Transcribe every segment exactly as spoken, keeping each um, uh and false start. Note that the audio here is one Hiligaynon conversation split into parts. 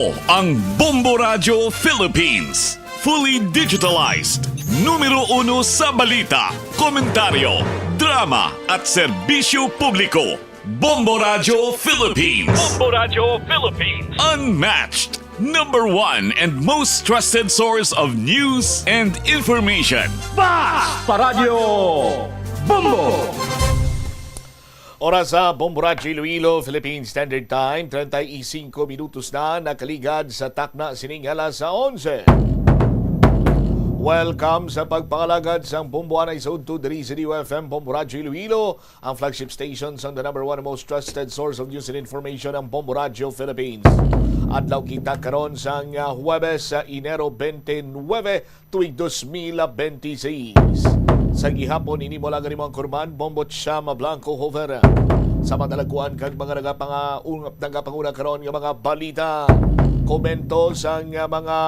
Ang Bombo Radyo Philippines. Fully digitalized. Numero uno sa balita, komentaryo, drama, at serbisyo publiko. Bombo Radyo Philippines. Bombo Radyo Philippines. Unmatched. Number one and most trusted source of news and information. Bas pa Radyo Bombo! Oras sa Bombo Radyo Iloilo, Philippine Standard Time, treinta y cinco minutos na nakaligad sa takna sining alas onse. Welcome sa pagpangalagad sang Bombo anay sa udto diri sa D U F M Bombo Radyo Iloilo, ang flagship station sang the number one most trusted source of news and information, ang Bombo Radyo Philippines. Adlaw kita karon sang, ah, Huwebes, sa Enero twenty-nine, tuig dos mil benti seis. Sa gihapon, ini mo lang ang imong kurman, Bombo Chama Blanco Hover. Sa madalaguan kag mga nagapanga-, ung-, nagapanguna karon nga mga balita, komento sang, ah, mga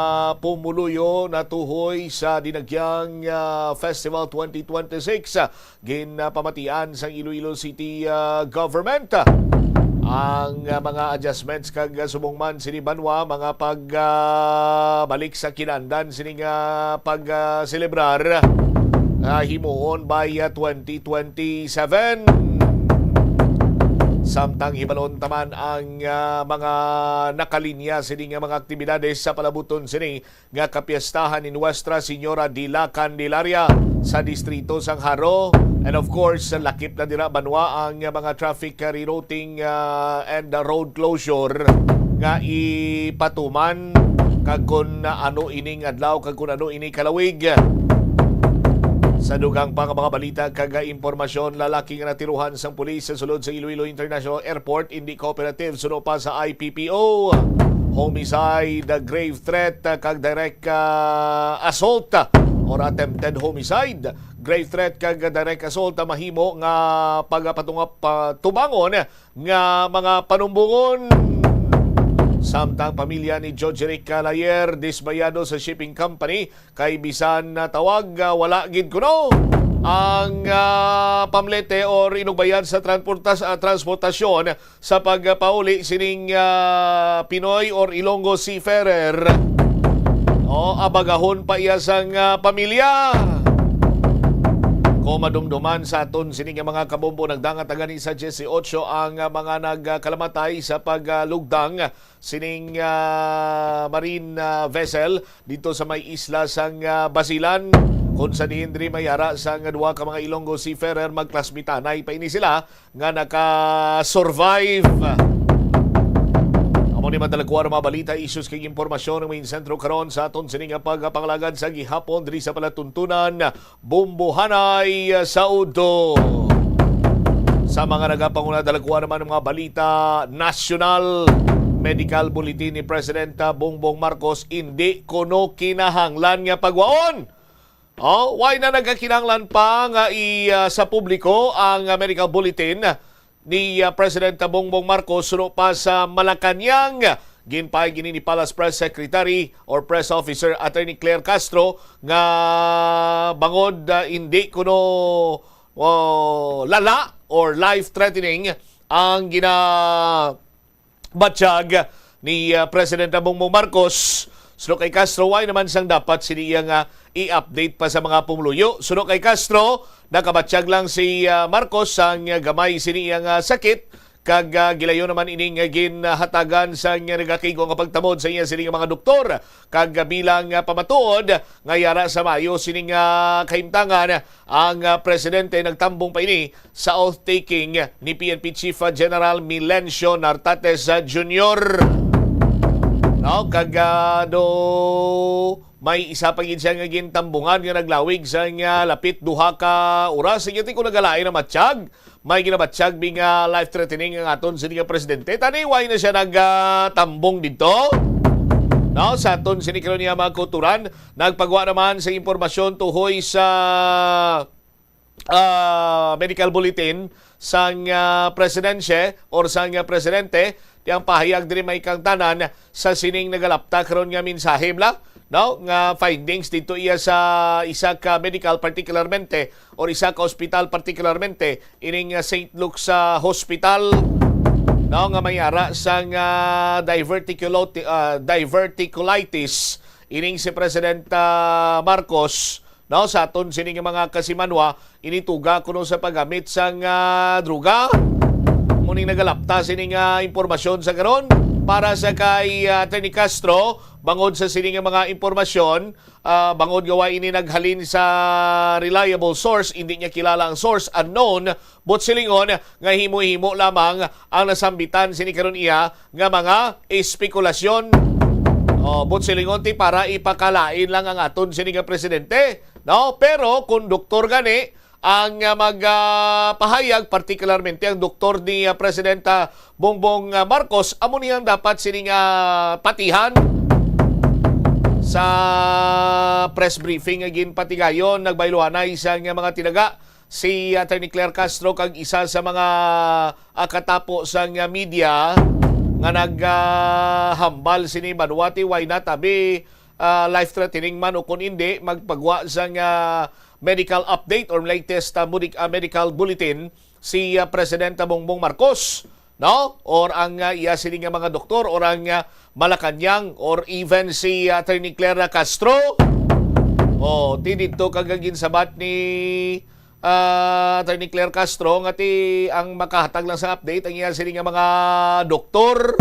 pumuluyo natuhoy sa Dinagyang, ah, Festival twenty twenty-six. Ginapamatian sang Iloilo City, ah, government, ah, ang, ah, mga adjustments kag, ah, subong man sini banwa, mga pag, ah, balik sa kinandan sini nga pag, ah, selebrar, ah, himuon by, ah, twenty twenty-seven. Samtang hibalon taman ang, ah, mga nakalinya sini nga mga aktibidades sa palabuton sini nga kapiestahan ni Nuestra Señora de la Candelaria sa distrito sang Jaro. And of course, lakip na dira banwa ang mga traffic rerouting, ah, and road closure nga ipatuman, kag kun ano ining adlaw kag kun ano ini kalawig. Sa dugang pa nga mga balita kag impormasyon, lalaki nga natirohan sang pulis sa sulod sa Iloilo International Airport, indi cooperative suno pa sa I P P O. Homicide, grave threat, kag direct, ah, assault, ah, or attempted homicide. Grave threat kag direct assault ang mahimo nga pagapatunga-, patubangon nga mga panumbongon. Samtang pamilya ni Jojeric Calayer dismayado sa shipping company kay bisan natawag, ah, wala gid kuno ang, ah, pamlete or inugbayan sa transportas-, ah, transportasyon sa pagpauli sining, ah, Pinoy or Ilonggo seafarer. O, abagahon pa iya sang, ah, pamilya. Kung madumduman sa aton sini nga mga kabombo, nagdangat na gani sa dieciocho ang, ah, mga nagkalamatay sa paglugdang sining, ah, marine, ah, vessel dito sa may isla sang, ah, Basilan, kung sa diin diri may ara sang duha ka mga Ilonggo seafarer, magklasmitanay pa ini sila nga naka-survive. Amo ni madalakuan ang mga balita, issues kag impormasyon nga may sentro karon sa aton sini nga pagpangalagad sa gihapon diri sa palatuntunan, Bombohanay sa Udto. Sa mga nagapanguna, dalaguan naman ang mga balita nasyonal. Medical bulletin ni Presidenta Bongbong Marcos, indi kuno kinahanglan nga pagwaon. Oh, why na nagkakinahanglan pa nga i, ah, sa publiko ang, ah, medical bulletin ni, ah, Presidenta Bongbong Marcos suno pa sa Malacañang? Ginpahayag ini ni Palace Press Secretary or Press Officer Attorney Claire Castro nga bangod, ah, hindi kuno, oh, lala or life-threatening ang ginabatyag ni, ah, Presidenta Bongbong Marcos, suno kay Castro, why naman sang dapat sini iya nga i-update pa sa mga pumuluyo? Suno kay Castro, nakabatyag lang si, ah, Marcos sang gamay sini iya nga sakit, kag, ah, gilayon naman ini nga ginhatagan sang nagakig-on nga pagtamod sa iya sini nga mga doktor, kag, ah, bilang, ah, pamatuod nga yara sa maayo sini nga kahimtangan, ang, ah, presidente nagtambong pa ini sa oath-taking ni P N P Chief, ah, General Milencio Nartates, ah, Junior. No, kag, ah, do may isa pa gid siya nga gintambungan nga naglawig sa nga lapit duha ka oras. Sige, ti ko nagalain na matyag. May ginabatyag bi nga life-threatening ang aton sini nga presidente. Tani, why na siya nagtambong dito? No, sa aton sini karon nga mga kauturan, nagpagwa naman sa impormasyon tuhoy sa, ah, medical bulletin sang, ah, presidensye or sang, ah, presidente, ti ang pahayag diri may kangtanan sa sining nagalapta karon nga mensahe, bla, no, nga findings dito iya sa isa ka medical particularmente or isa ka ospital particularmente, ining, ah, Saint Luke's, ah, Hospital. no, nga may ara sang ah, diverticuloti- ah, diverticulitis ining si President ah, Marcos, no, sa aton sini nga mga kasimanwa, inituga kuno sa paggamit sang ah, droga. Muning nagalapta sini nga impormasyon sa karon para sa kay ah, Attorney Castro, bangod sa sini nga mga impormasyon, ah, bangod nga wa ini naghalin sa reliable source, hindi niya kilala ang source, unknown, but silingon nga himo-himo lamang ang nasambitan sini karon iya nga mga espekulasyon. Oh, but silingon ti para ipakalain lang ang aton sini nga presidente, no? Pero kung doktor gani ang ah, magpahayag, partikularmente ang doktor ni ah, Presidenta Bongbong ah, Marcos, amo niyang dapat sini nga patihan sa press briefing nga ginpatigayon. Nagbayluhanay sang mga tinaga si Attorney Claire Castro kag isa sa mga ah, katapo sang ah, media nga naghambal sini, banwa ti why not, abi, ah, life-threatening man o kon indi, magpagwa sang ah, medical update or latest ah, mudik- ah, medical bulletin si ah, Presidenta Bongbong Marcos, no? Or ang ah, iya sini nga mga doktor, or ang ah, Malacañang, or even si ah, Attorney Claire Castro. Oh, ti didto kag ginsabat ni ah, Attorney Claire Castro nga ti ang makahatag lang sa update ang iya sini nga mga doktor.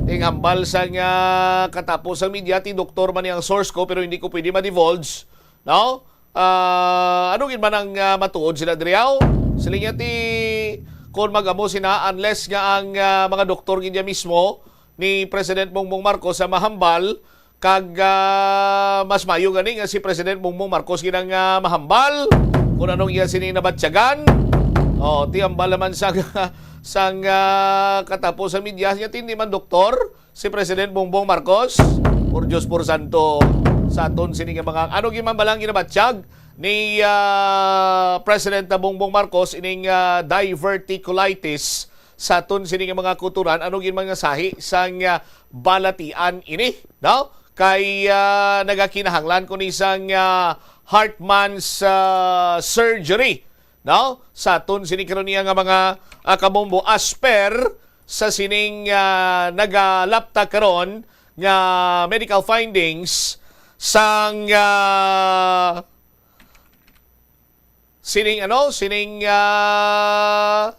Ting hambal sang ah, katapo sang media, ti doktor man ni ang source ko pero hindi ko pwede ma-divulge, no? Ah, ano gid man ang ah, matuod sila diri, aw? Sila niya ti, kung mag-amo sina, unless nga ang ah, mga doktor gid niya mismo ni President Bongbong Marcos sa mahambal, kag ah, mas mayo gani nga si President Bongbong Marcos gid ang ah, mahambal kung anong iya sini nabatyagan. Oh, ti hambal naman sa sang ah, katapo sa media niya, ti hindi man doktor si President Bongbong Marcos. Por Diyos, por santo, sa aton sini nga mga, ano gid man balang ginabatyag ni ah, President Bongbong Marcos ining ah, diverticulitis sa aton sini nga mga kulturan, ano gid man nga sahi sang ah, balatian ini, no? Kay ah, nagakinahanglan ko ni sang ah, Hartmann's ah, surgery, no? Sa aton sini karon niya nga mga ah, kabombo, as per sa sining ah, nagalapta karon nga medical findings sang ah, sining ano, sining ah,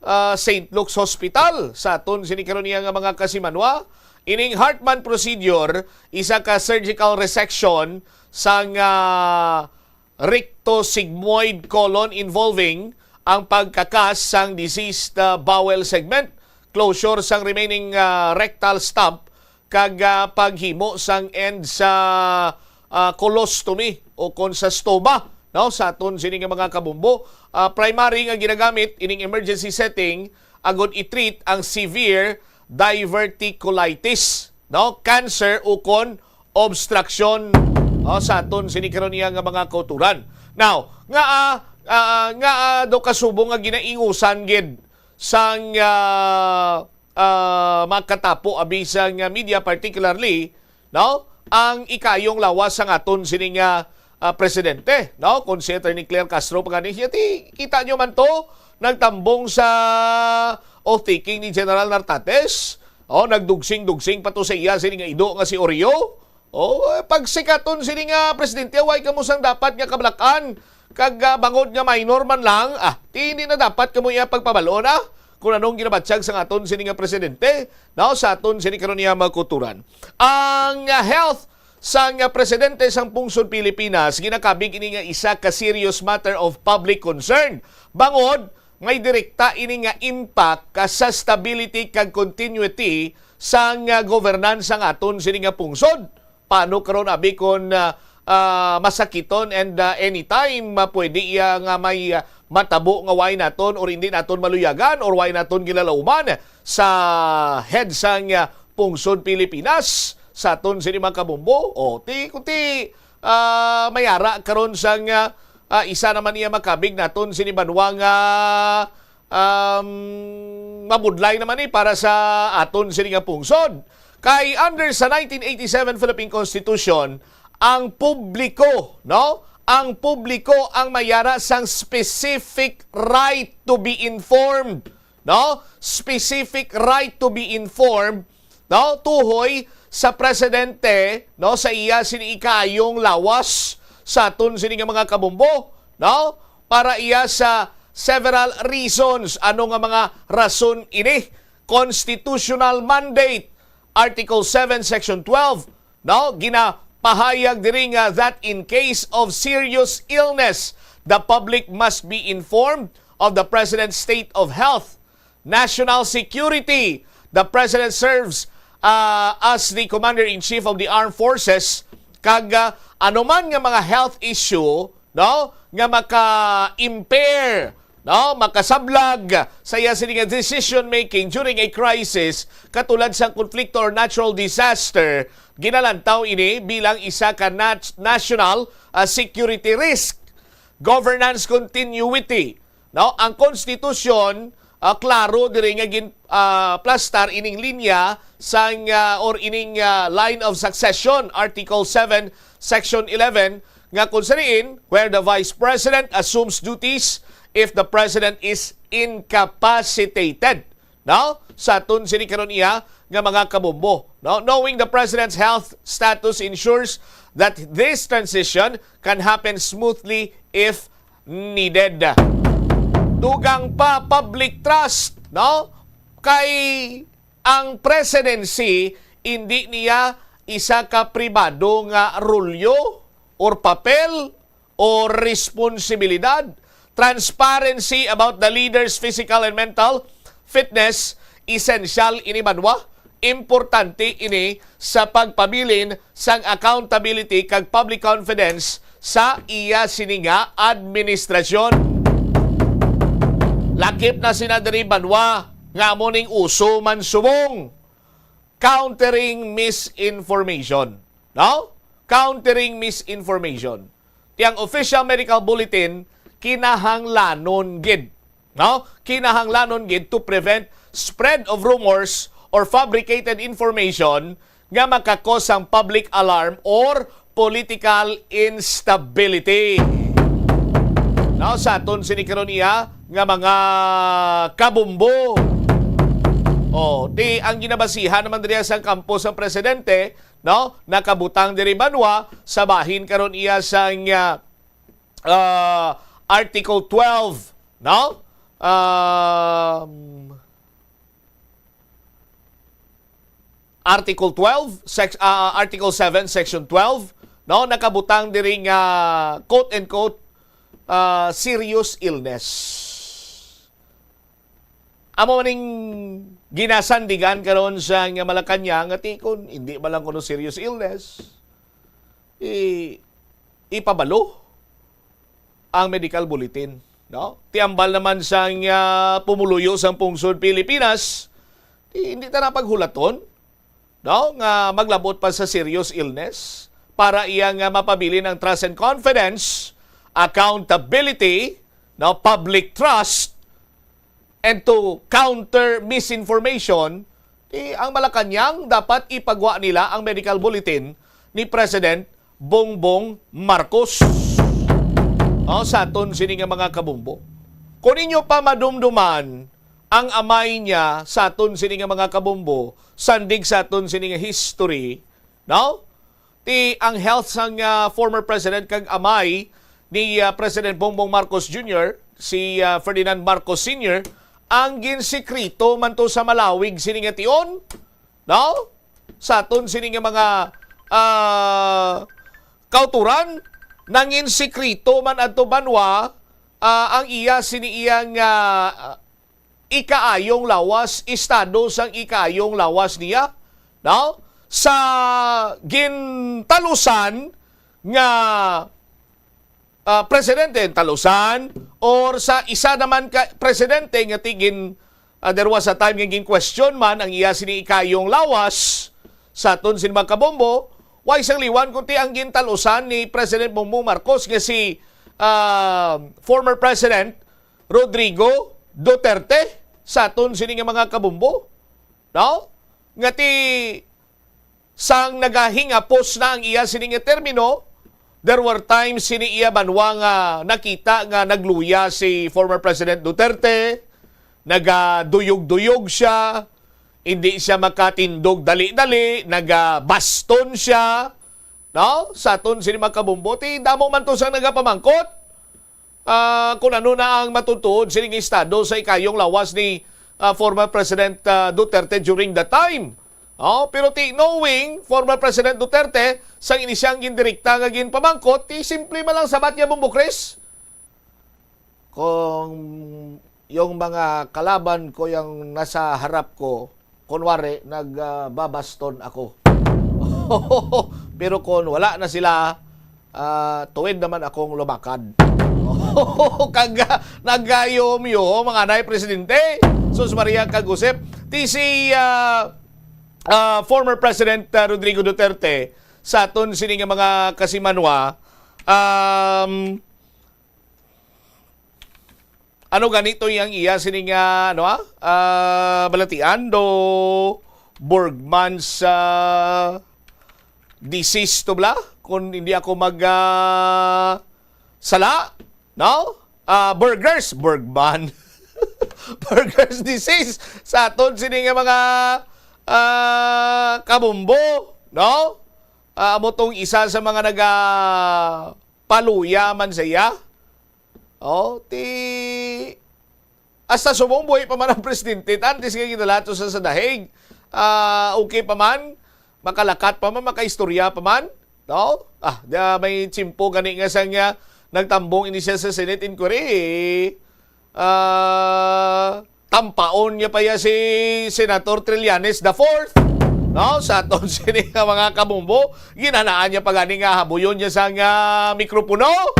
ah, Saint Luke's Hospital sa aton sini karon niya nga mga kasimanwa. Ining Hartmann procedure, isa ka surgical resection sang ah, rectosigmoid colon involving ang pagkakas sang diseased ah, bowel segment, closure sang remaining ah, rectal stump, kag ah, paghimo sang end sa ah, colostomy o kon sa stoma, no, sa aton sini nga mga kabombo. Ah, primary nga ginagamit ining emergency setting agud i-treat ang severe diverticulitis, no, cancer o kon obstruction, no, sa aton sini karon niya nga mga kauturan. Now, nga ah, ah, nga ah, do kasubong nga ginaingusan gid sang ah, ah, makatapo abi sang media, particularly, no, ang ikayong lawas sang aton sini nga ah, presidente, no, kon si Attorney Claire Castro pa gani siya, ti kita nyo man to, nagtambong sa oath-taking ni General Nartates, oh, nagdugsing-dugsing pa to sa iya sini nga ido nga si Oreo. Oh, eh, pagsikaton sini nga presidente, way kamo sang dapat nga kabalakan, kag ah, bangod nga minor man lang, ah, ti hindi na dapat kamo iya pagpabal-on, ah, kung anong ginabatyag sang aton sini nga presidente, no, sa aton sini karon niya mga kauturan. Ang ah, health sang ah, presidente sang pungsod Pilipinas ginakabig ini nga isa ka serious matter of public concern, bangod may direkta ini nga impact ka sa stability kag continuity sang ah, governance sang aton sini nga pungsod. Paano karon abi kon ah, ah, masakiton and ah, anytime ah, pwede iya nga may ah, matabo nga way naton or hindi naton maluyagan or way naton gilalauman sa head sang ah, pungsod Pilipinas sa aton sini mga kabombo? O ti, kung ti ah, mayara karon sang ah, ah, isa naman iya makabig naton sini banwa nga um, mabudlay naman ni para sa aton sini nga pungsod. Kay under sa nineteen eighty-seven Philippine Constitution, ang publiko, no? Ang publiko ang mayara sang specific right to be informed. no, specific right to be informed, no, tuhoy sa presidente, no, sa iya sini ikaayong lawas sa aton sini nga mga kabombo, no, para iya sa several reasons. Ano nga mga rason ini? Constitutional mandate, Article seven, Section twelve, no, ginapahayag diri nga that in case of serious illness, the public must be informed of the president's state of health. National security, the president serves uh, as the commander-in-chief of the armed forces, kag uh, anuman nga mga health issue, no, nga maka-impair, no, makasablag sa iya sini nga decision making during a crisis, katulad sang konflikto or natural disaster, ginalantaw ini bilang isa ka nat- national uh, security risk. Governance continuity, no, ang konstitusyon uh, klaro diri nga gin uh, plastar ining linya sang uh, or ining uh, line of succession, Article seven, Section eleven, nga kung sa diin, where the Vice President assumes duties if the President is incapacitated, no, sa aton sini karon iya nga mga kabombo, no? Knowing the President's health status ensures that this transition can happen smoothly if needed. Dugang pa, public trust, no? Kay ang presidency, hindi niya isa ka pribado nga rolyo or papel o responsibilidad. Transparency about the leader's physical and mental fitness, esensyal ini banwa. Importante ini sa pagpabilin sang accountability kag public confidence sa iya sini nga administrasyon. Lakip na sina diri banwa nga amo ning uso man subong. Countering misinformation. No? Countering misinformation. Ti ang official medical bulletin kinahanglanon gid, no? Kinahanglanon gid to prevent spread of rumors or fabricated information nga makakos sang public alarm or political instability. Now, sa aton sini karon iya nga mga kabumbo. Oh, di ang ginabasihan naman diri sa kampo sa presidente, no? Nakabutang diri banwa sa bahin karon iya sang ah, ah, Article twelve, no? Um, Article twelve, sec- ah, Article seven, Section twelve, no? Nakabutang diri nga quote and quote ah, serious illness. Amo maning ginasandigan karon sa nga Malacañang nga tikon, hindi man lang kuno serious illness. I, ipabalo ang medical bulletin, no? Ti ambal naman sang ah, pumuluyo sang pungsod Pilipinas, ti hindi ta na paghulaton, no, nga maglabot pa sa serious illness para iya nga mapabilin ang trust and confidence, accountability, no, public trust, and to counter misinformation, ti ang Malacañang dapat ipagwa nila ang medical bulletin ni President Bongbong Marcos. O, sa aton sini nga mga kabumbo. Kung inyo pa madumduman ang amay niya sa aton sini nga mga kabumbo, sandig sa aton sini nga history, no? Ti ang health sang ah, former president kag amay ni ah, President Bongbong Marcos Junior, si ah, Ferdinand Marcos Senior, ang ginsikreto man to sa malawig sini nga tion, no? Sa aton sini nga mga ah, kauturan, nangin sikreto man adto banwa ah, ang iya sini iya nga ah, ikaayong lawas, estado sang ikaayong lawas niya, no? Sa gintalusan nga ah, presidente, talusan, or sa isa naman ka presidente nga tigin ah, there was a time nga gin-question man ang iya sini ikayong lawas sa aton sin mga kabombo, way sang liwan kundi ang gintalusan ni President Bongbong Marcos nga si ah, former President Rodrigo Duterte sa aton sini nga mga kabombo, no? Nga ti sang nagahingapos na ang iya sini nga termino, there were times sini iya banwa nga nakita nga nagluya si former President Duterte, nagaduyog-duyog siya, hindi siya makatindog dali-dali, nagabaston siya, no? Sa aton sini mga kabombo, ti damo man to sang nagapamangkot, ah, kung ano na ang matutuod sining estado sa ikayong lawas ni, ah, former President, ah, Duterte during that time. Oh, pero ti knowing former President Duterte, sang ini siyang gindirekta nga ginpamangkot, ti simple man lang sabat niya, Bombo Chris. Kung yung mga kalaban ko yung nasa harap ko, kunwari, nagbabaston ako. Pero kung wala na sila, ah, tuwid naman akong lumakad. Kag, ah, nagayom-yom, mga anay, Presidente. Sus Maria, kag Josep. Ti si, ah, ah, former President, ah, Rodrigo Duterte, sa aton sini nga mga kasimanwa, um, ano gani to yang iya sini nga, ano, ah? Ah, balatian do Bergman's, ah, disease to bala? Kung hindi ako mag, ah, sala, no? Ah, Berger's, Bergman. Berger's disease sa aton sini nga mga, ah, kabombo, no? Ah, amo tong isa sa mga nagapaluya man sa iya. Oh, ti hasta subong buhi pa man ang presidente, tan, ti sige, ginalato sa, sa dahig. Ah, okay pa man, makalakat pa man, makaistorya pa man, no? Ah, da, may tiyempo gani nga sang, ah, nagtambong ini siya sa Senate inquiry, ah, tampaon niya pa ya si Senator Trillanes the fourth, no? Sa aton sini nga mga kabombo, ginhanaan niya pa gani nga habuyon niya sang, ah, mikropono.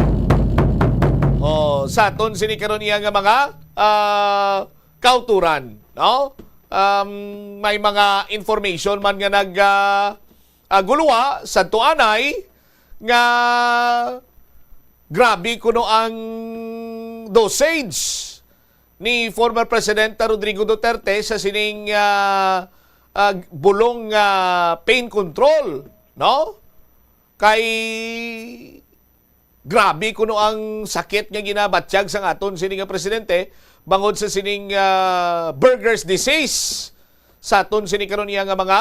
Oh, sa aton sini karon iya nga mga, ah, kauturan, no? Um, may mga information man nga nag, ah, ah, guluha sa tuanay nga grabe kuno ang dosage ni former President Rodrigo Duterte sa sining, ah, ah, bulong nga pain control, no? Kay grabe kuno ang sakit nga ginabatyag sang aton sini nga presidente bangod sa sining, ah, Berger's disease sa aton sini karon iya nga mga,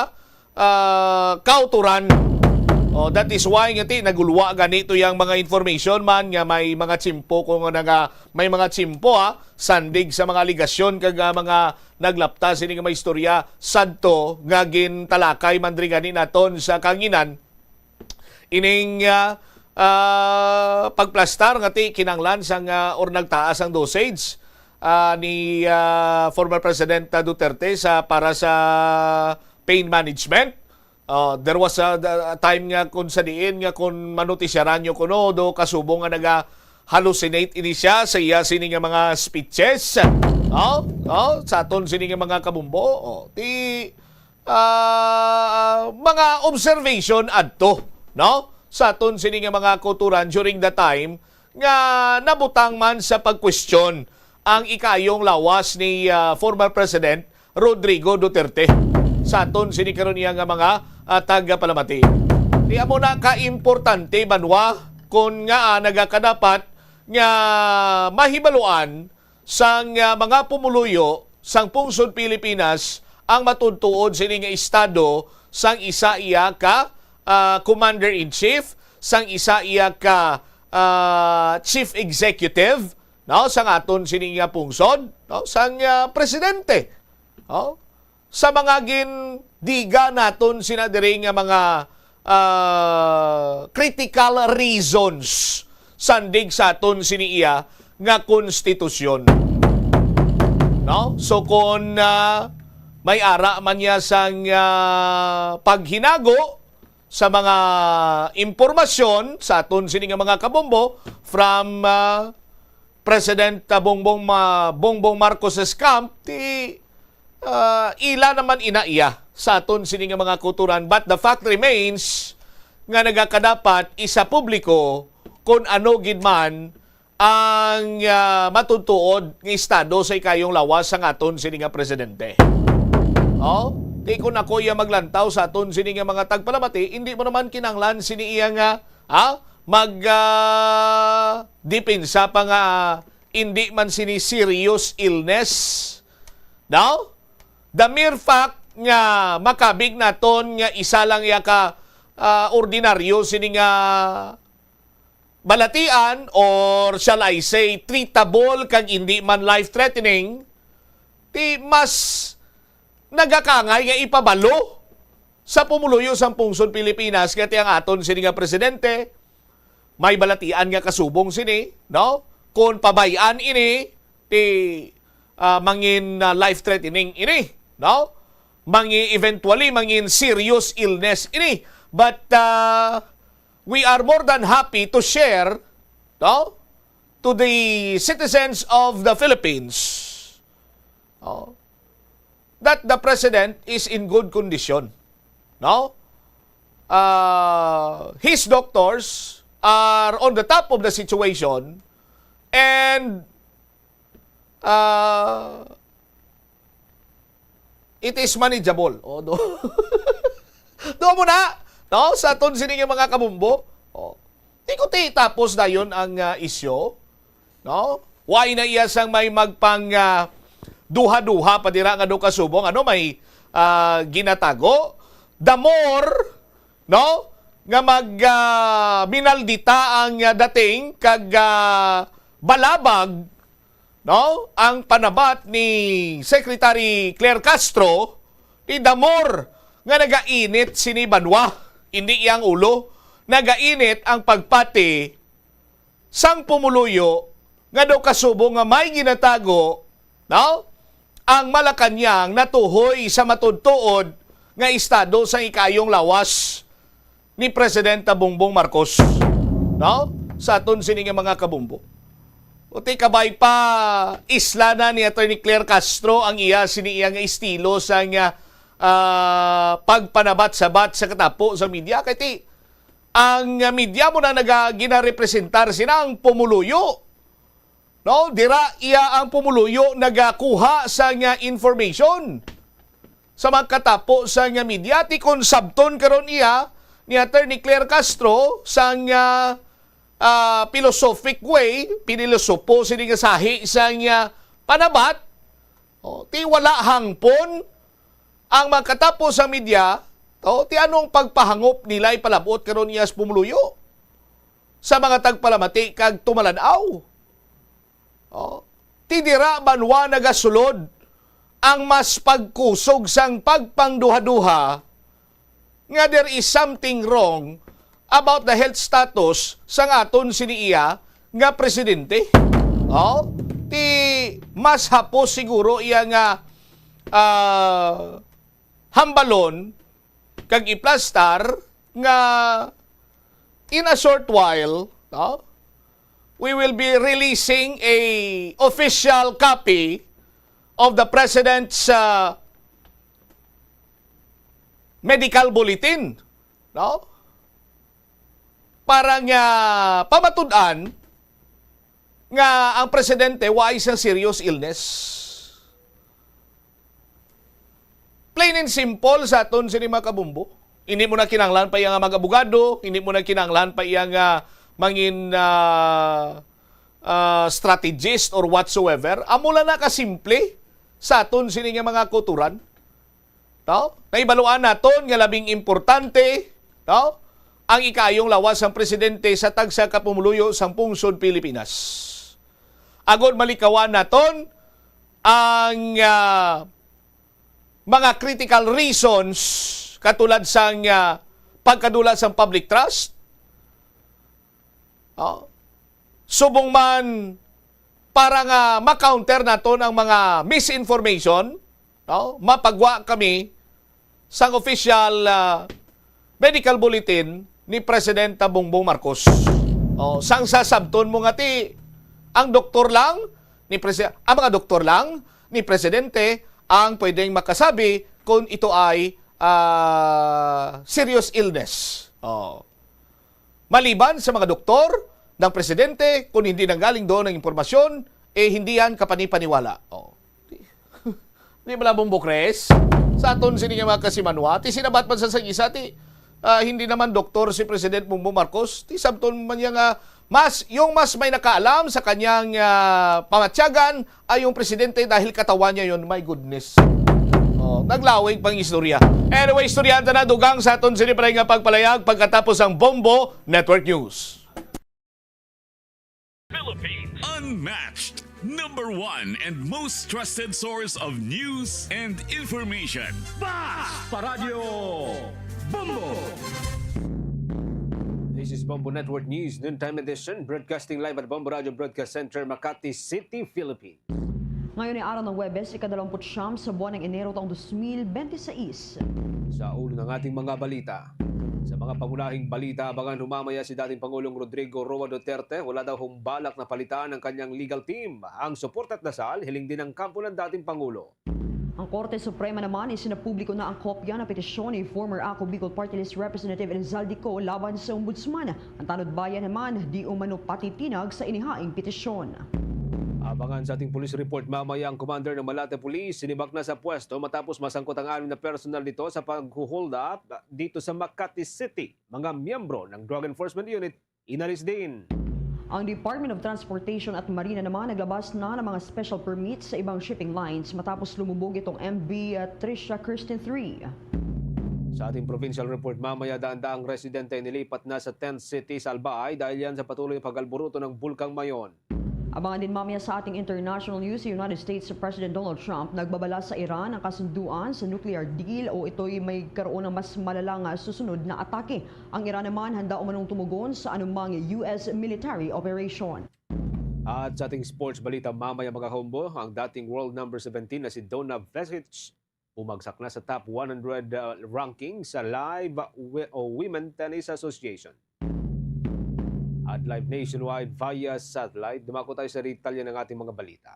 ah, kauturan. Oh, that is why nga ti naguluwa gani to yang mga information man nga may mga tiyempo ko nga naga, may mga tiyempo, ha, sandig sa mga alegasyon kag, ah, mga naglapta sini nga mga istorya sadto nga gintalakay man diri gani naton sa kanginan. Ining, ah, ah, pagplastar nga ti kinanglan sang, ah, or nagtaas ang dosage, ah, ni, ah, former President, ah, Duterte sa, para sa pain management. Ah, there was a, a time nga kung sa diin nga kung manotisyaran nyo kuno, do kasubong nga naga-hallucinate ini siya sa iya sini nga mga speeches. Oh, oh, sa aton sini nga mga kabumbo. Oh, ti, ah, mga observation adto, no? Sa aton sini nga mga kauturan during the time nga nabutang man sa pagkwestiyon ang ikayong lawas ni, ah, former President Rodrigo Duterte. Sa aton sini karon iya nga mga, ah, tagapalamati. Di amo na ka importante, banwa, kon nga, ah, nagakadapat nga mahibaluan sang, ah, mga pumuluyo sang pungsod Pilipinas ang matuod-tuod sini nga estado sang isa iya ka, ah, commander-in-chief, sang isa iya ka, ah, chief executive, no, sang aton sini nga pungsod, no, sang, ah, presidente. No? Sa mga gindiga naton sina diri nga mga, ah, critical reasons sandig sa aton sini iya nga konstitusyon. No? So, kung, ah, may ara man niya sang, ah, paghinago sa mga impormasyon sa aton sini nga mga kabombo from, ah, President, ah, Bongbong Ma-, Bongbong Marcos's camp, ti, ah, ila naman ina iya sa aton sini nga mga kauturan. But the fact remains nga nagakadapat isa publiko kung ano gid man ang, ah, matutuod nga estado sa ikayong lawas sang aton sini nga presidente. Oh, di kon ako iya maglantaw sa aton sini nga mga tagpalamati, hindi mo naman kinanglan sini iya nga, ha? Mag, ah, depensa pa nga hindi man sini serious illness No? The mere fact nga makabig naton nga isa lang iya ka, ah, ordinaryo sini nga balatian, or shall I say, treatable kag hindi man life-threatening, ti mas nagakangay nga ipabalo sa pumuluyo sang pungsod Pilipinas nga ti ang aton sini nga presidente may balatian nga kasubong sini, no? Kung pabay-an ini, ti, ah, mangin, ah, life-threatening ini, no? Mangi, eventually, mangin serious illness ini. But, ah, we are more than happy to share, no, to the citizens of the Philippines, no, that the president is in good condition, no? Uh, his doctors are on the top of the situation, and, uh, it is manageable. O, do. Do mo na, no? Sa aton sini nga mga kabumbo. O. Di ko ti tapos dayon ang, ah, isyu, no? Why na iya sang may magpang, ah, duha-duha pa dira nga do kasubong, ano, may, ah, ginatago? The more, no, nga mag, ah, minaldita ang, ah, dating kag, ah, balabag, no, ang panabat ni Secretary Claire Castro, ti the more nga nagainit sini banwa, hindi iyang ulo, nagainit ang pagpati sang pumuluyo nga daw kasubong nga may ginatago, no, ang Malacañang natuhoy sa matuod-tuod nga estado sang ikaayong lawas ni Presidenta Bongbong Marcos, no? Sa aton sini nga mga kabumbo. Uti kabay pa, isla na ni Attorney Claire Castro ang iya sini iya nga estilo sa nga, ah, pagpanabat-sabat sa katapo sa media. Kay ti, ang media mo na naga-, ginarepresentar sina ang pumuluyo. No? Dira iya ang pumuluyo nagakuha sa nga information sa mga katapo sa nga media. Ti kon sabton karon iya ni Attorney Claire Castro sa nga, ah, philosophic way, pinilosopo sini nga sahi sa nga panabat, o, ti wala hangpon ang mga katapo sa media, to, ti anong pagpahangop nila ipalabot karon iya sa pumuluyo sa mga tagpalamati kag tumalan-aw? Oh, ti dira banwa nagasulod ang mas pagkusog sang pagpangduha-duha nga there is something wrong about the health status sang aton sini iya nga presidente. Oh, ti mas hapos siguro iya nga, ah, hambalon kag iplastar nga in a short while, no, we will be releasing a official copy of the President's, uh, medical bulletin, no? Para nga pamatud-an nga ang presidente wa isang serious illness. Plain and simple sa aton sini, mga kabumbo. Hindi mo na kinahanglan pa iya nga mag-abogado, hindi mo na kinahanglan pa iya nga mangin, ah, ah, strategist or whatsoever. Amo lang na kasimple sa aton sini nga mga kauturan. No? Nahibaluan naton nga labing importante, no, ang ikaayong lawas sang presidente sa tagsa ka pumuluyo sang pungsod Pilipinas. Agod malikawan naton ang, ah, mga critical reasons katulad sang, ah, pagkadula sang public trust, oh, subong man para nga ma-counter naton ang mga misinformation, no? Mapagwa kami sang official, ah, medical bulletin ni Presidenta Bongbong Marcos. Oh, sang sasabton mo nga ti ang doktor lang ni Presi-, ang mga doktor lang ni presidente ang pwedeng makasabi kung ito ay, ah, serious illness. Oh. Maliban sa mga doktor, ng presidente, kung hindi nanggaling doon ang impormasyon, eh, hindi yan kapanipaniwala. Oh. Di, di malabong bukres sa aton sini nga mga kasimanwa. Ti sinabat man sa sang isa, ti, ah, hindi naman doktor si President Bongbong Marcos. Ti sabton man niya nga Mas, yung mas may nakaalam sa kanyang, ah, pamatyagan ay yung presidente dahil katawan niya yun. My goodness. Oh, naglawig pang istorya. Anyway, istoryahan ta na, dugang sa aton sini pare nga pagpalayag pagkatapos ang Bombo Network News. Philippines. Unmatched. Number one and most trusted source of news and information. Bas Paradyo Bombo! This is Bombo Network News, noontime edition, broadcasting live at Bombo Radio Broadcast Center, Makati City, Philippines. Ngayon ay araw ng Huwebes, ikadalawamput-siyam sa buwan ng Enero taong dos mil bente seis. Sa ulo ng ating mga balita. Sa mga pangunahing balita, abangan humamaya si dating Pangulong Rodrigo Roa Duterte, wala daw hong balak na palitan ang kanyang legal team. Ang suporta at dasal, hiling din ng kampo ng dating Pangulo. Ang Korte Suprema naman isinapubliko na ang kopya ng petisyon ni former Ako Bicol Party List Representative Elzaldy Co laban sa Ombudsman. Ang Tanod Bayan naman di umano patitinag sa inihaing petisyon. Abangan sa ating police report mamaya ang commander ng Malate Police sinibak na sa pwesto matapos masangkot ang anim na personal nito sa pag-hold up dito sa Makati City. Mga miyembro ng Drug Enforcement Unit inalis din. Ang Department of Transportation at Marina naman naglabas na ng mga special permits sa ibang shipping lines matapos lumubog itong M V Tricia Kirsten three. Sa ating provincial report mamaya, daan-daang residente nilipat na sa tent city sa Albay dahil yan sa patuloy na pag-alburuto ng Bulkang Mayon. Abangan din mamaya sa ating international news, si United States President Donald Trump nagbabala sa Iran ang kasunduan sa nuclear deal o ito'y may karoon ng mas malalang susunod na atake. Ang Iran naman handa umanong tumugon sa anumang U S military operation. At sa ating sports balita mamaya, mga kahombo, ang dating world number seventeen na si Donna Vekic bumagsak na sa top one hundred, uh, ranking sa Live Wi- o Women Tennis Association. At live nationwide via satellite, dumako tayo sa detalye ng ating mga balita.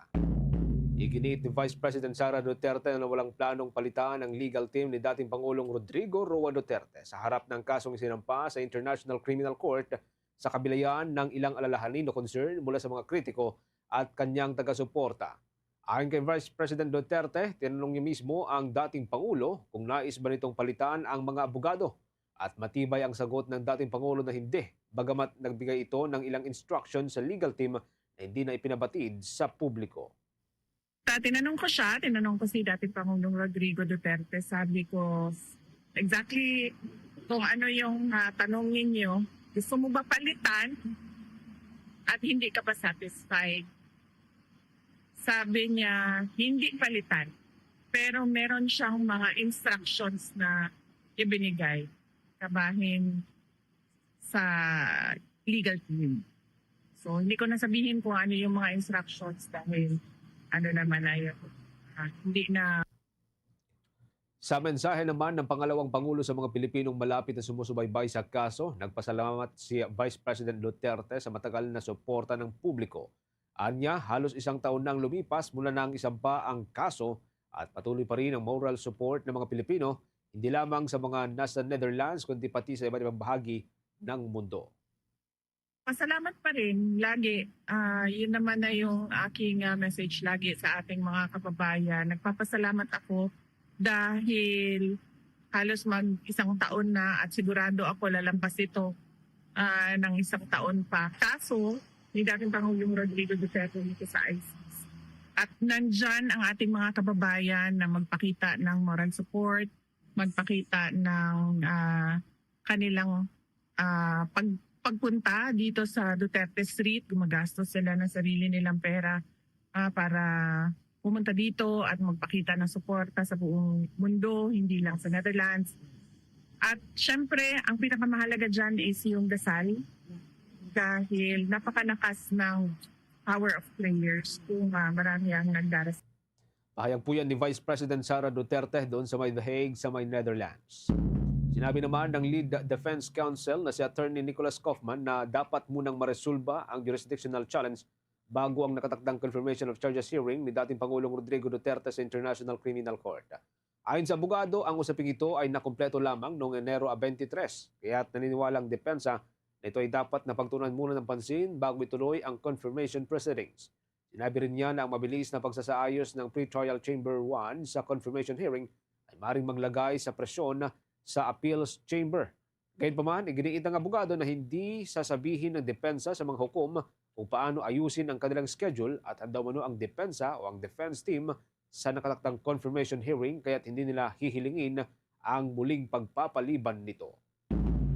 Iginiit ni Vice President Sara Duterte na walang planong palitan ang legal team ni dating Pangulong Rodrigo Roa Duterte sa harap ng kasong isinampa sa International Criminal Court sa kabilayan ng ilang alalahanin o concern mula sa mga kritiko at kanyang taga-suporta. Ayon kay Vice President Duterte, tinanong niya mismo ang dating Pangulo kung nais ba nitong palitan ang mga abogado at matibay ang sagot ng dating Pangulo na hindi, bagamat nagbigay ito ng ilang instruction sa legal team na hindi na ipinabatid sa publiko. Ta, tinanong ko siya, tinanong ko si dating Pangulong Rodrigo Duterte, sabi ko exactly kung ano yung ah, tanong ninyo. Gusto mo ba palitan at hindi ka pa satisfied? Sabi niya, hindi palitan. Pero meron siyang mga instructions na ibinigay kabahin sa legal team. So, hindi ko na sabihin kung ano yung mga instructions dahil ano naman na yun. Ah, hindi na Sa mensahe naman ng pangalawang pangulo sa mga Pilipinong malapit na sumusubaybay sa kaso, nagpasalamat si Vice President Duterte sa matagal na suporta ng publiko. Anya, halos isang taon nang lumipas mula nang isampa ang kaso at patuloy pa rin ang moral support ng mga Pilipino, hindi lamang sa mga nasa Netherlands kundi pati sa iba't ibang bahagi ng mundo. Pasalamat pa rin lagi. Ah, yun naman na yung aking ah, message lagi sa ating mga kababayan. Nagpapasalamat ako dahil halos mag isang taon na at sigurado ako lalampas ito ah, ng isang taon pa. Kaso, ni dating Pangulong Rodrigo Duterte dito sa ICC. At nandyan ang ating mga kababayan na magpakita ng moral support, magpakita ng ah, kanilang ah, pag, pagpunta dito sa Duterte Street. Gumagastos sila ng sarili nilang pera ah, para pumunta dito at magpakita ng suporta sa buong mundo, hindi lang sa Netherlands. At syempre, ang pinakamahalaga dyan is yung dasal dahil napakalakas ng power of prayers kung ah, marami ang nagdarasal. Pahayag po yan ni Vice President Sara Duterte doon sa may The Hague sa may Netherlands. Sinabi naman ng lead defense counsel na si Attorney Nicholas Kaufman na dapat munang maresolba ang jurisdictional challenge bago ang nakatakdang confirmation of charges hearing ni dating Pangulong Rodrigo Duterte sa International Criminal Court. Ayon sa abogado, ang usaping ito ay nakumpleto lamang noong Enero twenty-three, kaya't naniniwala ang depensa na ito ay dapat na pagtuunan muna ng pansin bago ituloy ang confirmation proceedings. Sinabi rin niya na ang mabilis na pagsasaayos ng pretrial chamber one sa confirmation hearing ay maring maglagay sa presyon sa appeals chamber Gayunpaman, iginiit ng abogado na hindi sasabihin ng depensa sa mga hukom kung paano ayusin ang kanilang schedule at handa umano ang depensa o ang defense team sa nakatakdang confirmation hearing, kaya't hindi nila hihilingin ang muling pagpapaliban nito.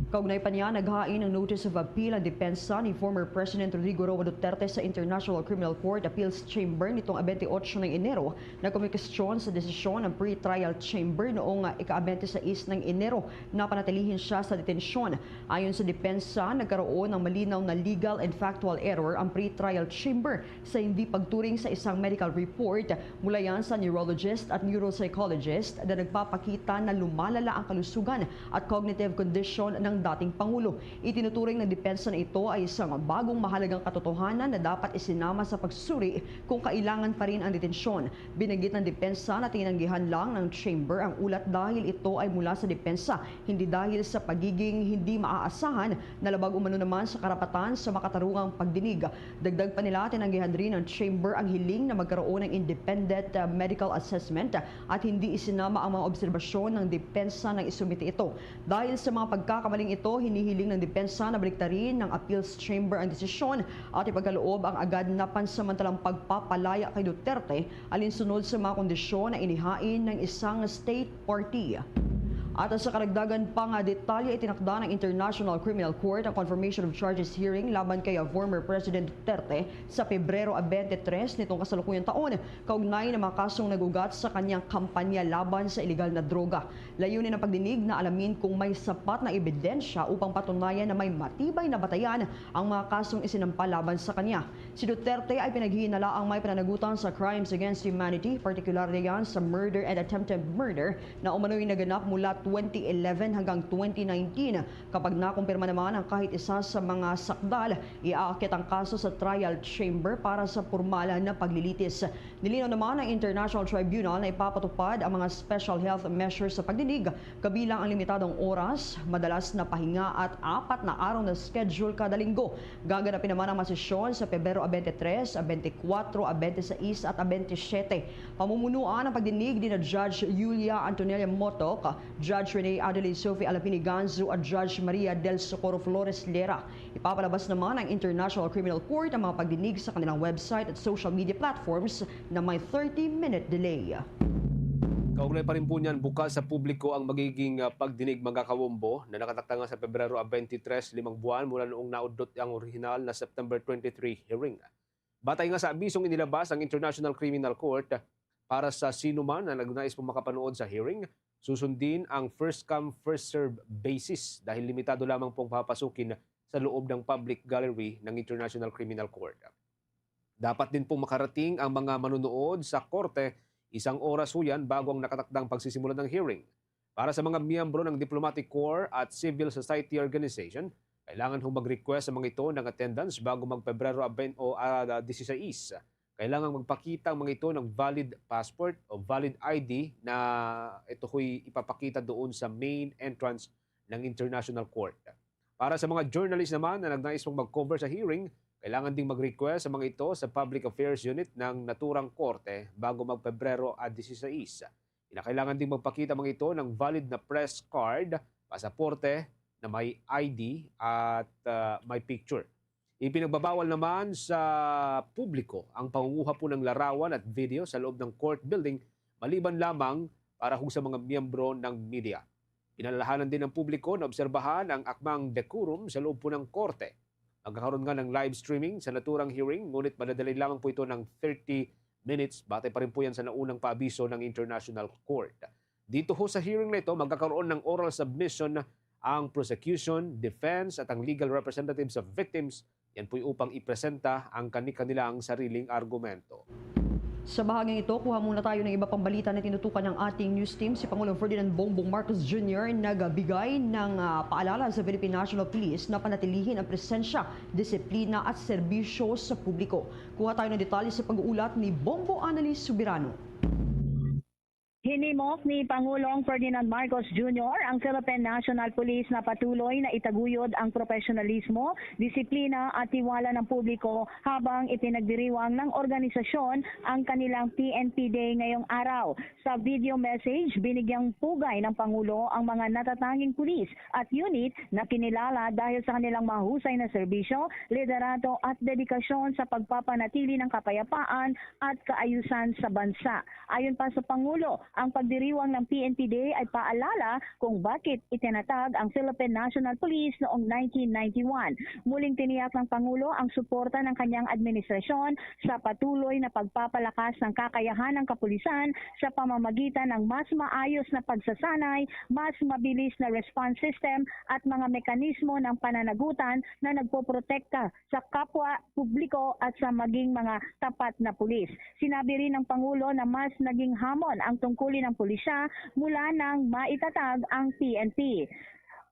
Kaugnay pa niya, naghain ng notice of appeal ang depensa ni former President Rodrigo Roa Duterte sa International Criminal Court Appeals Chamber nitong twenty-eight ng Enero. Nagkumikestyon sa desisyon ang pre-trial chamber noong ika-twenty-six ng Enero na panatilihin siya sa detensyon. Ayon sa depensa, nagkaroon ng malinaw na legal and factual error ang pre-trial chamber sa hindi pagturing sa isang medical report mula yan sa neurologist at neuropsychologist na nagpapakita na lumalala ang kalusugan at cognitive condition ng dating Pangulo. Itinuturing ng depensa na ito ay isang bagong mahalagang katotohanan na dapat isinama sa pagsuri kung kailangan pa rin ang detensyon. Binanggit ng depensa na tinanggihan lang ng chamber ang ulat dahil ito ay mula sa depensa, hindi dahil sa pagiging hindi maaasahan, nalabag umano naman sa karapatan sa makatarungang pagdinig. Dagdag pa nila, tinanggihan rin ng chamber ang hiling na magkaroon ng independent uh, medical assessment at hindi isinama ang mga obserbasyon ng depensa nang isumite ito. Dahil sa mga pagkakamaling ito, hinihiling ng depensa na baliktarin ng appeals chamber ang desisyon at ipagkaloob ang agad na pansamantalang pagpapalaya kay Duterte alinsunod sa mga kondisyon na inihain ng isang state party. At sa karagdagan pa nga detalye, itinakda ng International Criminal Court ang confirmation of charges hearing laban kay former President Duterte sa Pebrero twenty-three nitong kasalukuyang taon, kaugnay ng mga kasong nag-ugat sa kanyang kampanya laban sa iligal na droga. Layunin ng pagdinig na alamin kung may sapat na ebidensya upang patunayan na may matibay na batayan ang mga kasong isinampa laban sa kanya. Si Duterte ay pinaghihinalaang may pananagutan sa crimes against humanity, partikular na yan sa murder and attempted murder na umano'y naganap mula twenty eleven hanggang twenty nineteen. Kapag nakumpirma naman ang kahit isa sa mga sakdal, iaakit ang kaso sa trial chamber para sa pormal na paglilitis. Nilinaw naman ng International Tribunal na ipapatupad ang mga special health measures sa pagdinig, kabilang ang limitadong oras, madalas na pahinga at apat na araw na schedule kada linggo. Gaganapin naman ang mga sesyon sa Pebrero twenty-three, twenty-four, twenty-six at twenty-seven. Pamumunuan ang pagdinig ni na Judge Julia Antonella Motoc, Judge Rene Adelaide Sophie Alapini Ganzo at Judge Maria del Socorro Flores Lera. Ipapalabas naman ng International Criminal Court ang mga pagdinig sa kanilang website at social media platforms na may thirty-minute delay. Kaugnay pa rin po niyan, bukas sa publiko ang magiging ah, pagdinig, mga kawombo, na nakatakda nga sa Pebrero twenty-three, limang buwan mula noong naudlot ang orihinal na September twenty-three hearing. Batay nga sa abisong inilabas ang International Criminal Court, para sa sino man na nagnais pong makapanood sa hearing, susundin ang first come, first serve basis dahil limitado lamang pong papasukin sa loob ng public gallery ng International Criminal Court. Dapat din pong makarating ang mga manunood sa korte isang oras huyan bago ang nakatakdang pagsisimula ng hearing. Para sa mga miyembro ng diplomatic corps at civil society organization, kailangan hong mag-request sa mga ito ng attendance bago mag-Pebrero twenty o ah, dieciséis. Kailangan magpakita ang mga ito ng valid passport o valid I D na ito ho'y ipapakita doon sa main entrance ng International Court. Para sa mga journalist naman na nagnais pong mag-cover sa hearing, kailangan ding mag-request sa mga ito sa Public Affairs Unit ng naturang korte bago mag-Pebrero dieciséis. Kinakailangan ding magpakita mga ito ng valid na press card, pasaporte na may I D at ah, may picture. Ipinagbabawal naman sa publiko ang pangunguha po ng larawan at video sa loob ng court building, maliban lamang para ho sa mga miyembro ng media. Pinalalahanan din ng publiko na obserbahan ang akmang decorum sa loob po ng korte. Magkakaroon nga ng live streaming sa naturang hearing, ngunit madadali lamang po ito ng thirty minutes. Batay pa rin po yan sa naunang paabiso ng International Court. Dito ho sa hearing na ito, magkakaroon ng oral submission ang prosecution, defense at ang legal representatives of victims. Yan po'y upang ipresenta ang kani-kanilang sariling argumento. Sa bahaging ito, kuha muna tayo ng iba pang balita na tinutukan ng ating news team. Si Pangulong Ferdinand Bongbong Marcos Junior nagbigay ng ah, paalala sa Philippine National Police na panatilihin ang presensya, disiplina at serbisyo sa publiko. Kuha tayo ng detalye sa pag-uulat ni Bombo Annalise Subirano. Hinimok ni Pangulong Ferdinand Marcos Junior ang Philippine National Police na patuloy na itaguyod ang profesionalismo, disiplina at tiwala ng publiko habang ipinagdiriwang ng organisasyon ang kanilang P N P Day ngayong araw. Sa video message, binigyang pugay ng Pangulo ang mga natatanging pulis at unit na kinilala dahil sa kanilang mahusay na serbisyo, liderato at dedikasyon sa pagpapanatili ng kapayapaan at kaayusan sa bansa. Ayon pa sa Pangulo, ang pagdiriwang ng P N P Day ay paalala kung bakit itinatag ang Philippine National Police noong nineteen ninety-one. Muling tiniyak ng Pangulo ang suporta ng kanyang administrasyon sa patuloy na pagpapalakas ng kakayahan ng kapulisan sa pamamagitan ng mas maayos na pagsasanay, mas mabilis na response system at mga mekanismo ng pananagutan na nagpoprotekta sa kapwa publiko at sa maging mga tapat na pulis. Sinabi rin ng Pangulo na mas naging hamon ang tungkulin ng pulisya mula nang maitatag ang P N P.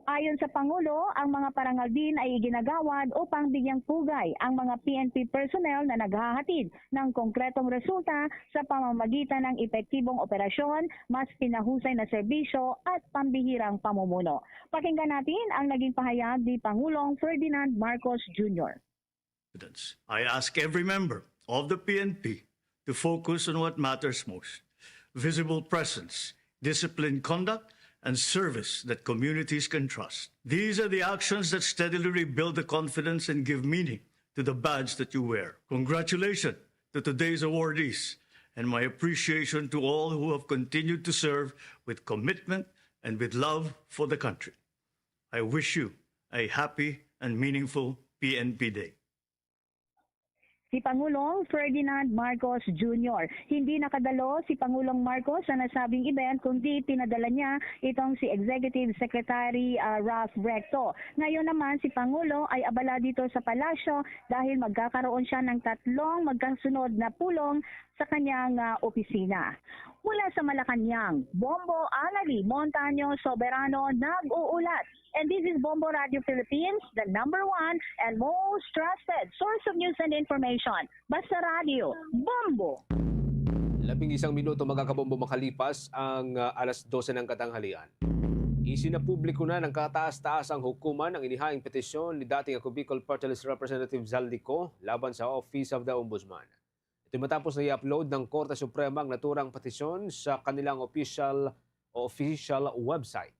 Ayon sa Pangulo, ang mga parangal din ay iginagawad upang bigyang pugay ang mga P N P personnel na naghahatid ng konkretong resulta sa pamamagitan ng epektibong operasyon, mas pinahusay na serbisyo at pambihirang pamumuno. Pakinggan natin ang naging pahayag ni Pangulong Ferdinand Marcos Junior. Confidence. I ask every member of the P N P to focus on what matters most: visible presence, disciplined conduct, and service that communities can trust. These are the actions that steadily rebuild the confidence and give meaning to the badge that you wear. Congratulations to today's awardees and my appreciation to all who have continued to serve with commitment and with love for the country. I wish you a happy and meaningful P N P Day. Si Pangulong Ferdinand Marcos Junior. Hindi nakadalo si Pangulong Marcos sa nasabing event, kundi pinadala niya itong si Executive Secretary, ah, Ralph Recto. Ngayon naman, si Pangulo ay abala dito sa palasyo dahil magkakaroon siya ng tatlong magkasunod na pulong sa kanyang, ah, opisina. Mula sa Malacañang, Bombo Anali Montaño Soberano nag-uulat. And this is Bombo Radio Philippines, the number one and most trusted source of news and information. Basta Radio, Bombo! Labing isang minuto, mga kabombo, makalipas ang, ah, alas dose ng katanghalian. Isinapubliko na ng kataas-taas ang hukuman ang inihaing petisyon ni dating Ako Bicol Party List Representative Zaldy Co laban sa Office of the Ombudsman. Ito matapos na i-upload ng Korte Suprema ang naturang petisyon sa kanilang official o official website.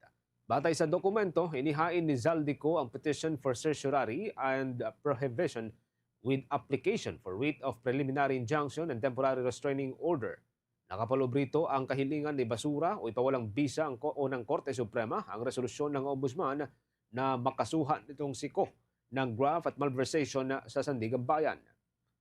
Batay sa dokumento, inihain ni Zaldy Co ang petition for certiorari and prohibition with application for writ of preliminary injunction and temporary restraining order. Nakapalobrito ang kahilingan ni basura o ipawalang bisa ang ko-, o ng Korte Suprema ang resolusyon ng Ombudsman na makasuhan nitong si Co ng graft at malversation sa Sandiganbayan.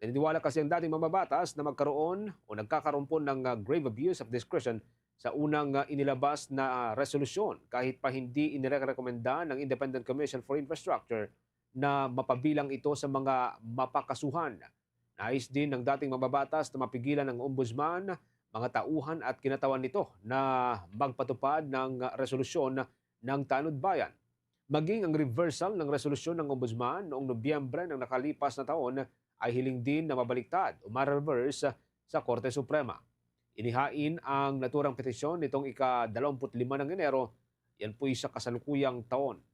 Naniniwala kasi ang dating mambabatas na magkaroon o nagkakaroon po ng, ah, grave abuse of discretion sa unang, ah, inilabas na, ah, resolusyon, kahit pa hindi inirekomenda ng Independent Commission for Infrastructure na mapabilang ito sa mga mapakasuhan. Nais din ng dating mambabatas na mapigilan ng Ombudsman, mga tauhan at kinatawan nito na magpatupad ng resolusyon ng Tanod Bayan. Maging ang reversal ng resolusyon ng Ombudsman noong Nobyembre ng nakalipas na taon ay hiling din na mabaliktad o ma-reverse sa Korte Suprema. Inihain ang naturang petisyon nitong ika-dalawampu't lima ng Enero, yan po'y sa kasalukuyang taon.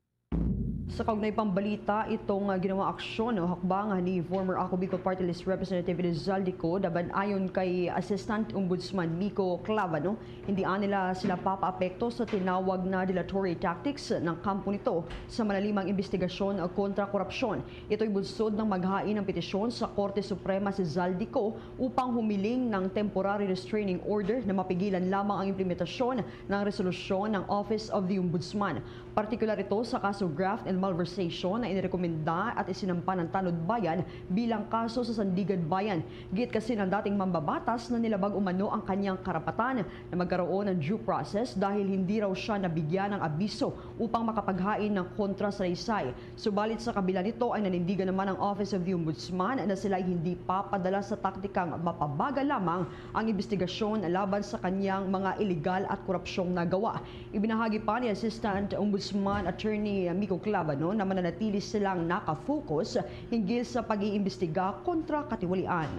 Sa kaugnay pang balita, itong, ah, ginawa aksyon o hakbang ni former Ako Bicol Party List Representative Elizalde Co laban ayon kay Assistant Ombudsman Miko Clavano, hindi anila sila papaapekto sa tinawag na dilatory tactics ng kampo nito sa malalimang investigasyon kontra korupsyon. Ito'y bunsod ng maghain ng petisyon sa Korte Suprema si Zaldy Co upang humiling ng temporary restraining order na mapigilan lamang ang implementasyon ng resolusyon ng Office of the Ombudsman. Partikular ito sa kaso graft and malversation na inirekomenda at isinampa ng Tanod Bayan bilang kaso sa Sandiganbayan. Giit kasi ng dating mambabatas na nilabag umano ang kanyang karapatan na magkaroon ng due process dahil hindi raw siya nabigyan ng abiso upang makapaghain ng kontrasalaysay. Subalit sa kabila nito ay nanindigan naman ang Office of the Ombudsman na sila'y hindi papadala sa taktikang mapabagal lamang ang imbestigasyon laban sa kanyang mga iligal at korupsyong nagawa. Ibinahagi pa ni Assistant Ombudsman Attorney Miko Clavano na mananatili silang nakafocus hinggil sa pag-iimbestiga kontra katiwalian.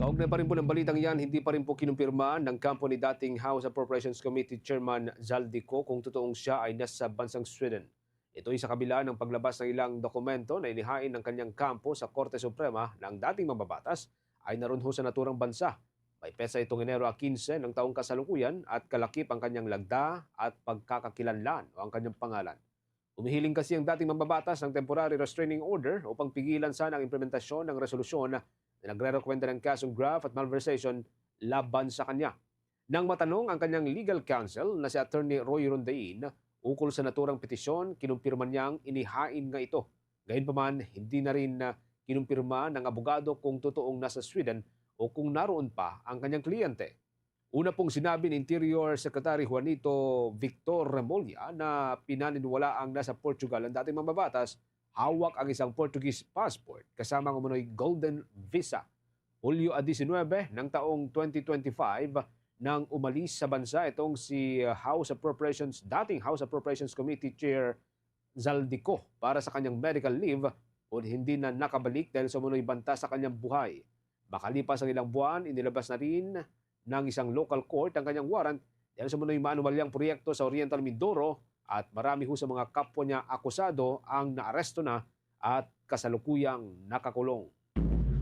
Kaugnay pa rin po ng balitang yan, hindi pa rin po kinumpirma ng kampo ni dating House Appropriations Committee Chairman Zaldy Co kung totoong siya ay nasa bansang Sweden. Ito ay sa kabila ng paglabas ng ilang dokumento na inihain ng kanyang kampo sa Korte Suprema na ang dating mambabatas ay narunho sa naturang bansa. May petsa itong Enero quince ng taong kasalukuyan at kalakip ang kanyang lagda at pagkakakilanlan o ang kanyang pangalan. Umihiling kasi ang dating mambabatas ng temporary restraining order upang pigilan sana ang implementasyon ng resolusyon na nagrerekomenda ng kasong graft at malversation laban sa kanya. Nang matanong ang kanyang legal counsel na si Attorney Roy Rondein ukol sa naturang petisyon, kinumpirma niyang inihain nga ito. Gayunpaman, hindi na rin, ah, kinumpirma ng abogado kung totoong nasa Sweden o kung naroon pa ang kanyang kliyente. Una pong sinabi ni Interior Secretary Juanito Victor Remulla na pinaniniwalaang nasa Portugal ang dating mambabatas, hawak ang isang Portuguese passport kasama ang umano'y golden visa. Hulyo a diecinuebe ng taong twenty twenty-five nang umalis sa bansa itong si, uh, House Appropriations, dating House Appropriations Committee Chair Zaldy Co para sa kanyang medical leave, ug hindi na nakabalik dahil sa umano'y banta sa kanyang buhay. Makalipas ang ilang buwan, inilabas na rin ng isang local court ang kanyang warrant dahil sa umano'y maanumalyang proyekto sa Oriental Mindoro, at marami ho sa mga kapwa niya akusado ang naaresto na at kasalukuyang nakakulong.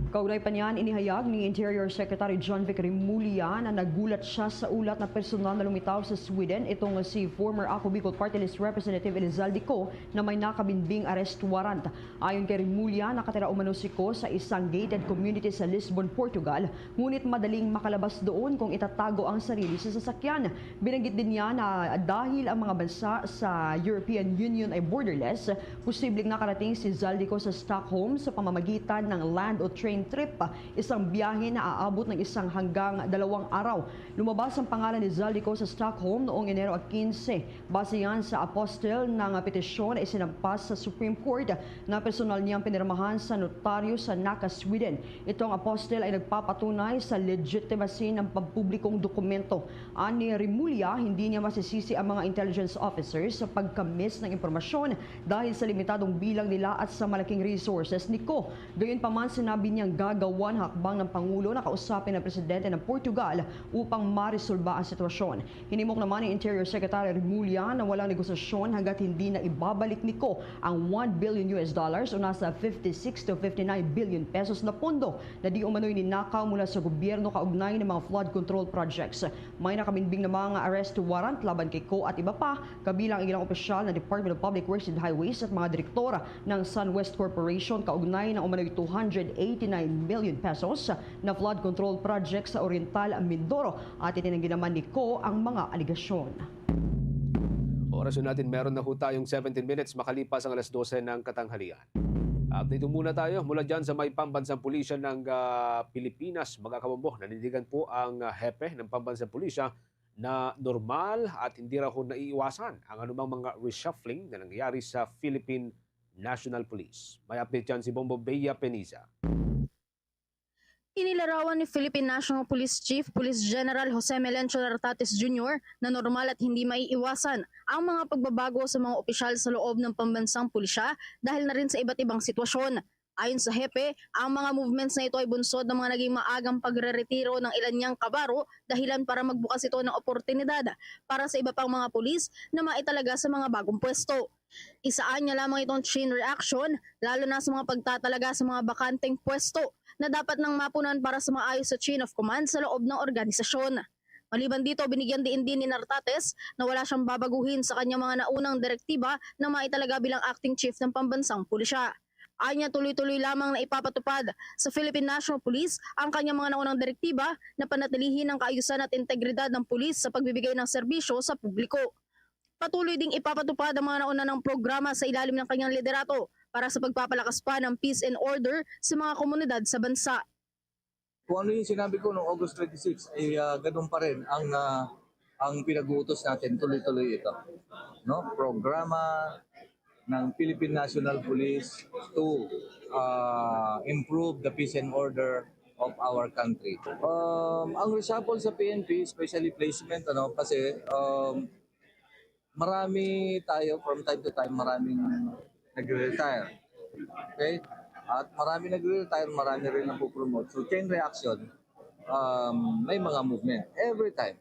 Kaugnay pa niyan, inihayag ni Interior Secretary John Vic Remulla na nagulat siya sa ulat na personal na lumitaw sa Sweden itong si former Ako Bicol Party List Representative Elizalde Co na may nakabinbing arrest warrant. Ayon kay Remulla, nakatira umano si Co sa isang gated community sa Lisbon, Portugal, ngunit madaling makalabas doon kung itatago ang sarili sa sasakyan. Binanggit din niya na dahil ang mga bansa sa European Union ay borderless, posibleng nakarating si Zaldy Co sa Stockholm sa pamamagitan ng land o train trip, isang biyahe na aabot ng isang hanggang dalawang araw. Lumabas ang pangalan ni Zaldy Co sa Stockholm noong Enero quince. Base yan sa apostle na nga petisyon na isinampas sa Supreme Court na personal niyang pinirmahan sa notaryo sa Nacka, Sweden. Itong apostle ay nagpapatunay sa legitimacy ng pampublikong dokumento. Ani Remulla, hindi niya masisisi ang mga intelligence officers sa pagka-miss ng impormasyon dahil sa limitadong bilang nila at sa malaking resources ni Co. Gayunpaman, sinabi niyang gagawan hakbang ng Pangulo na kausapin ang presidente ng Portugal upang maresolba ang sitwasyon. Hinimok naman ni Interior Secretary Remulla na walang negosasyon hanggat hindi na ibabalik ni Co ang one billion U S dollars o nasa fifty-six to fifty-nine billion pesos na pondo na di umano'y ninakaw mula sa gobyerno kaugnay ng mga flood control projects. May nakabinbing na mga arrest warrant laban kay Co at iba pa, kabilang ang ilang opisyal ng Department of Public Works and Highways at mga direktor ng SunWest Corporation kaugnay ng umano'y two hundred eighty-nine million pesos na flood control project sa Oriental Mindoro, at itinanggi naman ni Co ang mga alegasyon. Oras na natin, meron na ho tayong seventeen minutes makalipas ang alas dose ng katanghalian. Update muna tayo mula dyan sa may pambansang pulisya ng, ah, Pilipinas. Mga kabombo, nanindigan po ang, ah, hepe ng pambansang pulisya na normal at hindi raw naiiwasan ang anumang mga reshuffling na nangyayari sa Philippine National Police. May update dyan si Bombo Bea Peniza. Inilarawan ni Philippine National Police Chief Police General Jose Melencio Nartates Junior na normal at hindi maiiwasan ang mga pagbabago sa mga opisyal sa loob ng pambansang pulisya dahil na rin sa iba't ibang sitwasyon. Ayon sa hepe, ang mga movements na ito ay bunsod ng mga naging maagang pagreretiro ng ilan niyang kabaro, dahilan para magbukas ito ng oportunidad para sa iba pang mga pulis na maitalaga sa mga bagong pwesto. Isahan niya lamang itong chain reaction, lalo na sa mga pagtatalaga sa mga bakanteng pwesto na dapat nang mapunan para sa maayos sa chain of command sa loob ng organisasyon. Maliban dito, binigyan diin din ni Nartates na wala siyang babaguhin sa kanyang mga naunang direktiba na maitalaga bilang acting chief ng pambansang pulisya. Anya, tuloy-tuloy lamang na ipapatupad sa Philippine National Police ang kanyang mga naunang direktiba na panatilihin ang kaayusan at integridad ng pulis sa pagbibigay ng serbisyo sa publiko. Patuloy ding ipapatupad ang mga nauna ng programa sa ilalim ng kanyang liderato para sa pagpapalakas pa ng peace and order sa mga komunidad sa bansa. Kung ano yung sinabi ko noong August twenty-six, ay, ah, ganun pa rin ang, ah, ang pinag-uutos natin, tuloy-tuloy ito. No? Programa ng Philippine National Police to, ah, improve the peace and order of our country. Um, ang reshuffle sa P N P, especially placement, ano, kasi, um, marami tayo, from time to time, maraming nagre-retire. Okay? At marami nagre-retire, marami rin ang pupromote. So, chain reaction, Um, may mga movement every time.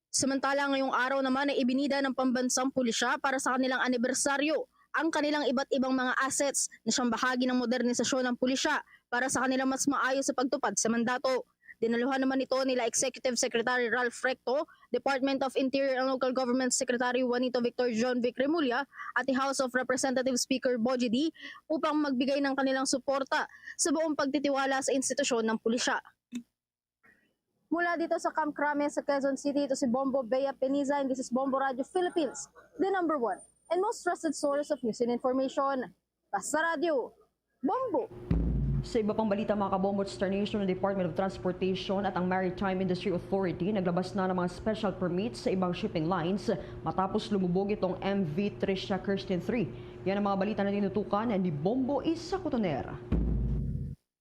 Samantala, ngayong araw naman ay ibinida ng pambansang pulisya para sa kanilang anibersaryo ang kanilang iba't ibang mga assets na siyang bahagi ng modernisasyon ng pulisya para sa kanilang mas maayos sa pagtupad sa mandato. Dinaluhan naman ito nila Executive Secretary Ralph Recto, Department of Interior and Local Government Secretary Juanito Victor John Vic Remulla at the House of Representatives Speaker Bogie D upang magbigay ng kanilang suporta sa buong pagtitiwala sa institusyon ng pulisya. Mula dito sa Camp Crame sa Quezon City, ito si Bombo Bea Peniza, and this is Bombo Radio Philippines, the number one and most trusted source of news and information. Basta Radio, Bombo! Sa iba pang balita, mga kabombo, Star Nation, ang Department of Transportation at ang Maritime Industry Authority naglabas na ng mga special permits sa ibang shipping lines matapos lumubog itong M V Tricia Kirsten three. Yan ang mga balita na tinutukan ni Bombo Isa Cotoner.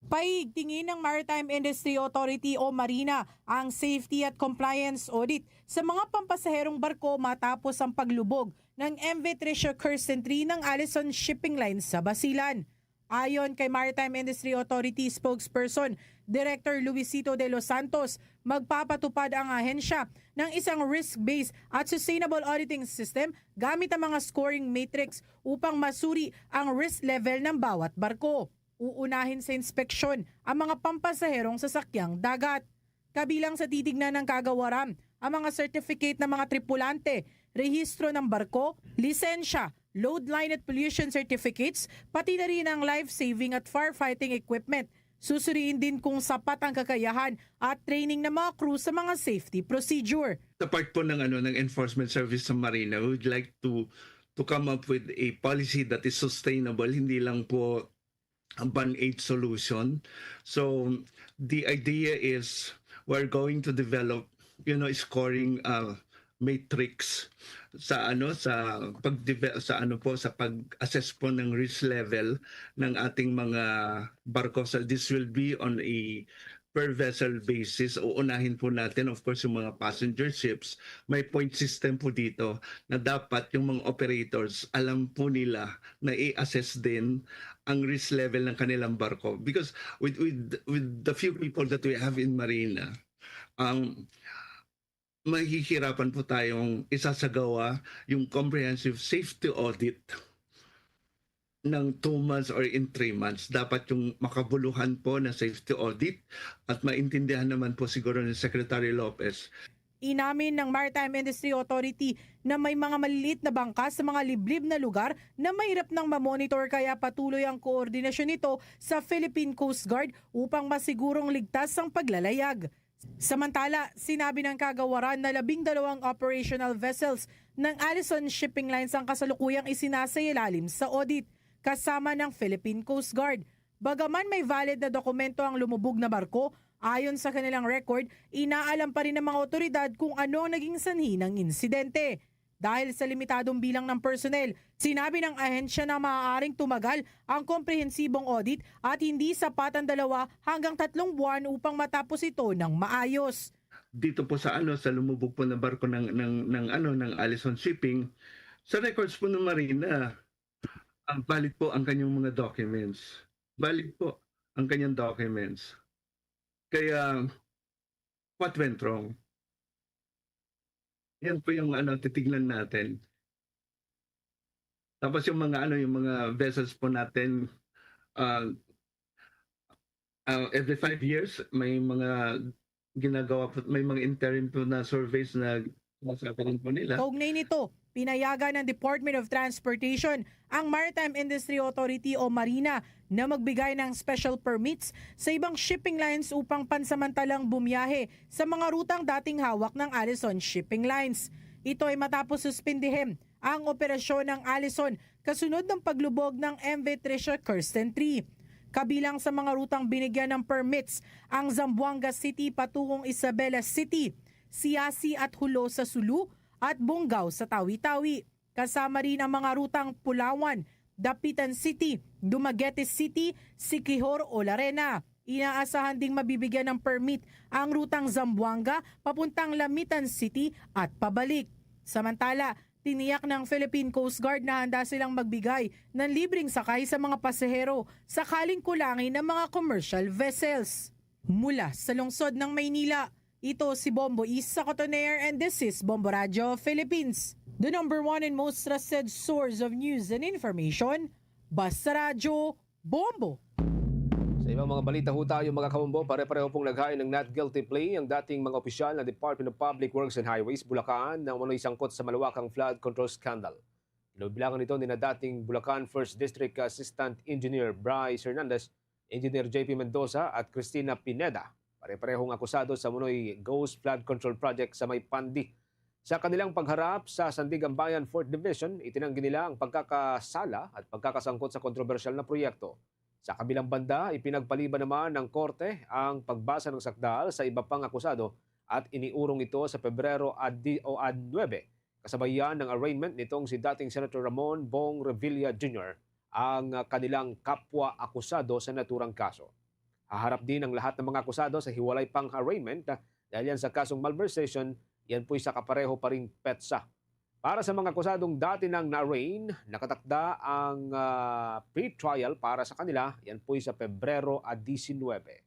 Paigtingin ng Maritime Industry Authority o Marina ang safety at compliance audit sa mga pampasaherong barko matapos ang paglubog ng M V Tricia Kirsten three ng Allison Shipping Line sa Basilan. Ayon kay Maritime Industry Authority spokesperson Director Luisito de los Santos, magpapatupad ang ahensya ng isang risk-based at sustainable auditing system gamit ang mga scoring matrix upang masuri ang risk level ng bawat barko. Uunahin sa inspeksyon ang mga pampasaherong sasakyang dagat. Kabilang sa titignan ng kagawaran ang mga certificate ng mga tripulante, rehistro ng barko, lisensya, load line at pollution certificates, pati na rin ang life-saving at firefighting equipment. Susuriin din kung sapat ang kakayahan at training ng mga crew sa mga safety procedure. Sa part po ng ano ng enforcement service sa Marina, we would like to to come up with a policy that is sustainable, hindi lang po a band-aid solution. So the idea is we're going to develop, you know, scoring uh, matrix sa ano sa pag sa ano po sa pag-assess po ng risk level ng ating mga barko. So this will be on a per vessel basis. Uunahin po natin, of course, yung mga passenger ships. May point system po dito na dapat yung mga operators, alam po nila na i-assess din ang risk level ng kanilang barko. Because with, with, with the few people that we have in Marina, ang mahihirapan po tayong isasagawa yung comprehensive safety audit ng two months or in three months. Dapat yung makabuluhan po na safety audit at maintindihan naman po siguro ni Secretary Lopez. Inamin ng Maritime Industry Authority na may mga maliliit na bangka sa mga liblib na lugar na mahirap nang mamonitor, kaya patuloy ang koordinasyon nito sa Philippine Coast Guard upang masigurong ligtas ang paglalayag. Samantala, sinabi ng kagawaran na labing dalawang operational vessels ng Allison Shipping Lines ang kasalukuyang isinasailalim sa audit kasama ng Philippine Coast Guard. Bagaman may valid na dokumento ang lumubog na barko, ayon sa kanilang record, inaalam pa rin ng mga otoridad kung ano ang naging sanhi ng insidente. Dahil sa limitadong bilang ng personnel, sinabi ng ahensya na maaaring tumagal ang komprehensibong audit at hindi sapat ang dalawa hanggang tatlong buwan upang matapos ito ng maayos. Dito po sa ano sa lumubog po na barko ng ng ng ano ng Allison Shipping, sa records po ng Marina, ang valid po ang kanyang mga documents. Valid po ang kanyang documents. Kaya what went wrong? Yan po yung ano titignan natin. Tapos yung mga ano yung mga vessels po natin uh, uh, every five years may mga ginagawa po, may mga interim po na surveys na sinasabi rin po nila. Kaugnay nito, pinayagan ng Department of Transportation ang Maritime Industry Authority o Marina na magbigay ng special permits sa ibang shipping lines upang pansamantalang bumiyahe sa mga rutang dating hawak ng Allison Shipping Lines. Ito ay matapos suspindihin ang operasyon ng Allison kasunod ng paglubog ng M V Tricia Kirsten three. Kabilang sa mga rutang binigyan ng permits ang Zamboanga City patungong Isabela City, Siasi at Jolo sa Sulu, at Bongao sa Tawi-Tawi. Kasama rin ang mga rutang Pulawan, Dapitan City, Dumaguete City, Siquijor o Larena. Inaasahan ding mabibigyan ng permit ang rutang Zamboanga papuntang Lamitan City at pabalik. Samantala, tiniyak ng Philippine Coast Guard na handa silang magbigay ng libreng sakay sa mga pasahero sakaling kulangin ang mga commercial vessels. Mula sa lungsod ng Maynila, ito si Bombo Isa Cotoner and this is Bombo Radyo Philippines, the number one and most trusted source of news and information. Basta Radyo, Bombo! Sa ibang mga balita ho tayo, mga kabombo, pare-pareho pong naghain ng not guilty plea ang dating mga opisyal ng Department of Public Works and Highways, Bulacan, na umano'y sangkot sa malawakang flood control scandal. Binubilangan ito ni na dating Bulacan First District Assistant Engineer Bryce Hernandez, Engineer J P Mendoza at Christina Pineda. Pare-parehong akusado sa umano'y Ghost Flood Control Project sa may Pandi. Sa kanilang pagharap sa Sandiganbayan Fourth Division, itinanggi nila ang pagkakasala at pagkakasangkot sa kontrobersyal na proyekto. Sa kabilang banda, ipinagpaliban naman ng korte ang pagbasa ng sakdal sa iba pang akusado at iniurong ito sa Pebrero a di-, o a nuebe, kasabay yan ng arraignment nitong si dating Senator Ramon Bong Revilla Junior, ang kanilang kapwa akusado sa naturang kaso. Haharap din ang lahat ng mga akusado sa hiwalay pang arraignment, ah, dahil yan sa kasong malversation, yan po'y sa kapareho pa ring petsa. Para sa mga akusadong dati nang na-arraign, nakatakda ang, ah, pre-trial para sa kanila, yan po'y sa Pebrero a diecinuebe.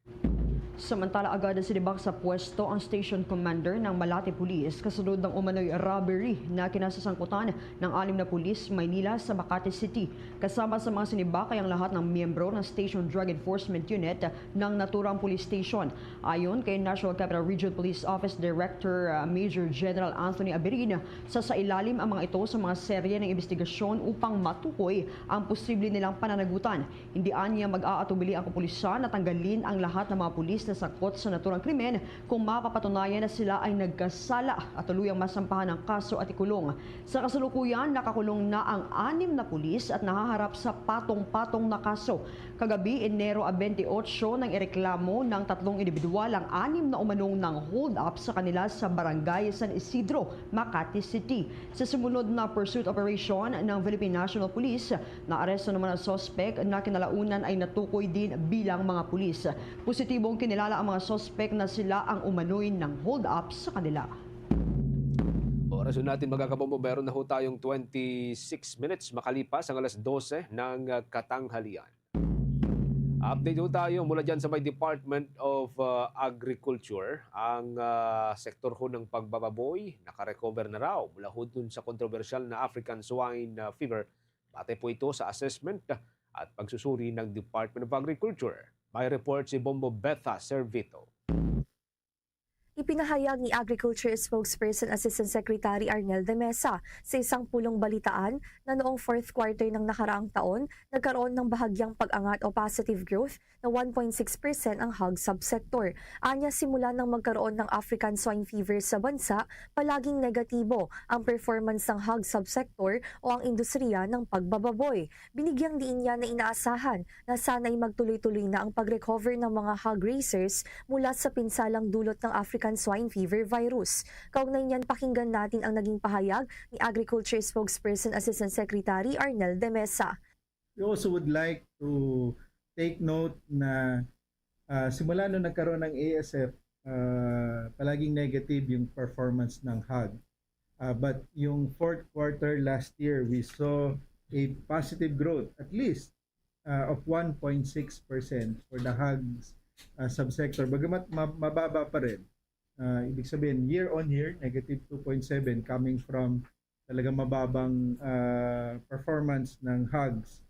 Samantala, agad sinibak sa pwesto ang station commander ng Malate Police kasunod ng umano'y robbery na kinasasangkutan ng anim na pulis Maynila sa Makati City. Kasama sa mga sinibak ay ang lahat ng miyembro ng Station Drug Enforcement Unit ng naturang police station. Ayon kay National Capital Region Police Office Director, uh, Major General Anthony Abirin, sasailalim ang mga ito sa mga serye ng imbestigasyon upang matukoy ang posible nilang pananagutan. Hindi anya mag-aatubili ang kapulisan na tanggalin ang lahat ng mga pulis na sangkot sa naturang krimen kung mapapatunayan na sila ay nagkasala at tuluyang masampahan ng kaso at ikulong. Sa kasalukuyan, nakakulong na ang anim na pulis at nahaharap sa patong-patong na kaso. Kagabi, Enero a bentiocho, nang ireklamo ng tatlong individual ang anim na umanong nang hold up sa kanila sa Barangay San Isidro, Makati City. Sa sumunod na pursuit operation ng Philippine National Police, naaresto naman ang suspect na kinalaunan ay natukoy din bilang mga pulis. Positibong kinilala ang mga suspect na sila ang umanoy nang hold up sa kanila. Oras natin, mga kabombo, meron na ho tayong twenty-six minutes makalipas ang alas dose ng, ah, katanghalian. Update ho tayo mula dyan sa may Department of, ah, Agriculture. Ang, ah, sektor ho ng pagbababoy nakarecover na raw mula ho dun sa kontrobersyal na African Swine, ah, Fever. Batay po ito sa assessment at pagsusuri ng Department of Agriculture. May report si Bombo Betha Servito. Ipinahayag ni Agriculture Spokesperson Assistant Secretary Arnel de Mesa sa isang pulong balitaan na noong fourth quarter ng nakaraang taon, nagkaroon ng bahagyang pag-angat o positive growth na one point six percent ang hog subsector. Anya, simula nang magkaroon ng African Swine Fever sa bansa, palaging negatibo ang performance ng hog subsector o ang industriya ng pagbababoy. Binigyang diin niya na inaasahan na sana'y magtuloy-tuloy na ang pag-recover ng mga hog raisers mula sa pinsalang dulot ng African Swine Fever virus. Kaugnay niyan, pakinggan natin ang naging pahayag ni Agriculture Spokesperson Assistant Secretary Arnel de Mesa. We also would like to take note na, ah, simula nung nagkaroon ng A S F, ah, palaging negative yung performance ng hog. Ah, but yung fourth quarter last year, we saw a positive growth, at least, ah, of one point six percent for the hogs, ah, subsector. Bagamat ma-, mababa pa rin. Ah, ibig sabihin, year on year, negative two point seven, coming from talaga mababang, ah, performance ng hogs.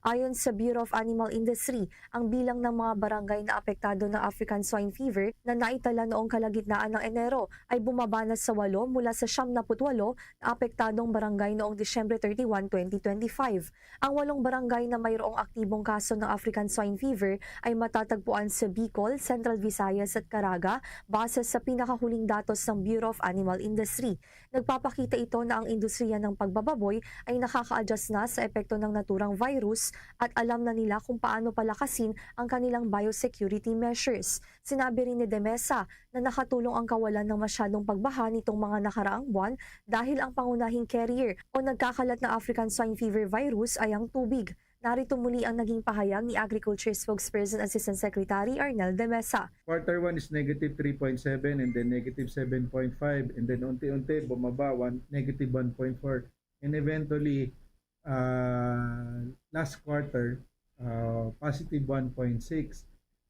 Ayon sa Bureau of Animal Industry, ang bilang ng mga barangay na apektado ng African Swine Fever na naitala noong kalagitnaan ng Enero ay bumaba na sa walo mula sa siyam na put walo na apektadong barangay noong Disyembre thirty-one, twenty twenty-five. Ang walong barangay na mayroong aktibong kaso ng African Swine Fever ay matatagpuan sa Bicol, Central Visayas at Caraga, base sa pinakahuling datos ng Bureau of Animal Industry. Nagpapakita ito na ang industriya ng pagbababoy ay nakaka-adjust na sa epekto ng naturang virus at alam na nila kung paano palakasin ang kanilang biosecurity measures. Sinabi rin ni De Mesa na nakatulong ang kawalan ng masyadong pagbaha nitong mga nakaraang buwan dahil ang pangunahing carrier o nagkakalat na African Swine Fever virus ay ang tubig. Narito muli ang naging pahayag ni Agriculture Spokesperson Assistant Secretary Arnel De Mesa. Quarter one is negative three point seven and then negative seven point five, and then unti-unti bumaba, one, negative one point four, and eventually, uh, last quarter, uh, positive one point six.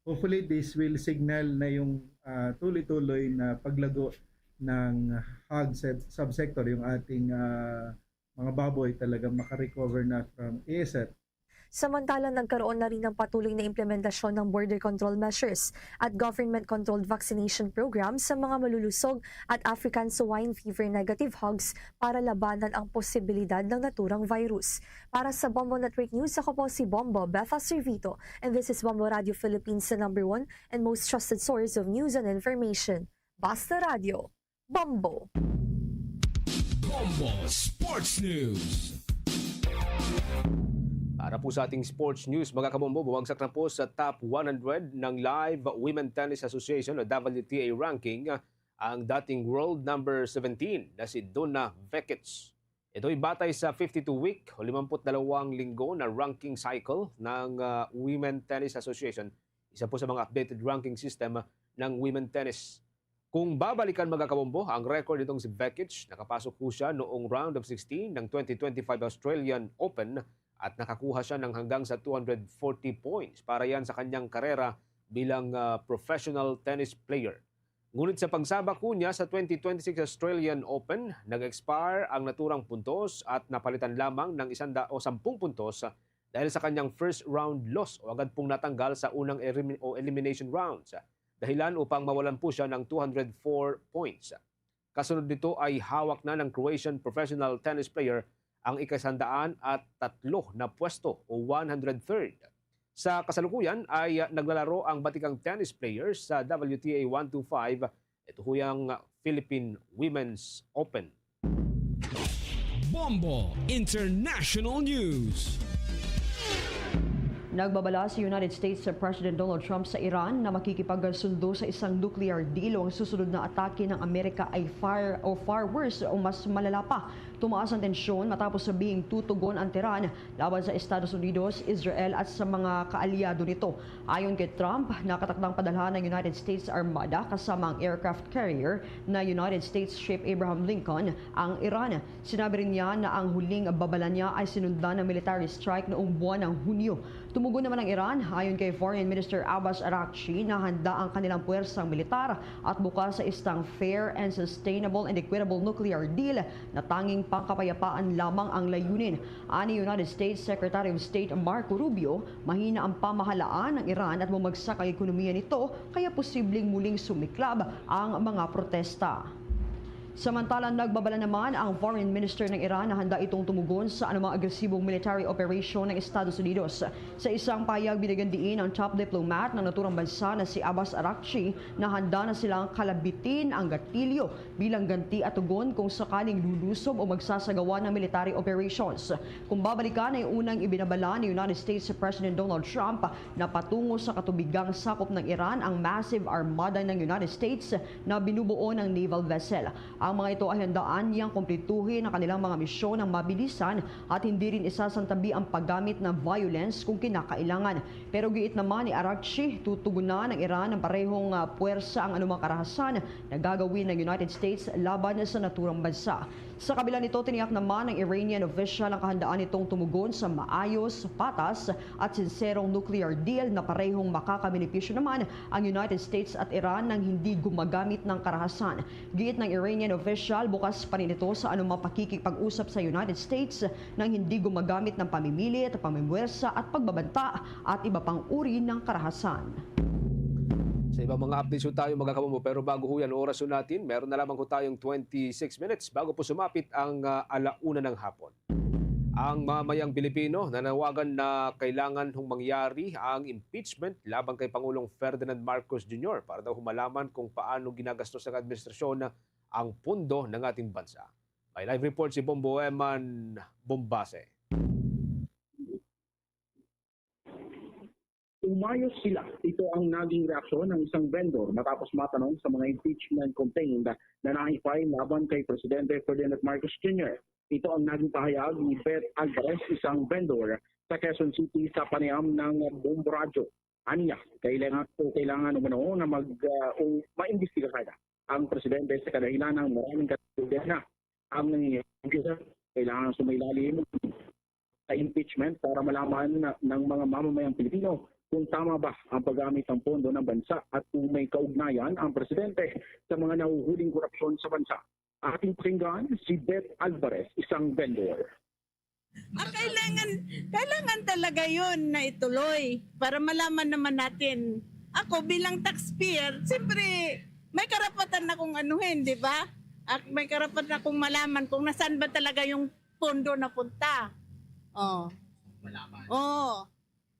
Hopefully, this will signal na yung, ah, tuloy-tuloy na paglago ng hog sub-, subsector, yung ating, ah, mga baboy talaga makarecover na from A S F. Samantala, nagkaroon na rin ng patuloy na implementasyon ng border control measures at government-controlled vaccination program sa mga malulusog at African swine fever negative hogs para labanan ang posibilidad ng naturang virus. Para sa Bombo Network News, ako po si Bombo Betha Servito, and this is Bombo Radio Philippines, the number one and most trusted source of news and information. Basta Radio, Bombo! Bombo Sports News. Para po sa ating sports news, mga kabombo, bumagsak na po sa top one hundred ng Live Women Tennis Association o W T A ranking ang dating world number seventeen na si Donna Vekic. Ito'y batay sa fifty-two week o limampu't dalawang linggo na ranking cycle ng, ah, Women Tennis Association, isa po sa mga updated ranking system ng women tennis. Kung babalikan, mga kabombo, ang record nitong si Vekic, nakapasok po siya noong round of sixteen ng twenty twenty-five Australian Open at nakakuha siya ng hanggang sa two hundred forty points para yan sa kanyang karera bilang, ah, professional tennis player. Ngunit sa pagsabak po niya sa twenty twenty-six Australian Open, nag-expire ang naturang puntos at napalitan lamang ng isanda o sampung puntos dahil sa kanyang first round loss o agad pong natanggal sa unang elim-, o elimination rounds. Dahilan upang mawalan po siya ng two hundred four points. Kasunod nito ay hawak na ng Croatian professional tennis player ang ikasandaan at tatlo na pwesto o one hundred third. Sa kasalukuyan ay, ah, naglalaro ang batikang tennis players sa W T A one two five, ito ho yung Philippine Women's Open. Bombo International News. Nagbabala si United States President Donald Trump sa Iran na makikipagsundo sa isang nuclear deal o ang susunod na atake ng Amerika ay far o far worse o mas malala pa. Tumaas ang tensyon matapos sabihing tutugon ang Tehran laban sa Estados Unidos, Israel at sa mga kaalyado nito. Ayon kay Trump, nakatakdang padalhan ng United States Armada kasama ang aircraft carrier na United States ship Abraham Lincoln ang Iran. Sinabi rin niya na ang huling babala niya ay sinundan ng military strike noong buwan ng Hunyo. Tumugon naman ang Iran, ayon kay Foreign Minister Abbas Araghchi, na handa ang kanilang puwersang militar at bukas sa isang fair and sustainable and equitable nuclear deal na tanging pangkapayapaan lamang ang layunin. Ani United States Secretary of State Marco Rubio, mahina ang pamahalaan ng Iran at bumagsak ang ekonomiya nito, kaya posibleng muling sumiklab ang mga protesta. Samantala, nagbabala naman ang foreign minister ng Iran na handa itong tumugon sa anumang agresibong military operation ng Estados Unidos. Sa isang pahayag, binigyan diin ang top diplomat ng naturang bansa na si Abbas Araghchi na handa na silang kalabitin ang gatilyo bilang ganti at tugon kung sakaling lulusob o magsasagawa ng military operations. Kung babalikan, ay unang ibinabala ni United States President Donald Trump na patungo sa katubigang sakop ng Iran ang massive armada ng United States na binubuo ng naval vessel. Ang mga ito ay handaan niyang kumpletuhin ang kanilang mga misyon ng mabilisan at hindi rin isasantabi ang paggamit ng violence kung kinakailangan. Pero giit naman ni Araghchi, tutugunan ng Iran ng parehong, ah, puwersa ang anumang karahasan na gagawin ng United States laban sa naturang bansa. Sa kabila nito, tiniyak naman ng Iranian official ang kahandaan nitong tumugon sa maayos, patas, at sinserong nuclear deal na parehong makakabenepisyo naman ang United States at Iran nang hindi gumagamit ng karahasan. Giit ng Iranian official, bukas pa rin ito sa anumang pakikipag-usap sa United States nang hindi gumagamit ng pamimilit, pamimwersa at pagbabanta at iba pang uri ng karahasan. Sa ibang mga updates ho tayo, mga kabombo, pero bago ho yan, oras ho natin, meron na lamang ho tayong twenty-six minutes bago po sumapit ang, ah, alauna ng hapon. Ang mamayang Pilipino nanawagan na kailangan hong mangyari ang impeachment laban kay Pangulong Ferdinand Marcos Junior para daw malaman kung paano ginagastos ng administrasyon ang pondo ng ating bansa. May live report si Bombo Eman Bombase. Umayos sila. Ito ang naging reaksyon ng isang vendor matapos matanong sa mga impeachment complaint na na-file laban kay Presidente Ferdinand Marcos Junior. Ito ang naging pahayag ni Beth Alvarez, isang vendor sa Quezon City, sa panayam ng Bombo Radyo. Aniya, kailangan o kailangan umano na mag, ah, o maimbestigahan ang presidente sa kadahilan ng maraming kategorya na ang nangyayari. Kailangan sumailalim sa impeachment para malaman na, ng mga mamamayang Pilipino kung tama ba ang paggamit ng pondo ng bansa at kung may kaugnayan ang presidente sa mga nahuhuling korupsyon sa bansa. Ating pakinggan si Beth Alvarez, isang vendor. Ah, kailangan, kailangan talaga yon na ituloy para malaman naman natin. Ako bilang taxpayer, siyempre may karapatan akong anuhin, di ba? At may karapatan akong malaman kung nasaan ba talaga yung pondo napunta. Oh. Malaman. Oh.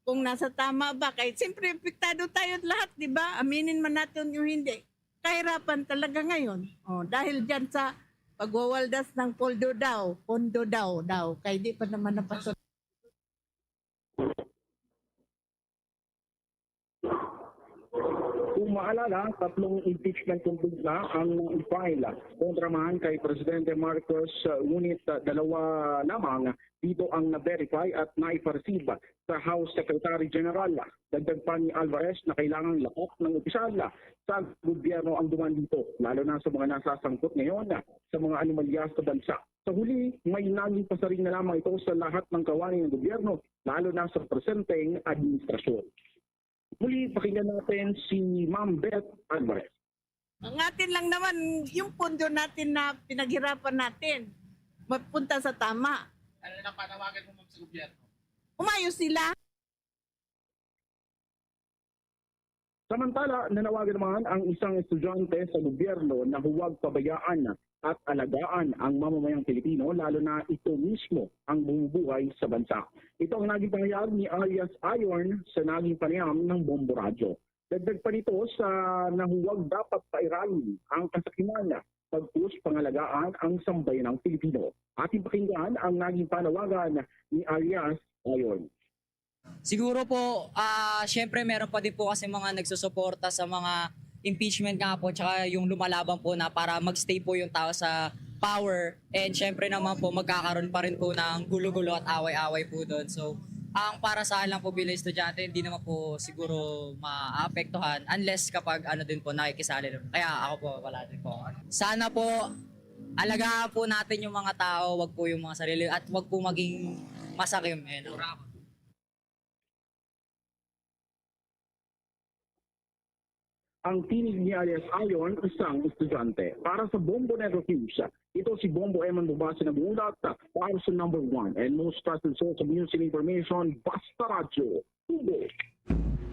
Kung nasa tama ba? Kay siyempre apektado tayo lahat, di ba? Aminin man natin yung hindi. Kahirapan talaga ngayon. Oh, dahil dyan sa pagwawaldas ng pondo daw, pondo daw, daw. Kay di pa naman napasok. Kung maalala, tatlong impeachment complaint na ang na-file kontra man kay Presidente Marcos, uh, ngunit, uh, dalawa lamang dito ang na-verify at naipa-receive sa House Secretary General. Dagdag pa ni Alvarez na kailangang lahat ng opisyal sa gobyerno ang duman dito, lalo na sa mga nasasangkot ngayon sa mga anomalya sa bansa. Sa huli, may naging pasaring na lamang ito sa lahat ng kawani ng gobyerno, lalo na sa presenteng administrasyon. Muli, pakinggan natin si Ma'am Beth Alvarez. Ang atin lang naman, yung pondo natin na pinaghirapan natin, mapunta sa tama. Ano na panawagan mo, ma'am, sa gobyerno? Umayos sila. Samantala, nanawagan naman ang isang estudyante sa gobyerno na huwag pabayaan at alagaan ang mamamayang Pilipino, lalo na ito mismo ang bumubuhay sa bansa. Ito ang naging pahayag ni alias Ayon sa naging panayam ng Bombo Radyo. Dagdag pa nito sa na huwag dapat pairalin ang kasakiman, pagpus pangalagaan ang sambayanang Pilipino. Ating pakinggan ang naging panawagan ni alias Ayon. Siguro po, ah, siyempre meron pa din po kasi mga nagsusuporta sa mga impeachment nga po, tsaka yung lumalaban po na para magstay po yung tao sa power. And siyempre naman po, magkakaroon pa rin po ng gulo-gulo at away-away po doon. So, ang para sa akin lang po bilang estudyante, hindi naman po siguro maapektuhan unless kapag ano din po, nakikisali rin. Kaya ako po, wala din po. Sana po, alagaan po natin yung mga tao, wag po yung mga sarili, at wag po maging masakim. Eh, no? Ang tinig ni alias Ayon, isang estudyante. Para sa Bombo Network News, ito si Bombo Eman Bubasi nag-uulat para sa number one and most trusted source of news and information, Basta Radyo, Bombo.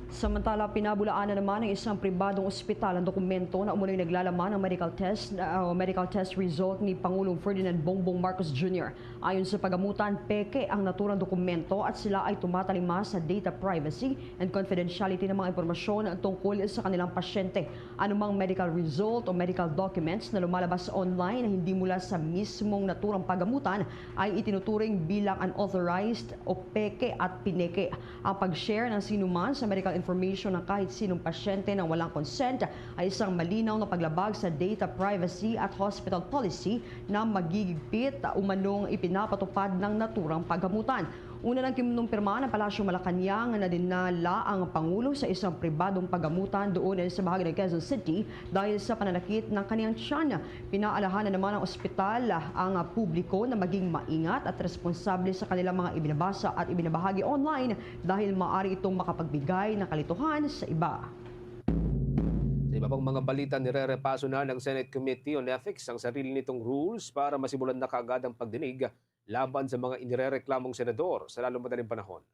Samantala, pinabulaanan naman ng isang pribadong ospital ang dokumento na umano'y naglalaman ng medical test, uh, medical test result ni Pangulong Ferdinand Bongbong Marcos Junior Ayon sa pagamutan, peke ang naturang dokumento at sila ay tumatalima sa Data Privacy and Confidentiality ng mga impormasyon tungkol sa kanilang pasyente. Anumang medical result o medical documents na lumalabas online na hindi mula sa mismong naturang pagamutan ay itinuturing bilang unauthorized o peke at pineke. Ang pag-share ng sinuman sa medical information ng kahit sinong pasyente nang walang consent ay isang malinaw na paglabag sa data privacy at hospital policy na magigigpit umanong ipinapatupad ng naturang paghamutan. Una nang kinumpirma ng Palasyo Malacañang na dinala ang Pangulo sa isang pribadong paghamutan doon sa bahagi ng Quezon City dahil sa pananakit ng kaniyang tiyan. Pinaalahanan naman ng ospital ang publiko na maging maingat at responsable sa kanilang mga ibinabasa at ibinabahagi online dahil maaari itong makapagbigay ng kalituhan sa iba. Sa iba pang mga balita, nirerepaso na ng Senate Committee on Ethics ang sarili nitong rules para masimulan na kaagad ang pagdinig laban sa mga inirereklamong senador sa lalong madaling panahon.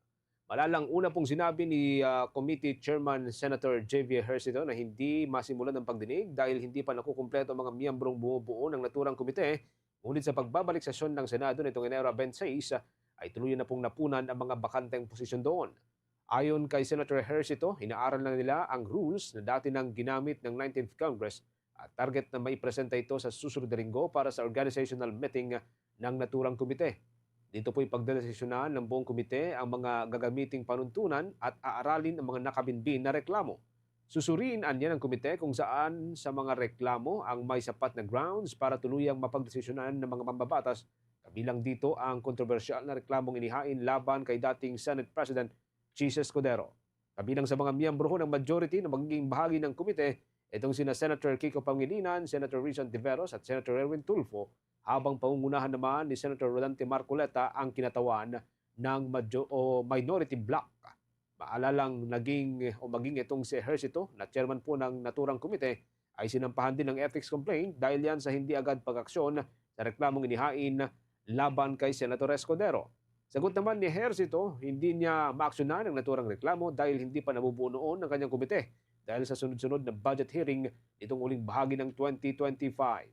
Malalang una pong sinabi ni, ah, Committee Chairman Senator J V Ejercito na hindi masimulan ang pagdinig dahil hindi pa nakukumpleto ang mga miyembrong bumubuo ng naturang komite, ngunit sa pagbabalik sesyon ng Senado nitong Enero twenty-six, ah, ay tuluyan na pong napunan ang mga bakanteng posisyon doon. Ayon kay Senator Ejercito, inaaral na nila ang rules na dati nang ginamit ng nineteenth Congress at target na maipresenta ito sa susunod na linggo para sa organizational meeting ng naturang komite. Dito po'y pagdedesisyonan ng buong komite ang mga gagamiting panuntunan at aaralin ang mga nakabinbin na reklamo. Susuriin anya ng komite kung saan sa mga reklamo ang may sapat na grounds para tuluyang mapagdesisyonan ng mga mambabatas, kabilang dito ang kontrobersyal na reklamong inihain laban kay dating Senate President Chiz Escudero. Kabilang sa mga miyembro ng majority na magiging bahagi ng komite, itong sina Senator Kiko Pangilinan, Senator Rizal Ontiveros at Senator Erwin Tulfo, habang pangungunahan naman ni Senator Rodante Marcoleta ang kinatawan ng majo-, o minority bloc. Maalalang naging o maging itong si Ejercito na chairman po ng naturang komite ay sinampahan din ng ethics complaint dahil yan sa hindi agad pag-aksyon sa reklamong inihain laban kay Senator Escudero. Sagot naman ni Ejercito, hindi niya maaksyonan ang naturang reklamo dahil hindi pa nabubuo noon ang kanyang komite dahil sa sunod-sunod na budget hearing nitong uling bahagi ng twenty twenty-five.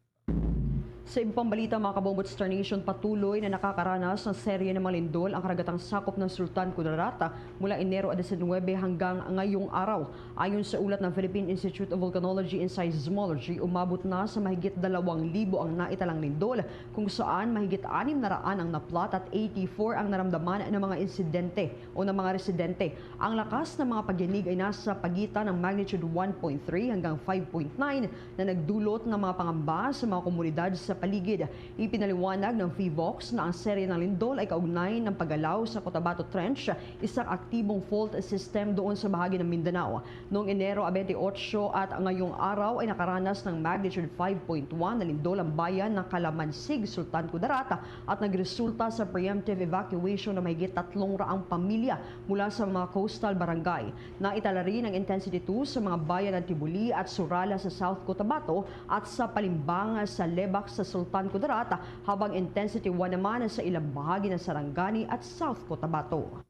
Sa iba pang balita, mga kabombo, Star Nation, patuloy na nakakaranas ng serye ng mga lindol ang karagatang sakop ng Sultan Kudarat mula Enero diecinuebe hanggang ngayong araw. Ayon sa ulat ng Philippine Institute of Volcanology and Seismology, umabot na sa mahigit dalawang libo ang naitalang lindol, kung saan mahigit anim na raan ang naplat at eighty-four ang naramdaman ng mga insidente o ng mga residente. Ang lakas ng mga pagyanig ay nasa pagitan ng magnitude one point three hanggang five point nine na nagdulot ng mga pangamba sa mga komunidad sa paligid. Ipinaliwanag ng PHIVOLCS na ang serye ng lindol ay kaugnay ng paggalaw sa Cotabato Trench, isang aktibong fault system doon sa bahagi ng Mindanao. Noong Enero twenty-eight at ngayong araw ay nakaranas ng magnitude five point one na lindol ang bayan ng Calamansig, Sultan Kudarat, at nagresulta sa preemptive evacuation ng mahigit tatlong raang pamilya mula sa mga coastal barangay. Naitala rin ang intensity two sa mga bayan ng Tibuli at Surala sa South Cotabato at sa Palimbang sa Lebac sa Sultan Kudarat, habang intensity one naman sa ilang bahagi ng Sarangani at South Cotabato.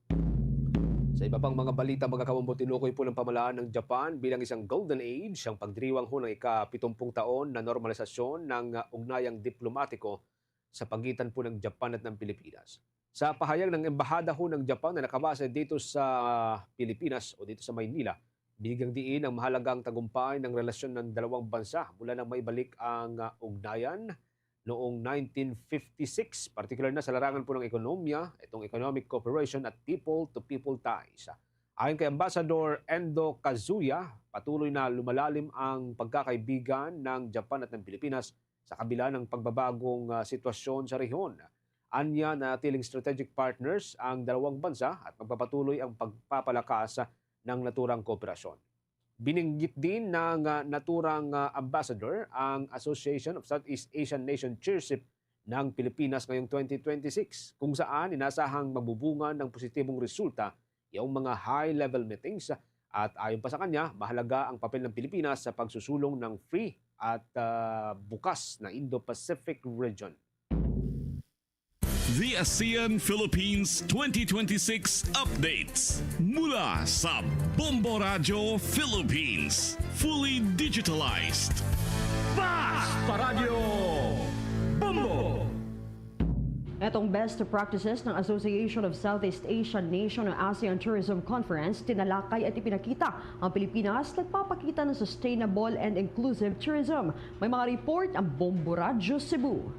Sa iba pang mga balita, mga kabombo, tinukoy po ng pamahalaan ng Japan bilang isang golden age ang pagdiriwang ho ng ika-pitumpung taon na normalisasyon ng, ah, ugnayang diplomatiko sa pagitan po ng Japan at ng Pilipinas. Sa pahayag ng Embahada ho ng Japan na nakabase dito sa Pilipinas o dito sa Maynila, binigyang diin ang mahalagang tagumpay ng relasyon ng dalawang bansa mula nang maibalik ang, ah, ugnayan noong nineteen fifty-six, partikular na sa larangan po ng ekonomiya, itong economic cooperation at people-to-people ties. Ayon kay Ambassador Endo Kazuya, patuloy na lumalalim ang pagkakaibigan ng Japan at ng Pilipinas sa kabila ng pagbabagong, ah, sitwasyon sa rehiyon. Anya, nanatiling strategic partners ang dalawang bansa at magpapatuloy ang pagpapalakas ng naturang kooperasyon. Binanggit din ng, ah, naturang, ah, ambassador ang Association of Southeast Asian Nation Chairship ng Pilipinas ngayong twenty twenty-six, kung saan inasahang magbubunga ng positibong resulta yung mga high-level meetings. At ayon pa sa kanya, mahalaga ang papel ng Pilipinas sa pagsusulong ng free at, ah, bukas na Indo-Pacific region. The ASEAN Philippines twenty twenty-six updates mula sa Bombo Radyo Philippines. Fully digitalized. Fast Paradyo Bombo! Itong best practices ng Association of Southeast Asian Nation o ASEAN Tourism Conference, tinalakay at ipinakita ang Pilipinas nagpapakita ng sustainable and inclusive tourism. May mga report ang Bombo Radyo Cebu.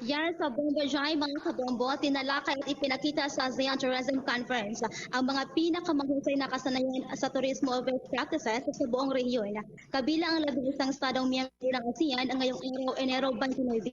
Yan sa Bombo Jai, mga kabombo, tinalakay at ipinakita sa ASEAN Tourism Conference ang mga pinakamahusay na kasanayan sa turismo o best practices sa buong rehiyon. Kabilang ang labing isang estadong miyembro ng ASEAN ngayong araw, Enero twenty-nine.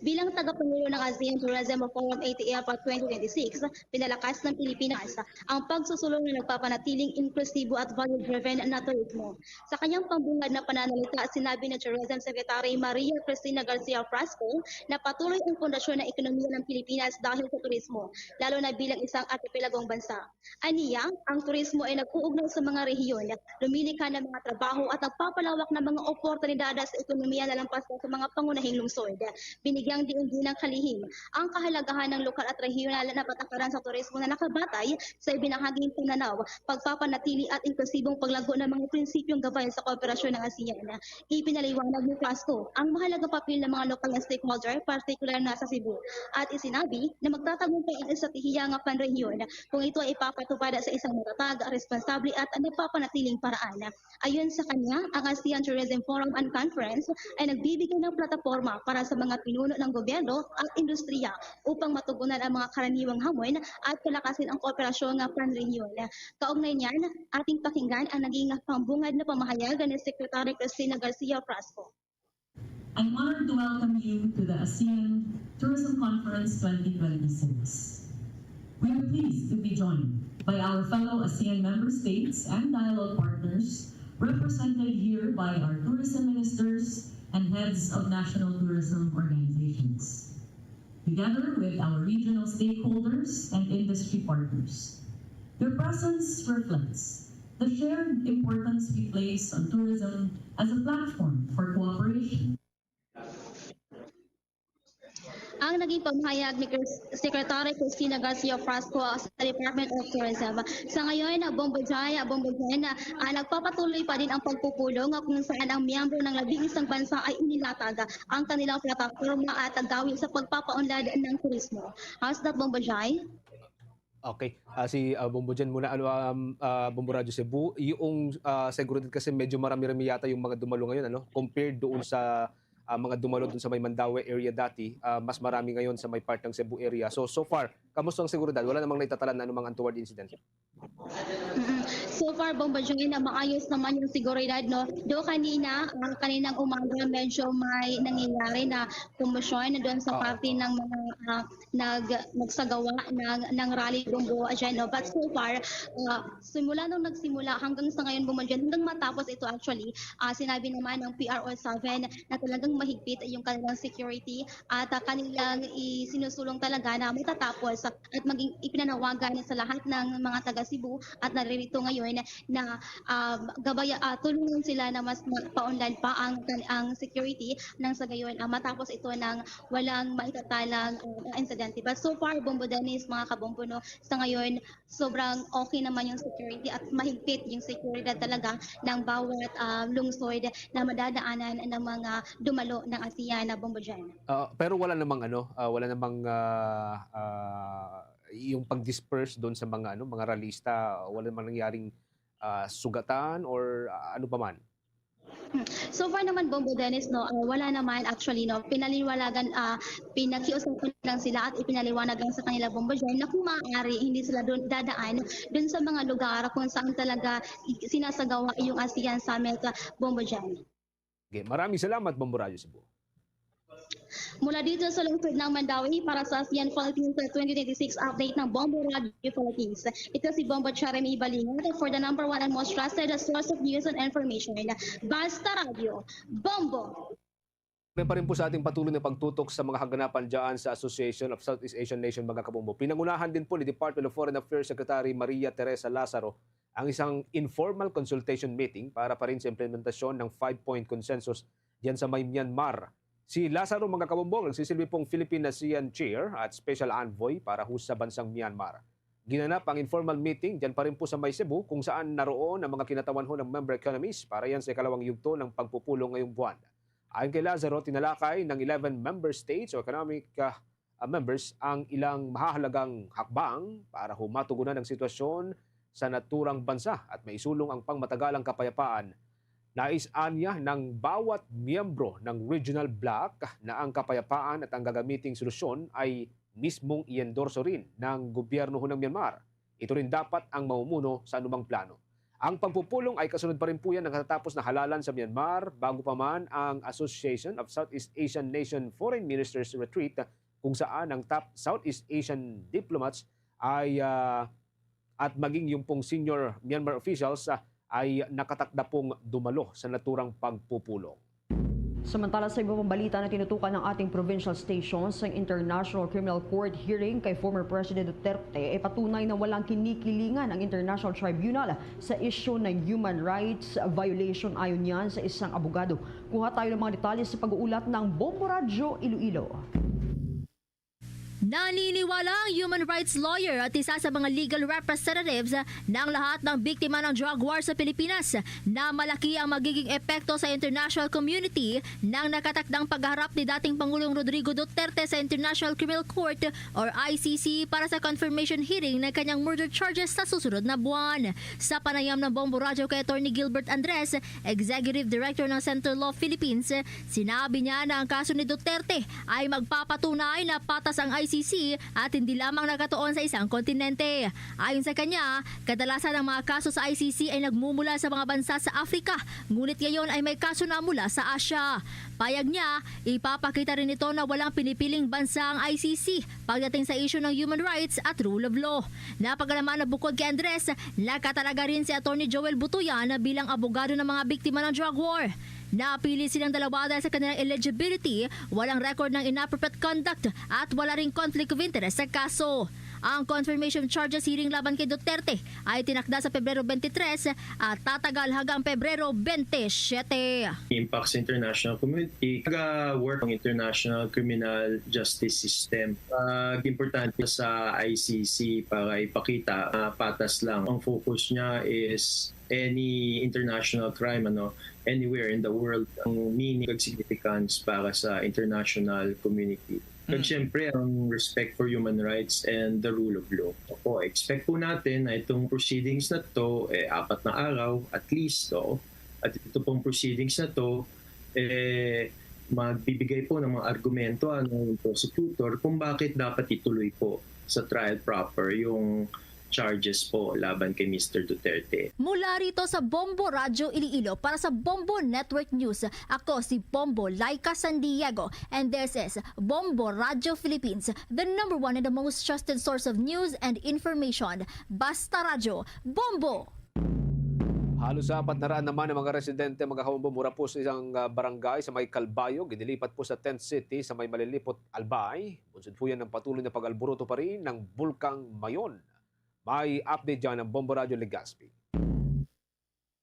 Bilang tagapangulo ng ASEAN Tourism Forum A T F twenty twenty-six, pinalakas ng Pilipinas ang pagsusulong na nagpapanatiling inklusibo at value-driven na turismo. Sa kanyang pambungad na pananalita, sinabi ni Tourism Secretary Maria Cristina Garcia Frasco na patuloy ang pundasyon ng ekonomiya ng Pilipinas dahil sa turismo, lalo na bilang isang archipelagong bansa. Aniya, ang turismo ay nag-uugnay sa mga rehiyon, lumilikha ng mga trabaho at nagpapalawak ng mga oportunidad sa ekonomiya na lampas pa sa mga pangunahing lungsod. Binigyang diin din ng kalihim ang kahalagahan ng lokal at rehiyonal na patakaran sa turismo na nakabatay sa ibinahaging pananaw, pagpapanatili at inklusibong paglago ng mga prinsipyong gabay sa kooperasyon ng ASEAN. Ipinaliwanag ni Frasco ang mahalagang papel ng mga lokal na stakeholder, partikular na sa Cebu, at isinabi na magtatagumpay ang estratehiya nga panrehiyon kung ito ay ipapatupad sa isang matatag, responsable at nagpapanatiling paraan. Ayon sa kanya, ang ASEAN Tourism Forum and Conference ay nagbibigay ng plataporma para sa mga pinuno ng gobyerno at industriya upang matugunan ang mga karaniwang hamon at palakasin ang kooperasyon nga panrehiyon. Kaugnay niyan, ating pakinggan ang naging pambungad na pamahayag ni Secretary Cristina Garcia Frasco. I'm honored to welcome you to the ASEAN Tourism Conference twenty twenty-six. We are pleased to be joined by our fellow ASEAN member states and dialogue partners represented here by our tourism ministers and heads of national tourism organizations, together with our regional stakeholders and industry partners. Their presence reflects the shared importance we place on tourism as a platform for cooperation. Ang naging pamahayag ni Chris- Secretary Cristina Garcia Frasco sa Department of Tourism. Sa ngayon, ah, Bombo Jai, ah, Bombo Jen, ah, nagpapatuloy pa din ang pagpupulong, ah, kung saan ang miyembro ng labing isang bansa ay inilatag ang kanilang plataporma at gawi sa pagpapaunlad ng turismo. How's that, Bombo Jai? Okay. Ah, si ah, Bombo Jen muna, ano, um, ah, Bombo Radyo Cebu, yung ah, seguridad kasi medyo marami-rami yata yung mga dumalo ngayon, ano, compared doon sa ah, mga dumalo doon sa may Mandaue area dati, ah, mas marami ngayon sa may part ng Cebu area. So, so far, kamusta ang seguridad? Wala namang naitatalan na anumang untoward incident? Mm-mm. So far, Bombo Jai, na maayos naman yung seguridad, no? Do kanina, ah, kaninang umaga, medyo may nangyayari na komosyon doon sa Oo, parte oo. ng mga ah, nag nagsagawa ng ng rally, Bombo Jai, no? But so far, ah, simula nung nagsimula hanggang sa ngayon, Bombo Jai, hanggang matapos ito actually, ah, sinabi naman ng P R O seven na talagang mahigpit yung kanilang security at ah, kanilang isinusulong talaga na matatapos at maging ipinanawagan sa lahat ng mga taga Cebu at naririto ngayon na um, gabaya, ah, tulungan sila na mas ma- paunlad pa ang ang security nang sa gayon ah, matapos ito ng walang maitatalang ah, insidente. But so far, Bombo Dennis, mga kabombo, no, sa ngayon, sobrang okay naman yung security at mahigpit yung seguridad talaga ng bawat ah, lungsod na madadaanan ng mga dumalo ng ASEAN na, Bombo Jen. Ah, pero wala namang ano, ah, wala namang ah, ah, yung pag-disperse doon sa mga ano, mga ralista, wala namang nangyaring ah, sugatan or ah, ano pa man. So far naman, Bombo Dennis, no, ah, wala naman actually, no, pinaliwanagan, ah, pinakiusapan lang sila at ipinaliwanag lang sa kanila, Bombo Jen, na kung maaari hindi sila dun dadaan dun sa mga lugar kung saan talaga i- sinasagawa yung ASEAN Summit, ah, Bombo Jen. Okay, maraming salamat, Bombo Radyo Cebu. Mula dito sa lungsod ng Mandaue, para sa ASEAN Philippines twenty twenty-six update ng Bombo Radio Philippines, ito si Bombo Jeremy Balingat for the number one and most trusted source of news and information. Basta Radio, Bombo! May pa rin po sa ating patuloy na pagtutok sa mga kaganapan dyan sa Association of Southeast Asian Nation, mga kabombo. Pinangunahan din po ni Department of Foreign Affairs Secretary Maria Teresa Lazaro ang isang informal consultation meeting para pa rin sa implementasyon ng five-point consensus dyan sa may Myanmar. Si Lazaro, mga kabombo, nagsisilbi pong Philippine ASEAN Chair at Special Envoy para ho sa bansang Myanmar. Ginanap ang informal meeting dyan pa rin po sa may Cebu, kung saan naroon ang mga kinatawan ho ng member economies para yan sa ikalawang yugto ng pagpupulong ngayong buwan. Ayon kay Lazaro, tinalakay ng eleven member states o economic ah, ah, members ang ilang mahahalagang hakbang para ho matugunan ang sitwasyon sa naturang bansa at maisulong ang pangmatagalang kapayapaan. Nais anya ng bawat miyembro ng regional bloc na ang kapayapaan at ang gagamiting solusyon ay mismong i-endorso rin ng gobyerno ho ng Myanmar. Ito rin dapat ang mamumuno sa anumang plano. Ang pagpupulong ay kasunod pa rin po yan ng katatapos na halalan sa Myanmar, bago pa man ang Association of Southeast Asian Nation Foreign Ministers Retreat, kung saan ang top Southeast Asian diplomats ay ah, at maging yung pong senior Myanmar officials ah, ay nakatakda pong dumalo sa naturang pagpupulong. Samantala, sa iba pang balita na tinutukan ng ating provincial stations, ang International Criminal Court hearing kay former President Duterte ay patunay na walang kinikilingan ang International Tribunal sa isyu ng human rights violation, ayon niyan sa isang abogado. Kuha tayo ng mga detalye sa pag-uulat ng Bombo Radyo Iloilo. Naniniwala ang human rights lawyer at isa sa mga legal representatives ng lahat ng biktima ng drug war sa Pilipinas na malaki ang magiging epekto sa international community ng nakatakdang pagharap ni dating Pangulong Rodrigo Duterte sa International Criminal Court or I C C para sa confirmation hearing ng kanyang murder charges sa susunod na buwan. Sa panayam ng Bombo Radyo kay Attorney Gilbert Andres, Executive Director ng Center Law Philippines, sinabi niya na ang kaso ni Duterte ay magpapatunay na patas ang I C C at hindi lamang nakatuon sa isang kontinente. Ayon sa kanya, kadalasan ang mga kaso sa I C C ay nagmumula sa mga bansa sa Africa, ngunit ngayon ay may kaso na mula sa Asia. Payag niya, ipapakita rin ito na walang pinipiling bansa ang I C C pagdating sa isyu ng human rights at rule of law. Napagalaman na bukod kay Andres, nakatalaga rin si Attorney Joel Butuyan bilang abogado ng mga biktima ng drug war. Napili silang dalawa dahil sa kanilang eligibility, walang record ng inappropriate conduct at wala ring conflict of interest sa kaso. Ang confirmation charges hearing laban kay Duterte ay tinakda sa Pebrero twenty-three at tatagal hanggang Pebrero twenty-seven. Impact sa international community, taga-work ang international criminal justice system. Pag importante sa I C C para ipakita, ah, patas lang. Ang focus niya is any international crime, ano, anywhere in the world. Ang meaning ug significance para sa international community. Kag Mm. syempre, ang respect for human rights and the rule of law. Opo, expect po natin na itong proceedings na to, eh, apat na araw, at least, oh, at ito pong proceedings na to, eh, magbibigay po ng mga argumento, ano, yung prosecutor kung bakit dapat ituloy po sa trial proper yung charges po laban kay Mister Duterte. Mula rito sa Bombo Radyo Iloilo, para sa Bombo Network News, ako si Bombo Laika San Diego, and this is Bombo Radyo Philippines, the number one and the most trusted source of news and information. Basta Radyo, Bombo! Halos apat na raan naman ang mga residente, mga kabombo, mura po sa isang, ah, barangay sa may Calbayog, inilipat po sa Tent City sa may Malilipot, Albay. Bunsod po yan ng patuloy na pag-alboroto pa rin ng Bulkang Mayon. May update dyan ang Bombo Radyo Legazpi.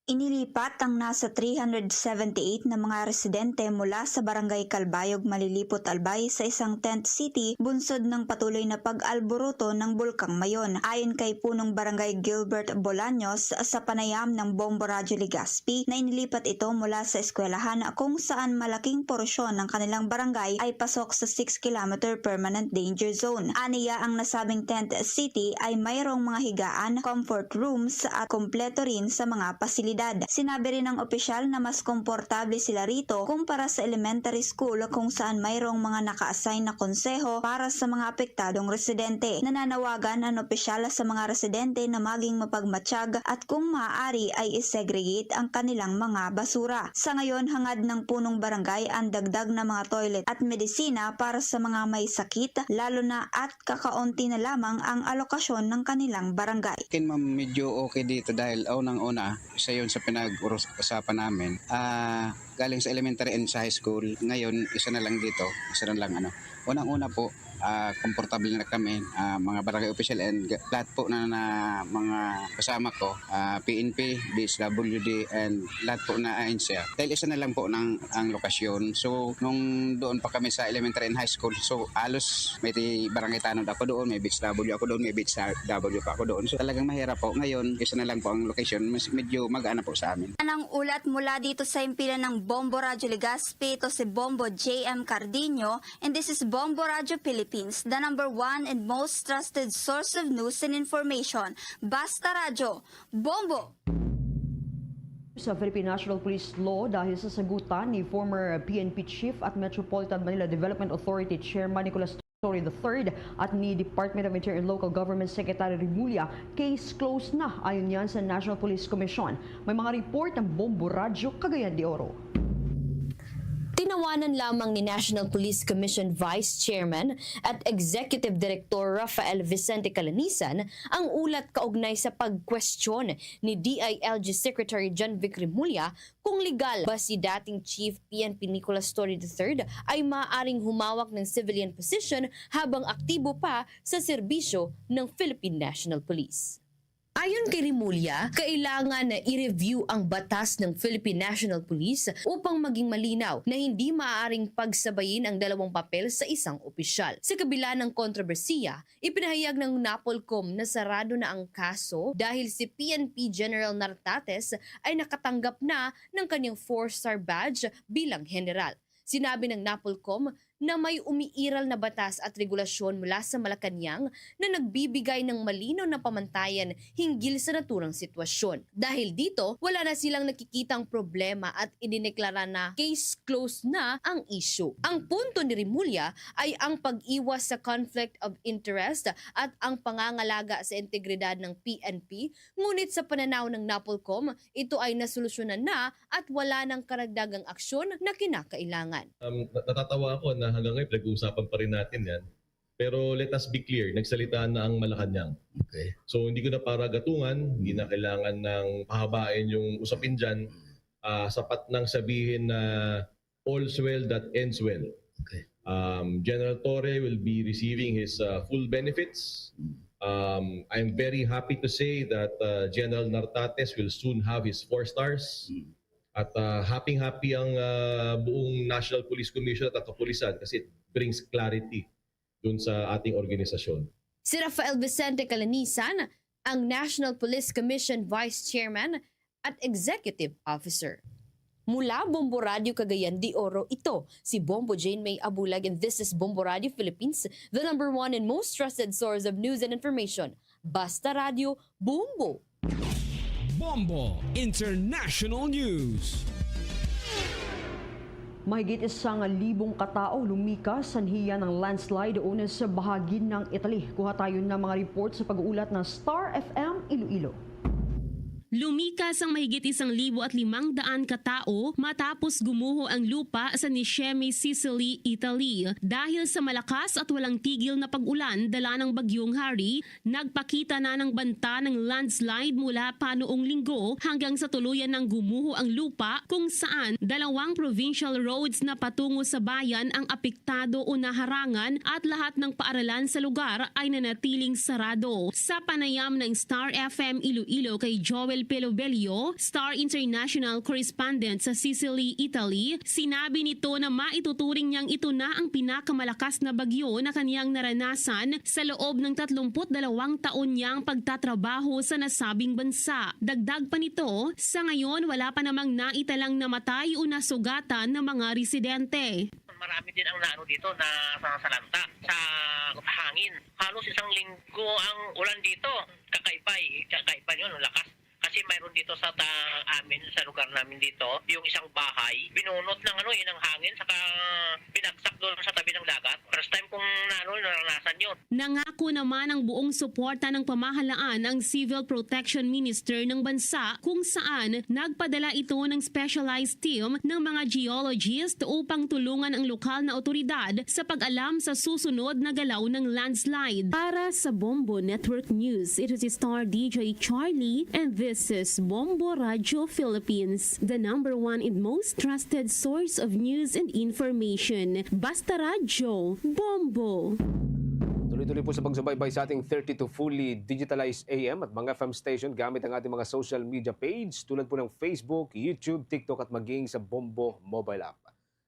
Inilipat ang nasa three hundred seventy-eight na mga residente mula sa Barangay Calbayog, Malilipot, Albay sa isang tent city bunsod ng patuloy na pag-alboroto ng Bulkang Mayon. Ayon kay Punong Barangay Gilbert Bolaños, sa panayam ng Bombo Radyo Legazpi, na inilipat ito mula sa eskwelahan kung saan malaking porsyon ng kanilang barangay ay pasok sa six kilometer permanent danger zone. Aniya, ang nasabing tent city ay mayroong mga higaan, comfort rooms at kompleto rin sa mga pasilidad. Sinabi rin ng opisyal na mas komportable sila rito kumpara sa elementary school kung saan mayroong mga naka-assign na konseho para sa mga apektadong residente. Nananawagan ang opisyal sa mga residente na maging mapagmatsyag at kung maaari ay i-segregate ang kanilang mga basura. Sa ngayon, hangad ng punong barangay ang dagdag na mga toilet at medisina para sa mga may sakit, lalo na at kakaunti na lamang ang alokasyon ng kanilang barangay. Akin, ma'am, medyo okay dito dahil unang-una, isa yun sa pinag-usapan namin. Ah, galing sa elementary and sa high school, ngayon isa na lang dito, isa na lang, ano. Unang-una po, ah, komportable na kami, ah, mga barangay official and ga-, lahat po na, na mga kasama ko, ah, P N P, D S W D, and lahat po na ahensya. Dahil isa na lang po ng, ang lokasyon. So, nung doon pa kami sa elementary and high school, so, halos may ti-, barangay tanod ako doon, may B H W ako doon, may B H W pa ako doon. So, talagang mahirap po. Ngayon, isa na lang po ang location. Mas medyo magaan na po sa amin. Ang ulat mula dito sa himpilan ng Bombo Radyo Legazpi, ito si Bombo J M Cardino, and this is Bombo Radyo Philippines, the number one and most trusted source of news and information. Basta Radyo, Bombo! Sa Philippine National Police Law, dahil sa sagutan ni former P N P Chief at Metropolitan Manila Development Authority Chairman Nicolas Torre the third at ni Department of Interior and Local Government Secretary Remulla, case closed na, ayon yan sa National Police Commission. May mga report ang Bombo Radyo Cagayan de Oro. Tinawanan lamang ni National Police Commission Vice Chairman at Executive Director Rafael Vicente Calanisan ang ulat kaugnay sa pagkwestiyon ni D I L G Secretary John Vic Remulla kung legal ba si dating Chief P N P Nicolas Torre the third ay maaaring humawak ng civilian position habang aktibo pa sa serbisyo ng Philippine National Police. Ayon kay Remulla, kailangan na i-review ang batas ng Philippine National Police upang maging malinaw na hindi maaaring pagsabayin ang dalawang papel sa isang opisyal. Sa kabila ng kontrobersiya, ipinahayag ng NAPOLCOM na sarado na ang kaso dahil si P N P General Nartates ay nakatanggap na ng kanyang four-star badge bilang general. Sinabi ng NAPOLCOM na may umiiral na batas at regulasyon mula sa Malacañang na nagbibigay ng malinaw na pamantayan hinggil sa naturang sitwasyon. Dahil dito, wala na silang nakikitang problema at idineklara na case closed na ang issue. Ang punto ni Remulla ay ang pag-iwas sa conflict of interest at ang pangangalaga sa integridad ng P N P, ngunit sa pananaw ng NAPOLCOM, ito ay nasolusyonan na at wala nang karagdagang aksyon na kinakailangan. Um, na-, natatawa ako na hanggang ngayon pinag-uusapan pa rin natin yan. Pero let us be clear, nagsalita na ang Malacañang. Okay. So, hindi ko na para gatungan, hindi na kailangan ng pahabain yung usapin dyan. Ah, sapat nang sabihin na all's well that ends well. Okay. Um, General Torre will be receiving his, uh, full benefits. Mm. Um, I'm very happy to say that uh, General Nartates will soon have his four stars. Mm. At uh, happy-happy ang uh, buong National Police Commission at ang kapulisan kasi it brings clarity dun sa ating organisasyon. Si Rafael Vicente Calanisan, ang National Police Commission Vice Chairman at Executive Officer. Mula Bombo Radio Cagayan de Oro, ito si Bombo Jane May Abulag, and this is Bombo Radio Philippines, the number one and most trusted source of news and information. Basta Radio, Bombo! Bombo International News. Mahigit isang libong katao lumikas sanhiya ng landslide una sa bahagi ng Italy. Kuha tayo ng mga report sa pag-uulat ng Star F M Iloilo. Lumikas ang mahigit isang libo at limang daan ka tawo matapos gumuho ang lupa sa Niscemi, Sicily, Italy. Dahil sa malakas at walang tigil na pag-ulan dala ng Bagyong Harry, nagpakita na ng banta ng landslide mula pa noong Linggo hanggang sa tuluyan ng gumuho ang lupa, kung saan dalawang provincial roads na patungo sa bayan ang apektado o naharangan at lahat ng paaralan sa lugar ay nanatiling sarado. Sa panayam ng Star F M Iloilo kay Joel Pelobelio, Star International Correspondent sa Sicily, Italy, sinabi nito na maituturing niyang ito na ang pinakamalakas na bagyo na kaniyang naranasan sa loob ng tatlumpu't dalawang taon niyang pagtatrabaho sa nasabing bansa. Dagdag pa nito, sa ngayon wala pa namang naitalang namatay o nasugatan na mga residente. Marami din ang naano dito na sa salanta, sa hangin. Halos isang linggo ang ulan dito. Kakaiba eh. Kakaiba yun, ang lakas. Kasi mayroon dito sa ta- amin, sa lugar namin dito, yung isang bahay, binunot ng ano eh, ng hangin, saka binagsak doon sa tabi ng dagat. First time kong naano, naranasan yun. Nangako naman ang buong suporta ng pamahalaan ang Civil Protection Minister ng bansa, kung saan nagpadala ito ng specialized team ng mga geologist upang tulungan ang lokal na otoridad sa pag-alam sa susunod na galaw ng landslide. Para sa Bombo Network News, ito si Star D J Charlie, and this is Bombo Radio Philippines, the number one and most trusted source of news and information. Basta Radyo, Bombo! Tuloy-tuloy po sa pagsubaybay sa ating thirty-two fully digitalized A M at mga F M station gamit ang ating mga social media page tulad po ng Facebook, YouTube, TikTok at maging sa Bombo mobile app.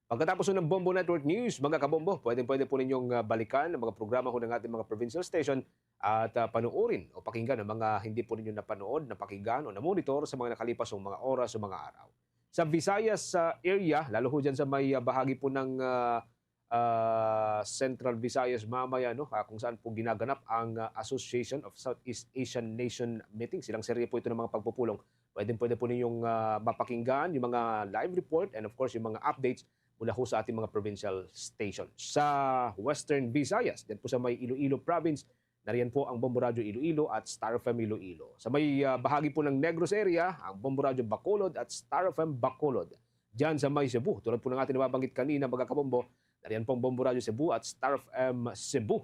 Pagkatapos ng Bombo Network News, mga kabombo, pwedeng-pwede po ninyong ah, balikan ang mga programa ho ng ating mga provincial station at ah, panuorin o pakinggan ang mga hindi po ninyo napanood, napakinggan o namonitor sa mga nakalipas mong mga oras o mga araw. Sa Visayas ah, area, lalo ho dyan sa may ah, bahagi po ng ah, ah, Central Visayas mamaya, no, ah, kung saan po ginaganap ang ah, Association of Southeast Asian Nation Meeting. Silang serye po ito ng mga pagpupulong. Pwedeng-pwede po ninyong ah, mapakinggan yung mga live report and of course yung mga updates mula ho sa ating mga provincial station. Sa Western Visayas, dyan po sa may Iloilo Province, nariyan po ang Bombo Radyo Iloilo at Star F M Iloilo. Sa may ah, bahagi po ng Negros area, ang Bombo Radyo Bacolod at Star F M Bacolod. Dyan sa may Cebu, tulad po ng ating nababanggit kanina, mga kabombo, nariyan po ang Bombo Radyo Cebu at Star F M Cebu.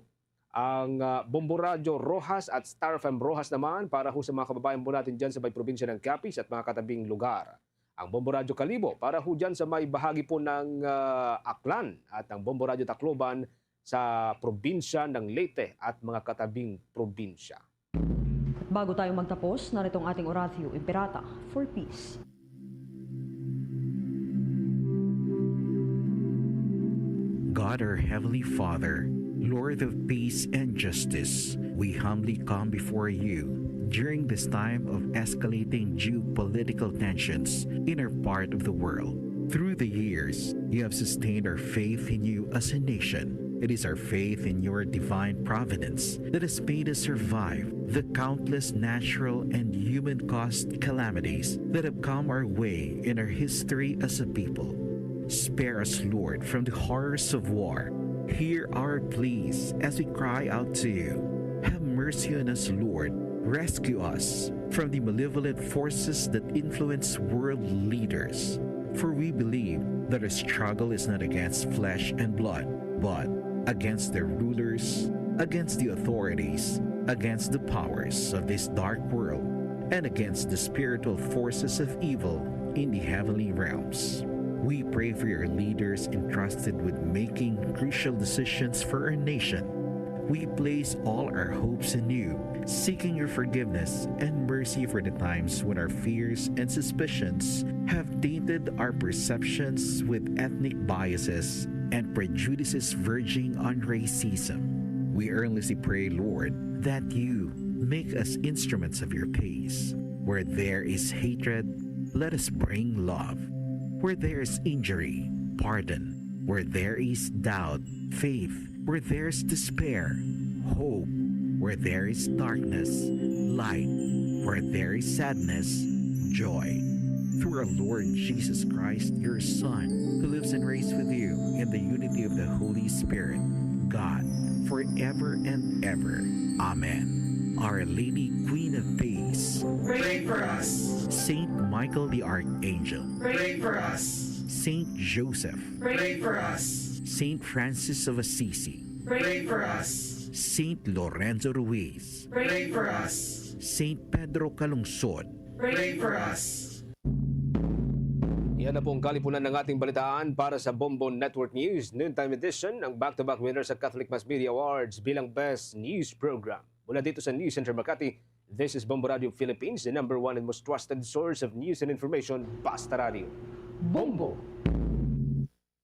Ang ah, Bombo Radyo Roxas at Star F M Roxas naman para ho sa mga kababayan po natin dyan sa may probinsya ng Capiz at mga katabing lugar. Ang Bombo Radyo Kalibo para ho dyan sa may bahagi po ng ah, Aklan at ang Bombo Radyo Tacloban sa probinsya ng Leyte at mga katabing probinsya. At bago tayo magtapos, narito ang ating Oratio Imperata for Peace. God, our Heavenly Father, Lord of peace and justice, we humbly come before you during this time of escalating geopolitical tensions in our part of the world. Through the years, you have sustained our faith in you as a nation. It is our faith in your divine providence that has made us survive the countless natural and human caused calamities that have come our way in our history as a people. Spare us, Lord, from the horrors of war. Hear our pleas as we cry out to you. Have mercy on us, Lord. Rescue us from the malevolent forces that influence world leaders. For we believe that our struggle is not against flesh and blood, but against the rulers, against the authorities, against the powers of this dark world, and against the spiritual forces of evil in the heavenly realms. We pray for your leaders entrusted with making crucial decisions for our nation. We place all our hopes in you, seeking your forgiveness and mercy for the times when our fears and suspicions have tainted our perceptions with ethnic biases and prejudices verging on racism. We earnestly pray, Lord, that you make us instruments of your peace. Where there is hatred, let us bring love. Where there is injury, pardon. Where there is doubt, faith. Where there is despair, hope. Where there is darkness, light. Where there is sadness, joy. Through our Lord Jesus Christ, your Son, who lives and reigns with you in the unity of the Holy Spirit, God, forever and ever. Amen. Our Lady, Queen of Peace, pray for us. Saint Michael the Archangel, pray for us. Saint Joseph, pray for us. Saint Francis of Assisi, pray for us. Saint Lorenzo Ruiz, pray for us. Saint Pedro Calungsod, pray for us. Yan na po ang kalipunan ng ating balitaan para sa Bombo Network News Noontime Edition, ang back-to-back winner sa Catholic Mass Media Awards bilang Best News Program. Mula dito sa News Center Makati, this is Bombo Radio Philippines, the number one and most trusted source of news and information, Basta Radio. Bombo!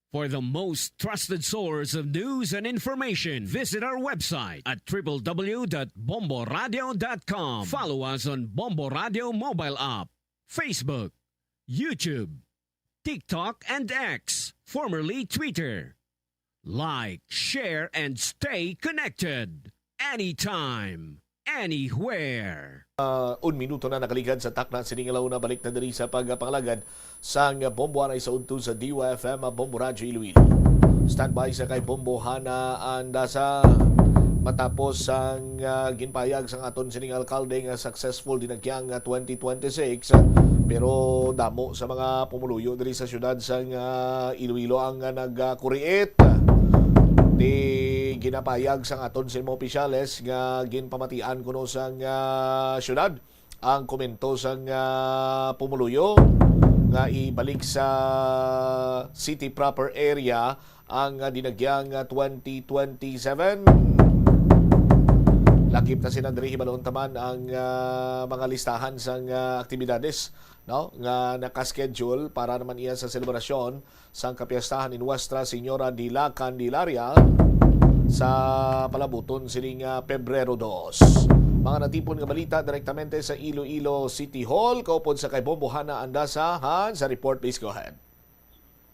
For the most trusted source of news and information, visit our website at triple w dot bomboradio dot com. Follow us on Bombo Radio mobile app, Facebook, YouTube, TikTok, and X, formerly Twitter. Like, share, and stay connected anytime, anywhere. Ah, un minuto na nakaligad sa takna sining alauna, balik na diri sa pagpangalagad sang Bombo Anay sa udto sa D Y F M, Bombo Radyo Iloilo. Standby sa kay Bombo Hana Andasa. Matapos sang, ah, ginpayag sang aton sining alkalde nga successful dinagyang, ah, twenty twenty-six, ah, pero damo sa mga pumuluyo diri sa siyudad sang, ah, Iloilo ang, ah, nagkuriit. Di ginapayag sang aton sining mga opisyales nga ginpamatian kuno sang, ah, siyudad ang komento sang, ah, pumuluyo nga ibalik sa city proper area ang, ah, dinagyang, ah, twenty twenty-seven. Lakip na sila diri, hibalon ta man ang, ah, mga listahan sang, ah, aktibidades, no, nga naka-schedule para naman iya sa selebrasyon sang kapiestahan ni Nuestra Señora de la Candelaria sa palabuton sining, ah, Pebrero dos. Mga natipon nga balita direktamente sa Iloilo City Hall, kaupod sa kay Bombo Hana Andasa. Han, sa report, please go ahead.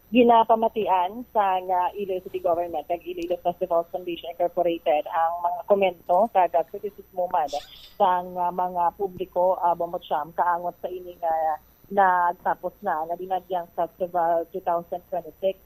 Ginapamatian sang, ah, Iloilo City Government kag Iloilo Festival Foundation Incorporated ang mga komento kag, ah, kritisismo man sang, ah, mga publiko, ah, Bombo Cham, kaangot sa ini nga nagtapos na nga Dinagyang Festival two thousand twenty-six.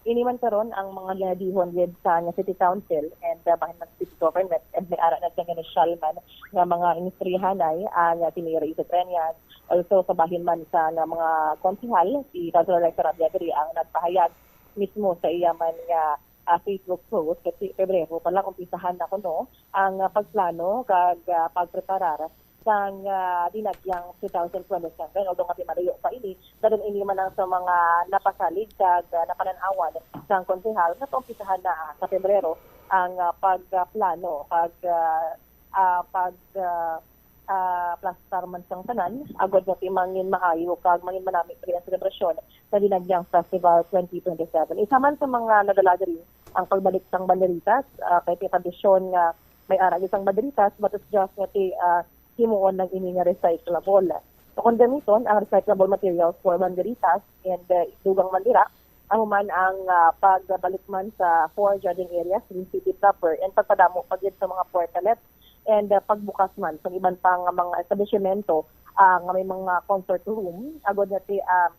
Ini man karon ang mga ginadihon gid sa nga City Council and, uh, bahin man City Government, and may ara na sang inosyal man nga mga inistoryahanay, ang, uh, Señora Iso Treñas, also sa bahin man sa nga mga konsehal, si Councilor Lester Abia diri ang nagpahayag mismo sa iya man nga, uh, Facebook post, kasi Pebrero pa lang, umpisahan na kuno ang, uh, pagplano kag, uh, pagpreparar sang, ah, Dinagyang two thousand twenty-seven, although nga malayo pa ini, daron ini man ang sa mga napasalig kag, ah, napanan-awan sang konsehal nga paumpisahan na, ah, sa Pebrero ang, ah, pagplano, pag, ah, ah, pag, ah, ah, plastar man sang tanan, agod nga ti mangin maayo kag mangin manami pa ang selebrasyon sa Dinagyang Festival twenty twenty-seven. Isa man sa mga nadala diri ang pagbalik sang banderitas, ah, kay ti tradisyon nga may ara gid sang banderitas, but it's just nga ti, ah, himuon lang ini nga recyclable. So, kung gamiton ang recyclable materials for banderitas and, uh, dugang man dira, amo man ang, uh, pagbalik man sa four judging areas sa city proper and pagpadamo pa gid sa mga portalets and, uh, pagbukas man sa iban pa nga mga establishmento, uh, nga may mga comfort room, agod nga ti, um,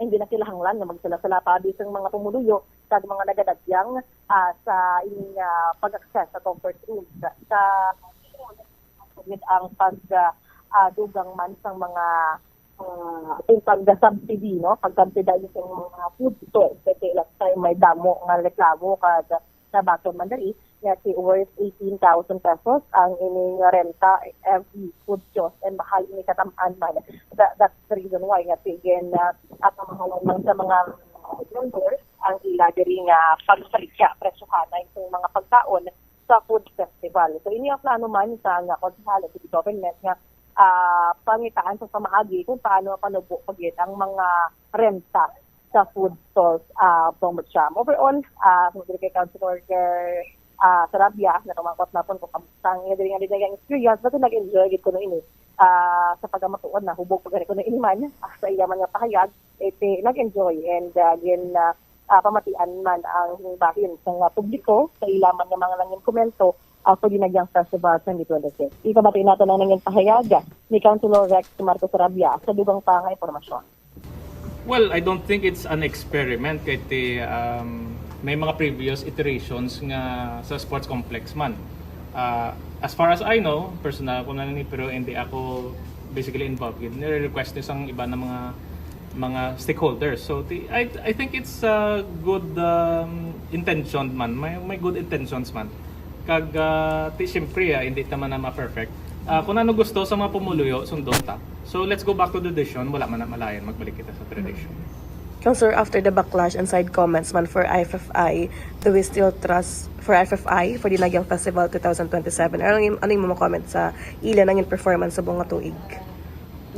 hindi na kinahanglan nga magsala-sala pa bisan mga pumuluyo kag mga nagadagyang, ah, sa ining, ah, pag-access sa comfort rooms. Sa gid ang pag, ah, ah, dugang man sang mga, ah, ang pag-subsidy, no? Pag-subsidize sa mga food stores. Kasi last time may damo nga reklamo kag nabaton man diri nga si worth eighteen thousand pesos ang ining renta every food kiosk, and mahal ini katam-an man. That, that's the reason why nga sige na at ang mga lang sa mga vendors ang ila diri nga pagsaligya presyohan na itong mga pagkaon sa food festival. So, ini ang plano man sa nga konsehal ug city government nga, ah, pangitaan sa pamaagi kung paano panubo pa gid ang mga renta sa food stalls, ah, Bong Butcham. Overall, ah, kung diri kay Councilor, ah, Sarabia, napamangkot na pon kung kamusta ang iya diri nga dinagyan experience, but nag-enjoy gid kuno ini, ah, sa pagkamatuod na hubog pa gani kuno ini man, ah, sa iya man nga pahayag, eh, ti-, nag-enjoy and, ah, gin, ah, ah, pamatian man ang bahin sang, ah, publiko sa ila man nga mga nangin komento, ah, for the Dinagyang Festival twenty twenty-six. Ipamati nato ang nangin pahayag ni Councilor Rex Marcos Sarabia sa dugang pa nga impormasyon. Well, I don't think it's an experiment kay ti, um, may mga previous iterations nga sa sports complex man. Ah, as far as I know, personal ko na ni, pero hindi ako basically involved gid. Nire-request ni sang iba na mga mga stakeholders. So ti, I I think it's a good, um, intention man. May may good intentions man. Kag, ah, ti siyempre, ah, hindi ta man na ma-perfect. Ah, kung ano gusto sa mga pumuluyo, sundon ta. So let's go back to the tradition. Wala man na malayan, magbalik kita sa tradition. Councilor, after the backlash and side comments man for I F F I, do we still trust for I F F I for the Dinagyang Festival twenty twenty-seven? Ano yung, ano yung mga comment sa ila nangin performance sa buong nga tuig?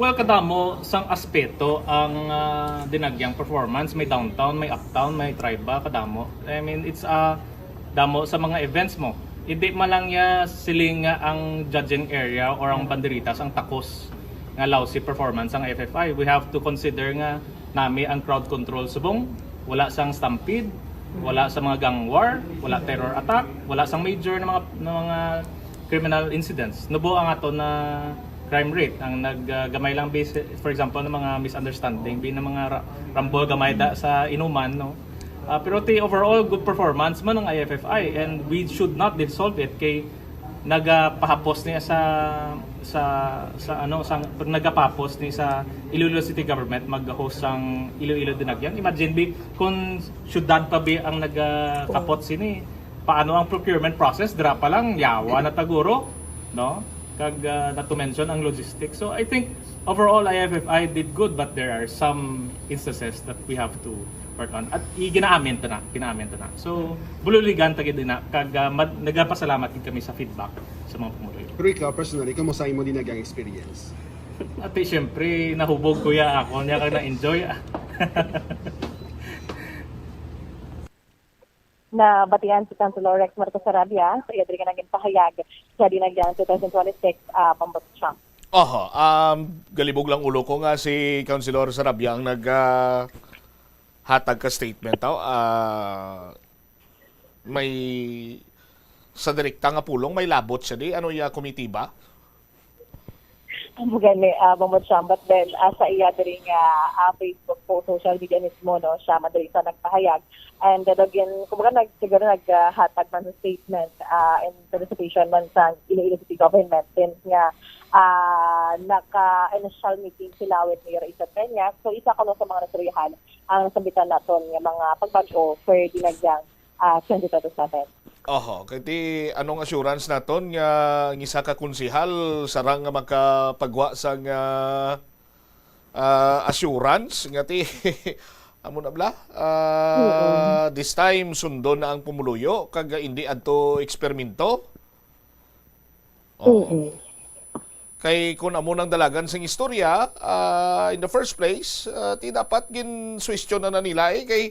Well, kadamo sang aspeto ang, ah, Dinagyang performance. May downtown, may uptown, may triba, kadamo. I mean, it's, ah, damo sa mga events mo. Hindi man lang ya siling nga ang judging area or ang banderitas ang takos nga lousy performance ang I F F I. We have to consider nga nami ang crowd control subong, wala sang stampede, wala sa mga gang war, wala terror attack, wala sang major na mga, na mga criminal incidents. Nubo ang ato na crime rate. Ang naggamay lang, base, for example, ng mga misunderstanding, bi na mga ra- rambol gamay da sa inuman, no? Ah, pero ti overall, good performance man ang I F F I, and we should not dissolve it kay nagapahapos niya sa sa sa ano sa pag nagapahapos ni sa Iloilo City Government mag-host sang Iloilo Dinagyang. Imagine bi kung syudad pa bi ang nagakapot sini, paano ang procurement process? Dira pa lang yawa na taguro, no? Kag, ah, not to mention ang logistics. So I think overall I F F I did good, but there are some instances that we have to work on. At i- ginaamin ta na, ginaamin ta na. So bululigan ta gid na kag, ah, mad- nagapasalamat gid kami sa feedback sa mga pumuluyo. Pero ikaw, personally, kamusta imo Dinagyang experience? Ati, siyempre, nahubog ko ya ako niya kag na-enjoy. Nabatian si Councilor Rex Marcos Sarabia sa iya diri nga nangin pahayag sa Dinagyang twenty twenty-six, ah, Bong Butcham. Oho, um, galibog lang ulo ko nga si Councilor Sarabia ang nag, ah, hatag ka statement. Aw, ah, may sa direkta nga pulong, may labot siya di. Ano iya komitiba? Amo gani, ah, Bong Butcham, but then, ah, sa iya diri nga, ah, Facebook post, social media mismo, no, siya man diri sa nagpahayag. And, uh, again, kumbaga, nag, siguro naghatag man sa statement, ah, in felicitation man sa Iloilo City Government since nga, ah, naka-initial meeting sila with Mayor Isa Peña. So, isa kuno sa mga nasurihan ang nasambitan naton nga mga pagbag-o for Dinagyang, ah, twenty twenty-seven. Oho, kay ti anong assurance naton nga ang isa ka konsehal sarang nga makapagwa sang, ah, ah, assurance nga ti amo na bala? Ah, this time sundon na ang pumuluyo kag hindi adto eksperimento? Oo. Kay kung amo nang dalagan sing istorya, ah, in the first place, ah, ti dapat ginsuwestiyonan na nila eh, kay,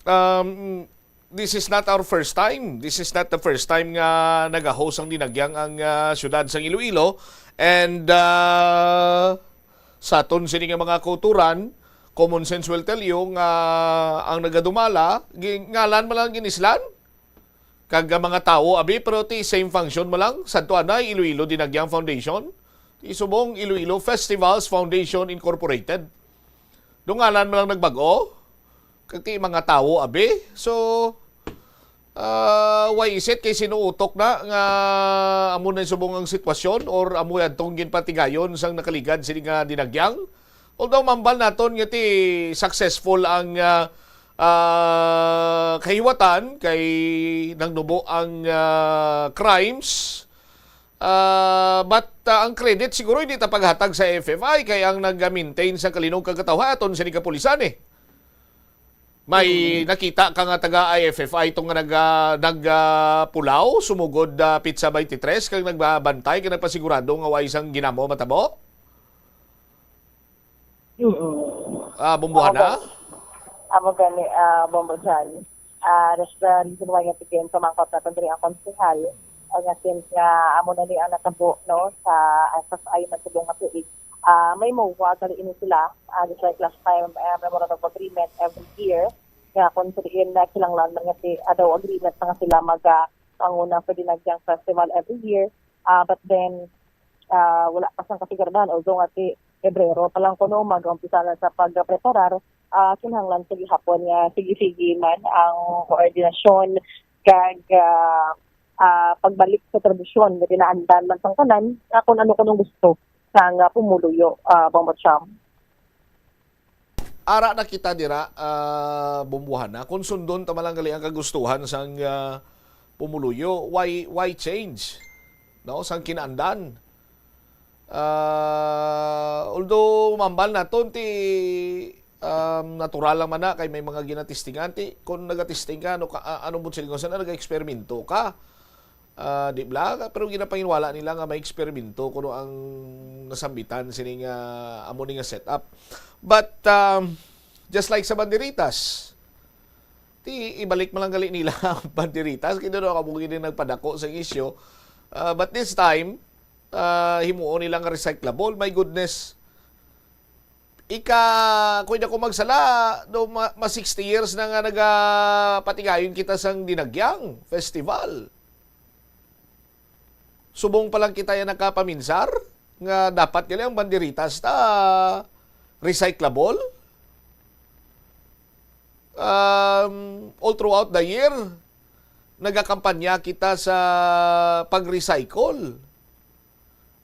um, this is not our first time. This is not the first time nga nag-host ang Dinagyang ang, ah, siyudad sang Iloilo. And, ah, sa aton sini nga mga kauturan, common sense will tell you nga ang nagadumala, gi-, ngalan man lang ginislan. Kag ang mga tawo, abi, pero ti same function mo lang. Sadto anay, Iloilo Dinagyang Foundation. Ti subong Iloilo Festivals Foundation Incorporated. Dungalan mo lang nagbag-o. Kag ti mga tawo, abi. So, ah, why is it kay sinuutok na nga amo na subong ang sitwasyon or amo yadtong ginpatigayon sang nakaligad sini nga Dinagyang? Although mambal naton nga ti successful ang, ah, ah, kahiwatan kay nangnubo ang, ah, crimes. Ah, but, ah, ang credit siguro hindi ta paghatag sa F F I kay ang nag-maintain sa kalinog kag katawhaton sini kapulisan eh. May nakita ka nga taga I F F I to nga nag, ah, nag, ah, pulaw sumugod, ah, petsa twenty-three, kag nagbabantay, kag nagpasigurado nga way sang ginamo matabo? Mm. Ah, Bumbuhana? Amo gani, ah, Bombo John. Ah, that's the reason why nga tigin sa mga kapatid diri ang konsehal. Ang nga since nga amo na ni ang natabo, no, sa S F I man subong nga tuig. Ah, may mawa gali ini sila. Ah, just like last time, eh, memorandum of agreement every year. Nga kung sa diin na kinahanglan man nga ti, ah, daw agreement na nga sila mag, ah, panguna sa Dinagyang Festival every year. Ah, but then, ah, wala pa sang kasiguraduhan. Although nga ti Pebrero pa lang kuno, mag-umpisa na sa pagpreparar, ah, kinahanglan sa gihapon nga sige-sige man ang koordinasyon kag, ah, ah, pagbalik sa tradisyon nga ginaandan man sang tanan nga kung ano kunong gusto sang, ah, pumuluyo, ah, Bombo Cham. Ara na kita dira, ah, Bumbuhana. Kung sundon ta man lang gali ang kagustuhan sang, ah, pumuluyo, why, why change? No, sang kinaandan. Ah, although mambal naton ti, um, natural lang man na kay may mga ginatistingan ti, kung nagatesting ka, ano ka, ah, ano mo silingon sa na, nag-eksperimento ka. Ah, di bala? Pero ginapanginwala nila nga may eksperimento kuno ang nasambitan sini nga amo ni nga setup. But, um, just like sa banderitas, ti ibalik man lang gali nila ang banderitas. Kaya daw kamo gini nagpadako sa isyu. Ah, but this time, ah, himuon nila nga recyclable. My goodness. Ika, kung di ako magsala, do ma, ma sixty years na nga nagapatigayon kita sang Dinagyang Festival. Subong pa lang kita yan nakapaminsar nga dapat gali ang banderitas ta recyclable. Um, all throughout the year, nagakampanya kita sa pag-recycle.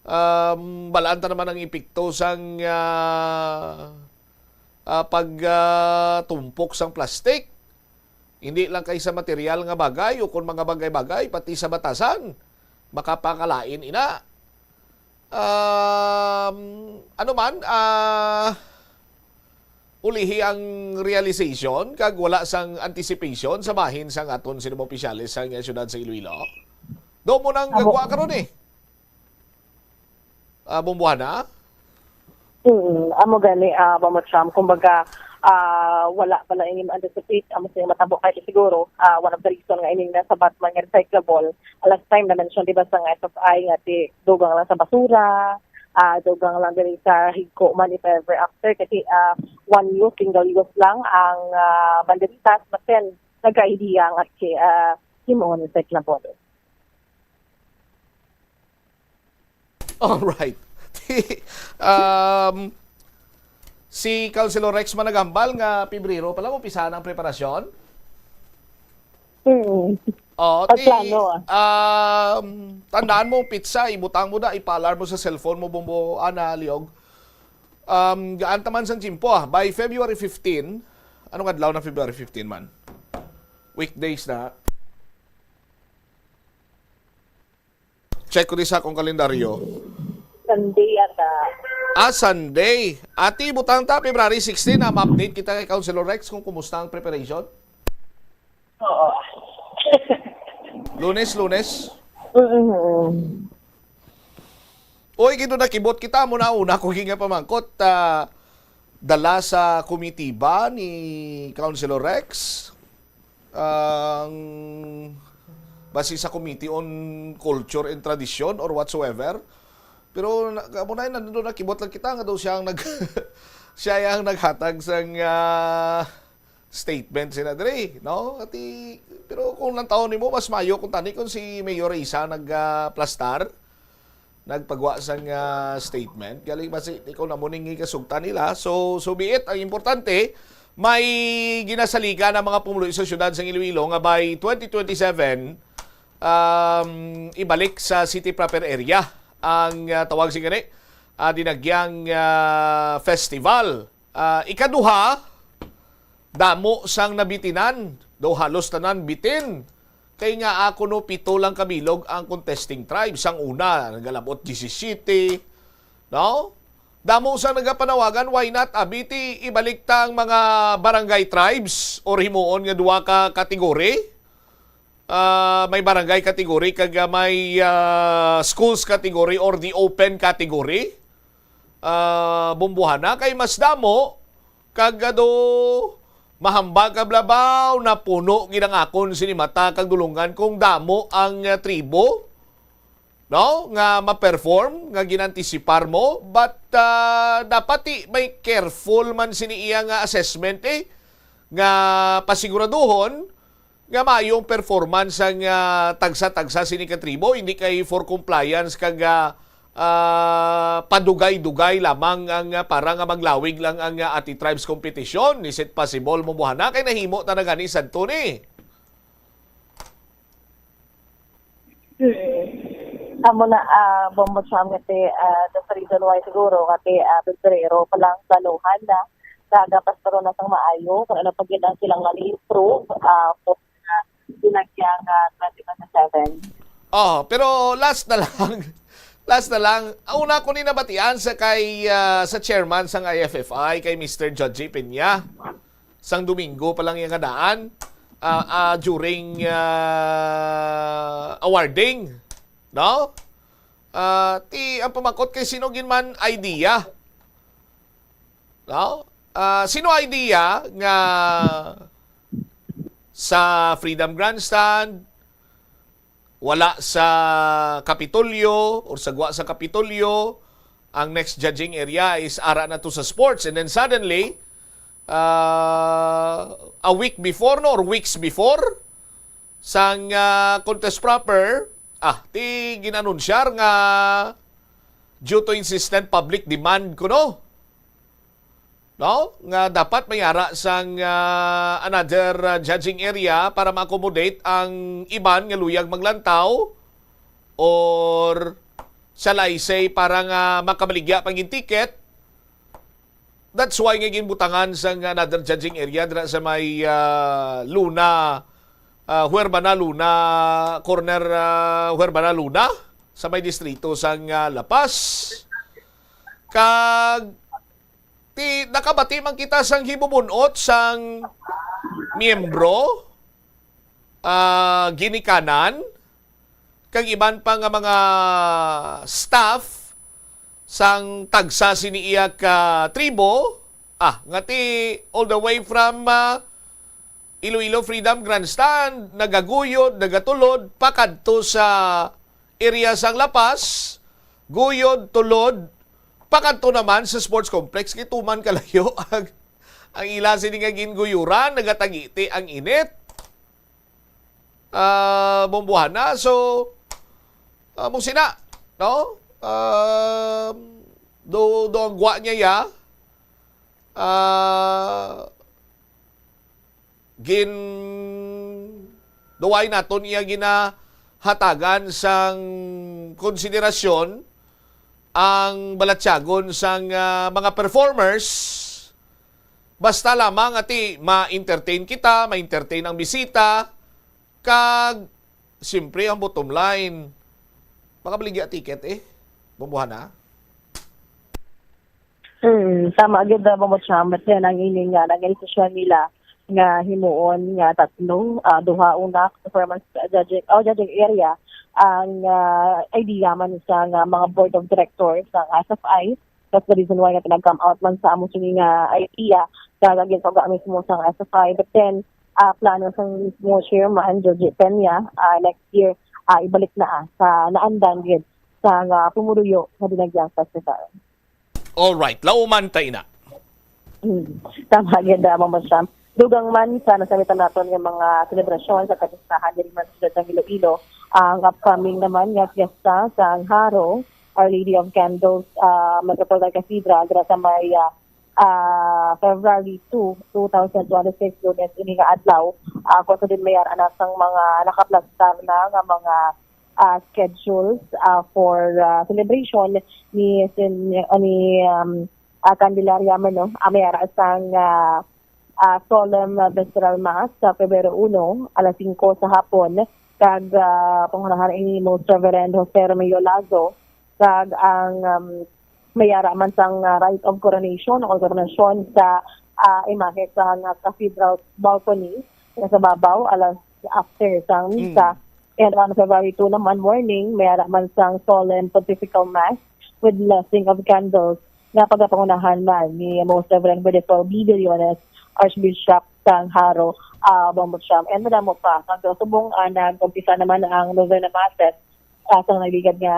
Um, balaan ta naman ang epekto sang, ah, ah, pag, ah, tumpok sang plastic. Hindi lang kay sa material nga bagay o kon mga bagay-bagay, pati sa batasan, makapakalain ina. Um, ano man, ah, ulihi ang realization kag wala sang anticipation sa bahin sang aton sino mga opisyales sang siyudad sa Iloilo. Do mo nang Amo. Gagwa karon eh. Ah, Bumbuhana? Mm, amo gani, ah, Mama Cham. Kumbaga, ah, wala pa lang ining anticipate, amo sa matabo kay siguro, ah, one of the reason nga ining nasabat man nga recyclable. Last time na mention, di ba, sa nga S F I nga ti dugang lang sa basura, ah, dugang lang diri sa higko man if ever after, kasi, ah, one use, single use lang ang, ah, banderitas, but then nagka-idea nga si, ah, himuon recyclable. Alright. Um, si Councilor Rex man nagambal nga Pebrero pa lang umpisa ang preparasyon. Mm. Oh, Pagplano, um, tandaan mo, pizza, ibutang mo na, ipalar mo sa cellphone mo, Bumbo, ana, Liog. Um, gaan taman sang tiyempo, ah. By February fifteen, anong adlaw na February fifteen man? Weekdays na. Check ko di sa akong kalendaryo. Sunday ata. Ah, Sunday. Ati, butang ta, February sixteen, na ma-update kita kay Councilor Rex kung kumusta ang preparation. Oo. Lunes, Lunes. Mm-mm. Oy, gid nakibot kita mo na una ko ginga pamangkot, ah, dala sa komitiba ni Councilor Rex ang basi sa Committee on Culture and Tradition or whatsoever. Pero na, amo na, nandun nakibot lang kita nga daw siya ang nag siya ang naghatag sang, ah, statement sina diri, no? Ati, pero kung nantawon nimo, mas mayo kung tani kung si Mayor Risa nag, ah, plastar, nagpagwa sang, ah, statement. Galing ba si, ikaw na mo ning ikasugta nila. So, so be it. Ang importante, may ginasaligan ang mga pumuloy sa siyudad sang Iloilo nga by twenty twenty-seven, um, ibalik sa city proper area ang, ah, tawag sini gani, ah, Dinagyang, ah, Festival. Ah, ikaduha, damo sang nabitinan, daw halos tanan bitin. Kay nga ako no, pito lang kabilog ang contesting tribes. Ang una, nagalabot diyesisiyete, no? Damo sa nagapanawagan, why not, abi, ti ibalik ta ang mga barangay tribes or himuon nga duha ka category? Ah, may barangay category kag, ah, may, ah, schools category or the open category. Ah, bumbuhana kay mas damo kag, ah, do mahambal ka blabaw na puno gid ang akon sini mata kag dulungan kung damo ang, ah, tribo, no, nga ma-perform nga ginantisipar mo, but, ah, dapat ti may careful man sini iya nga assessment, eh, nga pasiguraduhon nga maayo ang performance sang, ah, tagsa-tagsa sini ka tribo, hindi kay for compliance kag, ah, ah, padugay-dugay lamang ang, ah, para nga maglawig lang ang, ah, Ati Tribes competition. Is it possible, bumbuhana, kay nahimo ta na gani sadto ni? Hmm. Amo na, ah, Bombo Cham, nga ti, ah, that's the reason why siguro nga ti, ah, Febrero pa lang planuhan na, nga gapasturon na sang maayo kung ano pa gid ang kinahanglan i-improve, ah, for, ah, dinagya nga twenty twenty-seven. Oh, pero last na lang. Last na lang. Una ko ni nabatian sa kay, ah, sa chairman sang I F F I, kay Mister Judgy Peña. Sang Domingo pa lang iya nga daan, ah, ah, during, ah, awarding, no? Ah, ti ang pamakot kay sino gid man idea, no? Ah, sino idea nga sa Freedom Grandstand, wala sa Kapitolyo or sa gwa sa Kapitolyo, ang next judging area is ara na to sa sports. And then suddenly, ah, a week before, no, or weeks before, sang, ah, contest proper, ah, ti ginanunsyar nga due to insistent public demand kuno, no, nga dapat may ara sang, ah, another, ah, judging area para ma-accommodate ang iban nga luyag maglantaw or, shall I say, para nga makabaligya pa gid ticket. That's why nga ginbutangan sang another judging area dira sa may, ah, Luna, ah, Huerbana Luna, corner, ah, Huerbana Luna, sa may distrito sang, ah, La Paz. Kag ti, nakabati man kita sang hibubun-ot sang miyembro, ah, ginikanan, kag iban pa nga mga staff sang tagsa sini iya ka tribo, ah, nga ti all the way from, ah, Iloilo Freedom Grandstand, nagaguyod, nagatulod, pakadto sa area sang La Paz, guyod, tulod, pakadto naman sa sports complex, kay tuman kalayo ang, ang ila sini nga ginguyuran, nagatagiti ang init. Ah, bumbuhana. So, ah, mo sina, no? Um, do, do ang gwa niya ya. Ah, gin, duway naton iya ginahatagan sang konsiderasyon ang balatyagon sang, ah, mga performers. Basta lamang ati ma-entertain kita, ma-entertain ang bisita, kag siyempre ang bottom line, makabaligya ticket eh. Bumbuhana. Hmm, tama gyud na, Mama Cham. But then, ang ini nga, ang ini social nila nga himuon nga tatlo, ah, duha una performance judging, oh, judging area ang, ah, idea man sa nga mga board of directors sa S F I. That's the reason why nga nag-come out man sa amo sini nga idea, kag ginsuga mismo sa S F I. But then, ah, plano sa mismo chairman, Joji Peña, ah, next year, ah, ibalik na, ah, sa naandan gyud sa nga pumuruyo nga Dinagyang Festival. All right, lauman ta ina. Hmm. Tama gyud, ah, Mama Sam. Dugang man sa nasambitan naton nga mga selebrasyon sa kalistahan diri man sa siyudad sang Iloilo, ang upcoming naman nga fiesta sang Haro, Our Lady of Candles, ah, Metropolitan Cathedral, dira sa may, ah, ah, February two, two thousand twenty-six, Lunes ini nga adlaw. Ah, kung sa din may ara na sang mga nakaplastar na nga mga, ah, schedules, ah, for, ah, celebration ni Sen-, ni, um, ah, Candelaria man, no? Ah, may ara sang, ah, ah, Solemn Vesperal Mass sa Pebrero uno, alas singko sa hapon, kag, ah, pangunahan ini Most Reverend Jose Romeo Lazo, kag ang, um, May ara man sang, ah, rite of coronation o koronasyon sa, ah, imahe sang, ah, cathedral balcony nga sa babaw alas after sang misa. Mm. And on February two naman morning, may ara man sang solemn pontifical mass with blessing of candles nga pagapangunahan man ni Most Reverend Godefroid B. Billones, Archbishop sang Jaro, ah, Bombo Siam, and madamo pa. Kag subong, ah, nag-umpisa naman ang novena masses, ah, sa nagligad nga,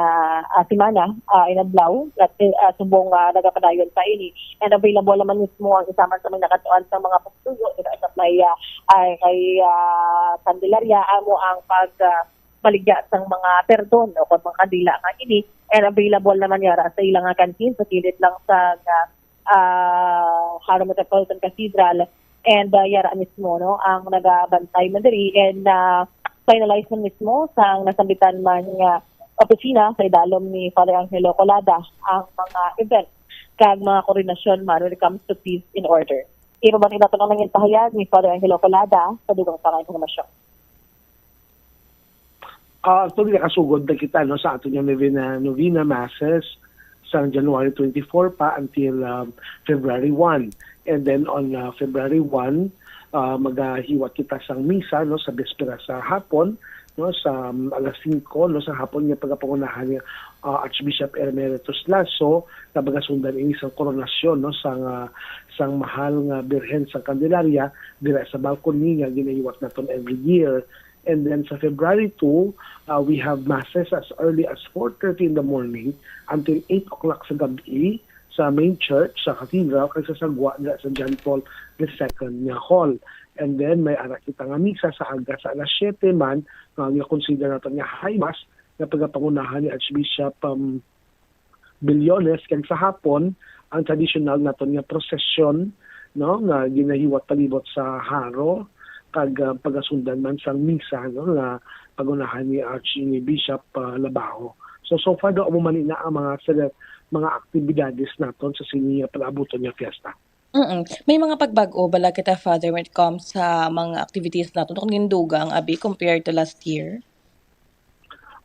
ah, semana, ah, inadlaw, at, ah, subong, ah, nagapadayon pa ini. And available naman mismo ang isa man sa may nakatuan sa mga pagtuyo, dira sa may, ah, ay, kay, ah, Candelaria, amo ang pag, ah, baligya sang mga perdon o kon mga kandila nga ini. And available naman yara sa ilang nga canteen sa kilid lang sa, ah, ah, Jaro Metropolitan Cathedral, and, ah, yara mismo, no, ang nagabantay man diri, and, ah, finalize man mismo sang nasambitan man nga opisina sa idalom ni Father Angelo Colada ang mga events kag mga koordinasyon man when it comes to peace and order. Ipabalik nato ang nangin pahayag ni Father Angelo Colada sa dugang pa nga impormasyon. Ah, actually, nakasugod na kita, no, sa ato nga novena, novena masses sang January twenty-four pa until, um, February one. And then on, uh, February one, uh, magahiwat kita sang misa, no, sa biyespera sa hapon, no, sa, um, alas singko, no, sa hapon nga pagapangunahan ni, uh, Archbishop Emeritus Lasso, nga magasundan ini sang koronasyon, no, sang, uh, sang mahal nga Birhen sang Candelaria dira sa balcony nga ginahiwat naton every year. And then sa February two, uh, we have masses as early as four thirty in the morning until eight o'clock sa gabi sa main church sa cathedral kag sa sagwa dira sa John Paul the Second nga hall. And then may ara kita nga misa sa aga sa alas siyete man, nga gina-consider nato nga high mass nga pagapangunahan ni Archbishop, um, Bilyones, kag sa hapon ang tradisyonal naton nga prosesyon, no, nga ginahiwat palibot sa Jaro, kag, ah, pagasundan man sang misa, no, nga pangunahan ni Archbishop, ah, Labajo. So, so far daw amo man ina ang mga sele-, mga aktibidades naton sa sini nga palaabuton nga fiesta. Mm. May mga pagbag-o bala kita, Father, when it comes sa mga activities naton kung gindugang abi compared to last year?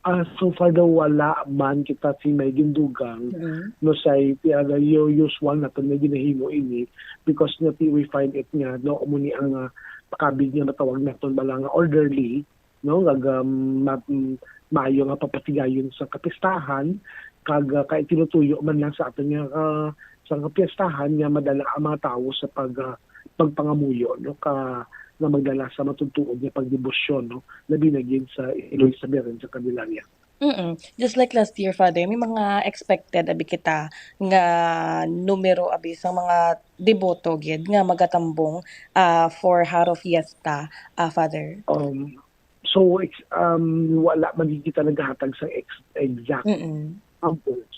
Ah, so far daw wala man kita si may gindugang, mm, no, say ti, ah, the u-, usual naton nga ginahimo ini because nga ti, we find it nga, no, amo ni ang, ah, pakabig nga matawag naton bala nga orderly, no, nga, um, ma-, mm, maayo nga papatigayon sa kapistahan, kag, ah, kay tinutuyo man lang sa aton nga, ah, sa kapistahan nga madala ang mga tawo sa pag, ah, pagpangamuyo, no, ka, nga magdala sa matuod-tuod nga pagdebosyon, no, labi na gid sa iloy sa Birhen sa Candelaria. Mm. Just like last year, Father, may mga expected abi kita nga numero abi sa mga deboto gid nga magatambong, ah, for Jaro Fiesta, ah, Father? Um, so, ex-, um, wala man gid kita nagahatag sa ex-, exact, mm, numbers.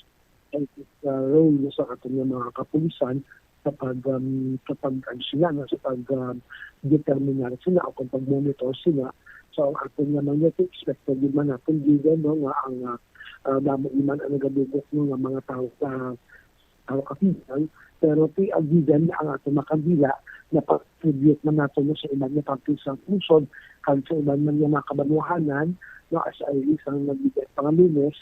Ang, uh, role sa aton nga mga kapulisan sa pag, um, sa pag, ano sila, no, sa pag, um, determinar sila o kung pag-monitor sila. So, ang aton nga mga expected din man natin, given, no, nga ang, uh, uh, damo man ang nagadugok, no, nga mga tao sa Jaro Cathedral, pero ti, uh, given ang aton makandila na pag-tribute man nato, no, sa iban nga parte sa Luzon, kag sa iban man nga mga kabanwahanan, no, as early sang nag-, pangalunes,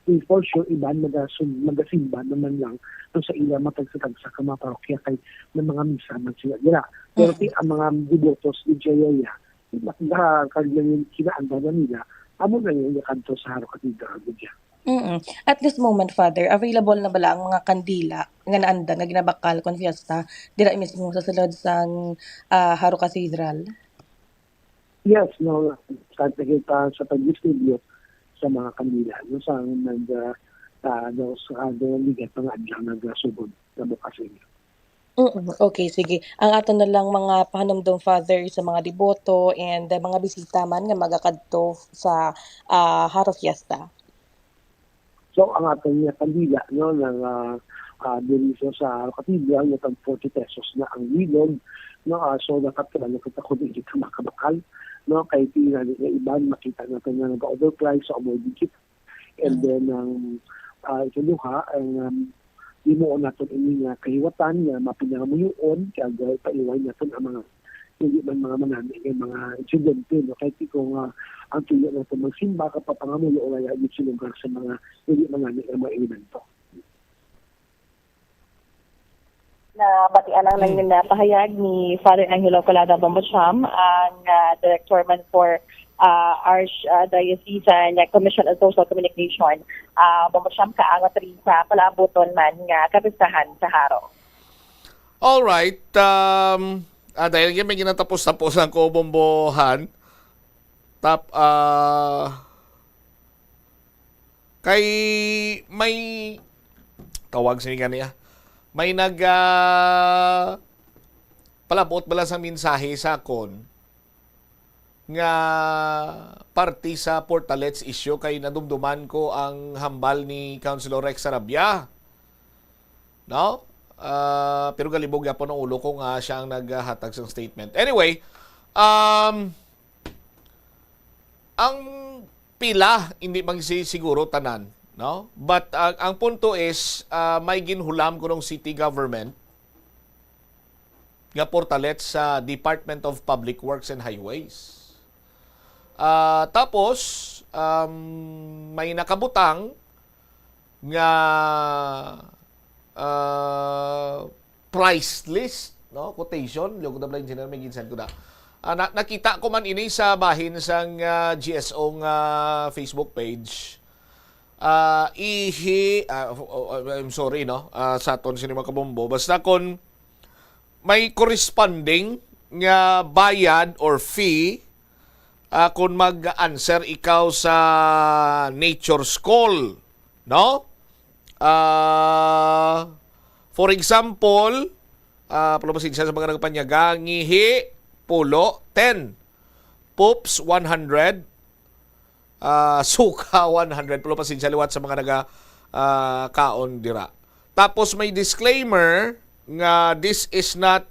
eh, for sure, iban magasun-, magasimba naman lang, no, sa ila matagsa-tagsa ka mga parokya kay may mga misa man sila dira. Pero, mm, ti, ang mga debotos ni Jayaya, nagkaglayon kinaanda na nila, amo na yung kanto sa Jaro Cathedral, gud ya. Mm. At this moment, Father, available na bala ang mga kandila nga naanda nga ginabakal kon fiesta dira mismo sa sulod sang, ah, Jaro Cathedral? Yes, no, start na kita sa pag-distribute sa mga kandila, no, sa nag, ah, ah, daw sa, ah, daw ligat mga adlaw nagasugod na bukas ini. Mm, okay, sige. Ang aton na lang mga pahanumdom, Father, sa mga deboto and, uh, mga bisita man nga magakadto sa, ah, Jaro Fiesta. So, ang aton nga kandila, no, nga, ah, diri sa, sa Cathedral, nga tag forty pesos na ang bilog, no, ah, so, nakatuwa na kita kung di kita makabakal, no, kay ti nga, nga iban, makita natin nga nag-overprice, so, avoid kita. And, mm, then, ang, ah, ikaduha, ang, um, himuon naton ini nga kahiwatan nga mapinangamuyoon, kag, ah, ipaiway naton ang mga hindi man mga manami nga mga insidente, no? Kay ti kung, ah, ang tuyo naton magsimba, kapapangamuyo, wala gid sa lugar sa mga hindi manami nga mga elemento. Nabatian ang Hmm. nang pahayag ni Father Angelo Colada Bombocham, ang, ah, Director man for, ah, Arch, ah, Diocesan Commission on Social Communication, ah, Bombocham, kaangot rin sa palaabuton man nga kapistahan sa Jaro. All right. Um, ah, dahil nga may ginatapos-tapos ang Bombohan, tap, ah, kay may tawag sini gani, ah. May nag, ah, palabot bala sang mensahe sa akon nga parte sa Portalets issue kay nadumduman ko ang hambal ni Councilor Rex Sarabia. No? Ah, pero galibog yapon ang ulo ko nga siya ang naghatag sang statement. Anyway, um, ang pila, hindi man si-, siguro tanan, no? But, ah, ang punto is, ah, may ginhulam kunong city government nga portalet sa Department of Public Works and Highways. Ah, tapos, um, may nakabutang nga, ah, price list, no? Quotation, Leon Kudabla Engineer, may ginsan ko na. Ah, na-, nakita ko man ini sa bahin sang, ah, G S O nga Facebook page. Ah, ihi, ah, oh, oh, I'm sorry, no? Ah, sa aton sini mga kabombo. Basta kon may corresponding nga bayad or fee, ah, kung mag-answer ikaw sa Nature's Call, no? Ah, for example, ah, pero pasensya sa mga nagpanyaga, ngihi, pulo, ten. Poops, one hundred. Ah, suka, one hundred. Pero pasensya liwat sa mga naga, ah, kaon dira. Tapos may disclaimer nga this is not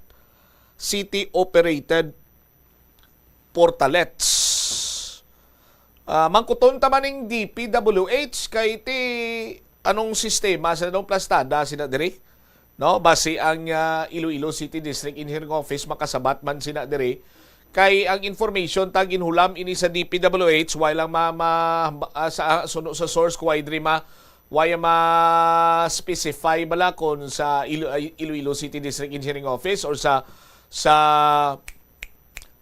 city-operated portalets. Ah, mangkuton ta man ning D P W H kay ti anong sistema sa anong plastada sina diri? No, basi ang, ah, Iloilo City District Engineering Office makasabat man sina diri. Kay ang information ta ginhulam ini sa D P W H, way lang ma-, ma-, ah, sa, ah, suno sa source ko, way diri ma-, way ma-specify bala kon sa Ilo-, ay, Iloilo City District Engineering Office or sa, sa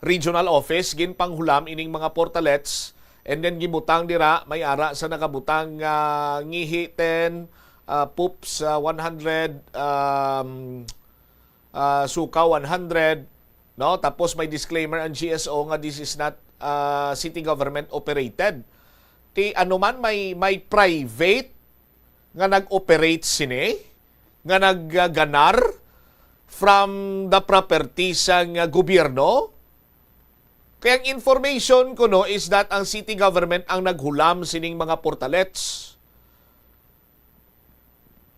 regional office, ginpanghulam ining mga portalets, and then gibutang dira, may ara sa nakabutang nga ngihi ten, ah, poops, ah, one hundred, um, ah, suka one hundred, no? Tapos may disclaimer ang G S O nga this is not, ah, city government operated. Ti ano man may, may private nga nag-operate sini, nga nagganar from the property sang gobyerno. Kaya ang information kuno is that ang city government ang naghulam sining mga portalets.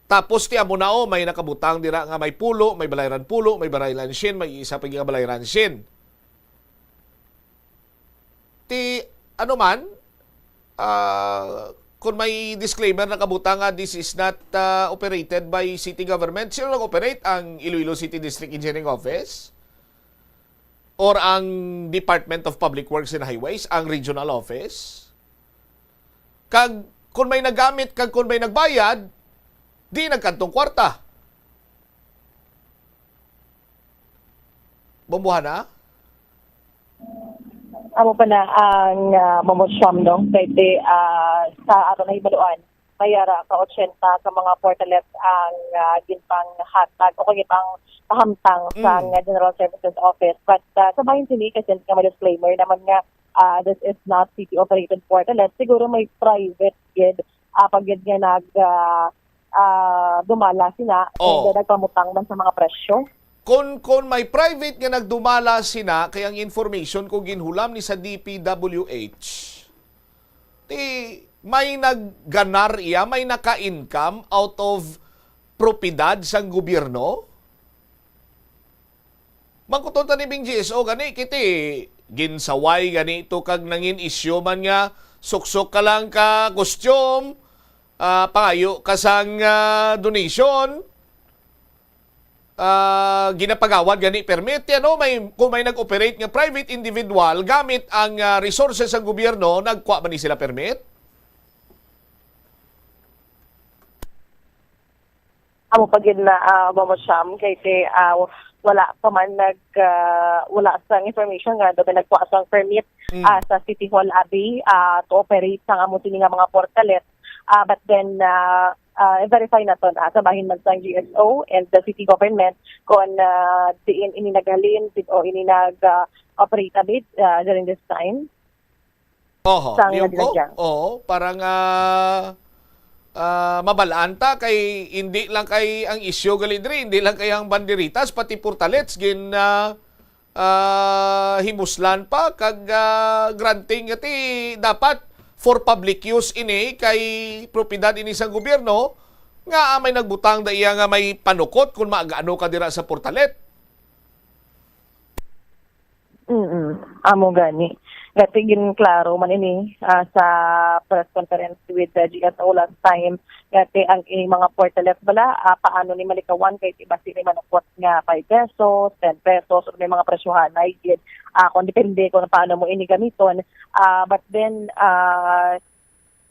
Tapos ti amo na, oh, may nakabutang dira nga may pulo, may Balayran Pulo, may Balayran Shin, may isa pa nga Balayran Shin. Ti, ano man, ah, kung may disclaimer nakabutang nga this is not, ah, operated by city government, sino nag-operate? Ang Iloilo City District Engineering Office? Or ang Department of Public Works and Highways, ang regional office? Kag kung may nagamit, kag kung may nagbayad, di nagkantong kwarta. Bombohana? Amo pa na ang, ah, Bombocham, no? Kay ti, ah, sa aton nahibaluan, may ara ka ochenta ka mga portalets ang, ah, ginpanghatag o kay pang pahamtang Mm. sa nga General Services Office. But, ah, sa bahin sini, kasi nga may disclaimer naman nga, ah, this is not city-operated portalet, siguro may private gid, ah, pag gid nga nag, ah, ah, dumala sina, Oh. and then nagpamutang man sa mga presyo. Kon, kon may private nga nagdumala sina, kay ang information ko ginhulam ni sa D P W H, ti may nagganar iya, may naka-income out of propiedad sang gobyerno? Mangkuton ta ni Bing G S O gani, kiti ginsaway gani to kag nangin issue man nga suksok ka lang ka costume, ah, pangayo ka sang, ah, donation, ah, ginapagawad gani permit, ano, may, kung may nag-operate nga private individual gamit ang, ah, resources sang gobyerno, nagkuha ba ni sila permit? Amo pa gid na, ah, Mama Sham, kay ti, ah, wala pa man nag, ah, wala sang information nga daw may nagkuha sang permit, Mm. ah, sa City Hall, abi, ah, to operate sang amo sini nga mga portalet. Ah, but then, ah, ah, i-verify naton, ah, sa bahin man sang G S O and the city government kung, ah, diin ini naghalin, diin ini nag, ah, operate, abi, ah, during this time. Oho, sang liog ko. Nagdinagyan. Oo, para nga, ah, mabalaan ta kay hindi lang kay ang isyu gali diri, hindi lang kay ang banderitas, pati portalets gin, ah, ah, himuslan pa kag, ah, granting nga ti dapat for public use ini kay propiedad ini sang gobyerno nga may nagbutang da iya nga may panukot kung maag-ano ka dira sa portalet. Mm, amo gani. Nga ti ginklaro man ini, ah, sa press conference with the G S O last time, nga ti ang ining mga portalet bala, ah, paano ni malikawan kay ti basi ni manukot nga five pesos, ten pesos, or may mga presyohan na gid. Ah, kung depende kung paano mo ini gamiton. Ah, but then, ah,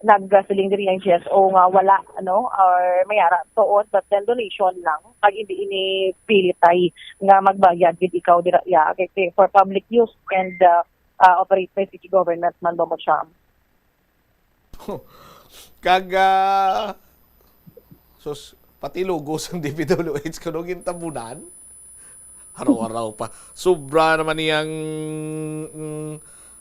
nagasiling diri ang G S O nga wala, ano, or may ara tuod, but then donation lang. Pag hindi ini pilitay nga magbayad gid ikaw dira, ya, kay, kay for public use and, uh, uh, operate by city government man ba mo siya? Kag, ah, sus, pati logo sang D P W H kuno gintabunan. Araw-araw pa. Sobra naman niyang, mm,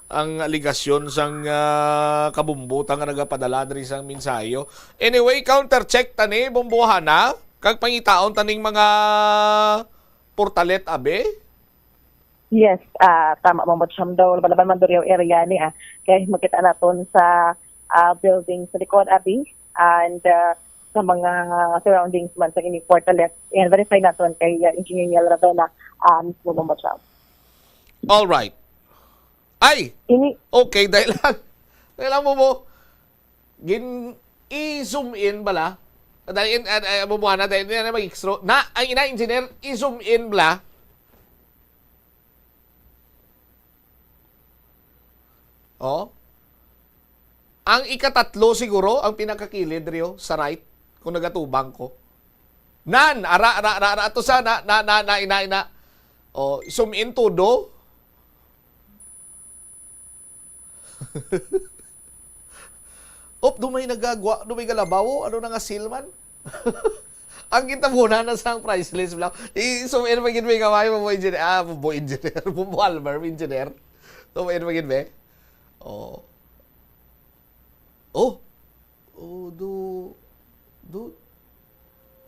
ang aligasyon sang, ah, kabumbutan nga nagapadala diri sang mensahe. Anyway, counter check tani, bumbuhana, kag pangitaon taning mga portalet, abi? Yes, ah, tama mo, Ma'am Shamdol. Balaban man Duriao area ni, ah. Kay makita naton sa, ah, building sa likod, abi, and, ah, sa mga surroundings man sa ini portalet. And verify naton kay, ah, Engineer Neil Ravena, ah, mismo, Ma'am Shamdol. All right. Ay! Ini Okay, dahil lang. Dahil lang mo mo. Gin, i-zoom in bala. Dahil, in, ah, ah, bubuhana, dahil na mag-extro. Na, ang ina engineer, i-zoom in bala. Oh. Ang ikatatlo siguro, ang pinakakilid, Rio, sa right, kung nagatubang ko. Nan, ara, ara, ara, ara, ato sa, na, na, na, na, ina, ina. Oh, i-zoom in todo. Op, dumay nagagwa, dumay galabaw, ano na nga seal man? Ang gintabo na na sang price list, bla. I-zoom in pa gid may kamay mo, engineer. Ah, mo, engineer. Mo, Albert, engineer. Zoom in pa gid, be. Oh. Oh. Oh, do, do,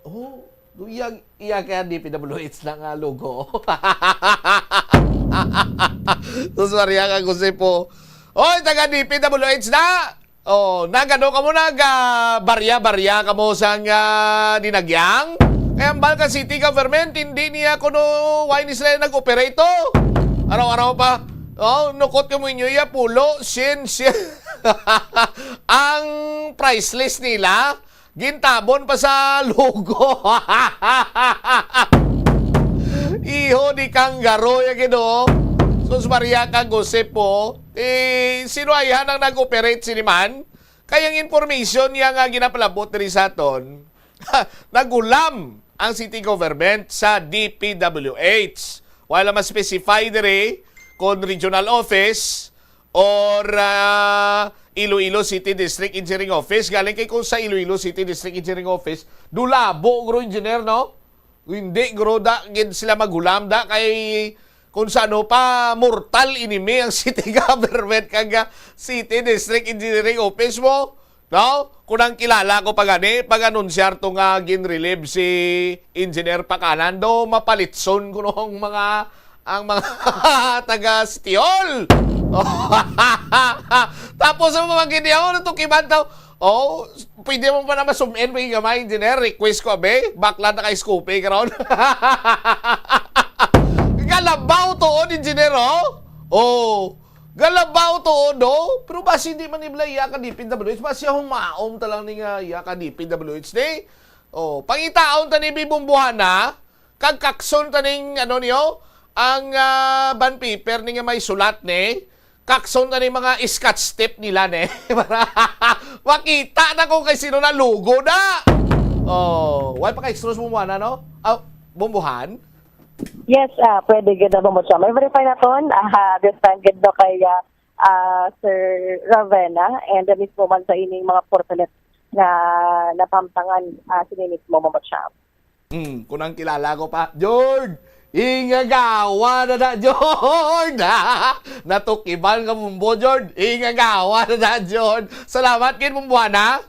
oh, do, iya, iya kaya D P W H na nga logo. Sus Maria, kag Jose po. Oy, taga D P W H na. Oh, nagano kamo, nag, ah, barya-barya kamo sang, ah, dinagyang? Kay ambal ka city government, hindi niya kuno, why ni sila nag-operate to? Araw-araw pa. Oh, nukot kamo inyo, ya, pulo, sin, sin. Ang price list nila, gintabon pa sa logo. Iho ni kanggaro, ya, Ginoo. Sus Maria, kag Jose po. Eh, sino ayhan ang nag-operate sini man? Kay ang information niya nga ginapalabot diri sa aton, nagulam ang city government sa D P W H. Wala ma-specify diri kung regional office or, ah, Iloilo City District Engineering Office. Galing kay kung sa Iloilo City District Engineering Office, dulabo, guro, engineer, no? Hindi, guro, da, gid sila maghulam, da, kay kung sa ano pa, mortal enemy ang city government kag, ah, City District Engineering Office mo, no? Kung ang kilala ko pa gani, pag-anunsyar to nga gin-relieve si Engineer Pakanan, do mapalitson kuno ang mga, ang mga taga City Hall. Tapos ang mga ginihaw, ano to, kibantaw? Oh, pwede mo pa na ma-zoom in, may gamay, engineer. Request ko, abe. Bakla na kay Scoopy karon. Galabaw tuod, engineer, oh. Oh, galabaw tuod, oh. Pero basi di man nibla iya ka D P W H. Basi humaom ta lang ni nga iya ka D P W H ni. Oh, pangitaon ta ni Bibong Buhana. Kag kakson ta ning, ano niyo, ang, ah, bond paper ni nga may sulat ni. Kakson ta ning mga scotch tape nila ni. Para makita na kung kay sino na logo na. Oh, why pa ka extras mo na, no? Ah, bumbuhan? Yes, ah, pwede gid na mo siya. May verify na ton. Ah, this time gid no kay ah, ah, Sir Ravenna and uh, mismo man sa ining mga portalet nga napamtangan ah, sini mismo mo siya. Hmm, kung ang kilala ko pa, Jord, ingagawa na na, Jord! Natukiban nga bumbo, Jord, ingagawa na na, Jord. Salamat, Kin Bumbuhana.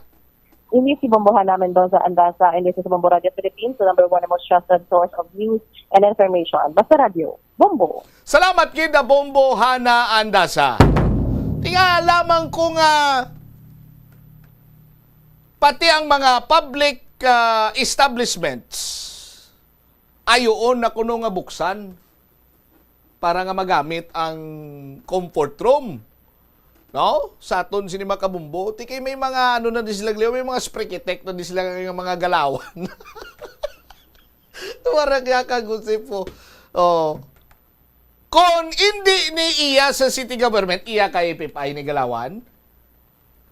Ini si Bombohana Mendoza Andaza, and this is Bombo Radio Philippines, the number one most trusted source of news and information. Basta Radio, Bombo. Salamat, Kin Bombohana Andaza. Tinga lamang ko nga pati ang mga public ah, establishments ayoon na kuno nga buksan para nga magamit ang comfort room. No? Sa aton sini mga kabumbo, ti kay may mga ano na di sila gliw, may mga sprekitek na di sila nga mga galawan. Wala kaya kagusip po. Oh. Kung hindi ni iya sa city government, iya kay F F I ni galawan.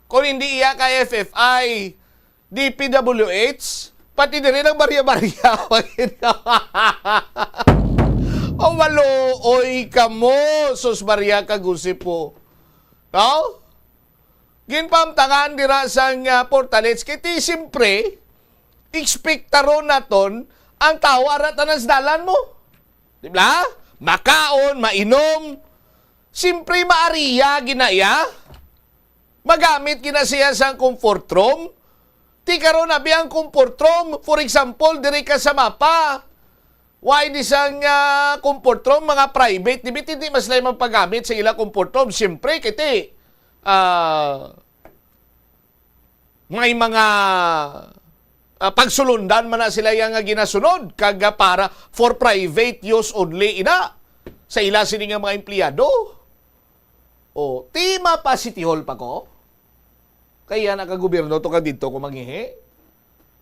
Kung hindi iya kay F F I, D P W H, pati diri nang barya-barya. O maluoy kamo, sus barya ka gusipo. No? Ginpamtangan dira sang ah, portalets kay ti simpre ekspektaron naton ang tawo ara tanan sa dalan mo. Di ba? Makaon, mainom, simpre maariya ginaya. Magamit gina siya sang comfort room. Ti karon abi ang comfort room, for example, diri ka sa mapa. Why di sang ah, comfort room, mga private, di ba, hindi mas lay magpagamit sa ila comfort room? Siyempre, kiti, ah, may mga ah, pagsulundan man na sila yang nga ginasunod kag ah, para for private use only ina sa ila sini nga mga empleyado. O, ti mapa-City Hall pa ko? Kaya nakagobyerno to ka didto ko mangihi.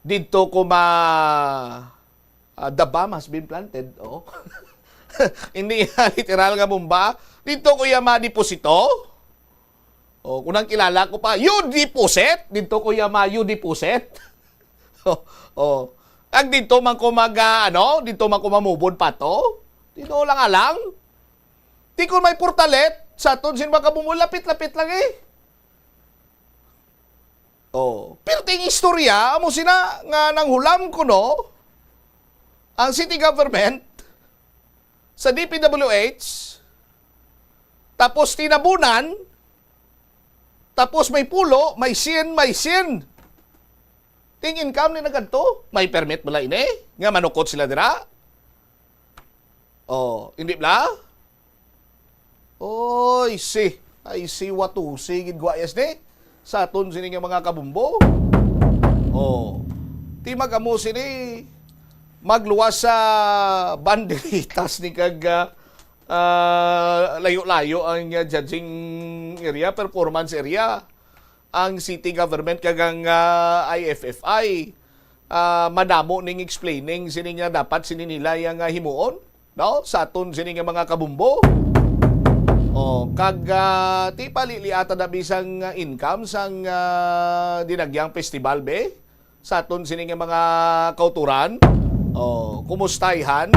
Didto ko ma ah, the bomb has been planted. Oh. Hindi nga literal nga bomba. Didto ko iya ma-deposito. Oh, kung ang kilala ko pa, you deposit. Didto ko iya ma-you deposit. Oh, oh. Ag didto man ko mag ah, ano, didto man ko mamubod pa to. Didto lang alang. Di ko may portalet sa aton sin mga kabumbo, lapit-lapit lang eh. Oh, pero ting istorya amo sina nga nanghulam kuno ang city government sa D P W H, tapos tinabunan, tapos may pulo, may sin, may sin. Ting income ni nagadto, may permit bala ini nga manukot sila dira. Oh, hindi bala? Oy, si. Ay, si Watusi, gid guayas ni. Sa aton sini nga mga kabumbo. Oh. Ti magamo sini magluwas sa banderitas ni kag ah, ah, layo-layo ang ah, judging area, performance area. Ang city government kag ang ah, I F F I ah, madamo ning explaining sini nga dapat sini nila yang ah, himuon, no? Sa aton sini nga mga kabumbo. Oh, kag ah, ti paliliata na bisang ah, income sang ah, dinagyang festival be sa aton sini nga mga kauturan. Oh, kumustayhan?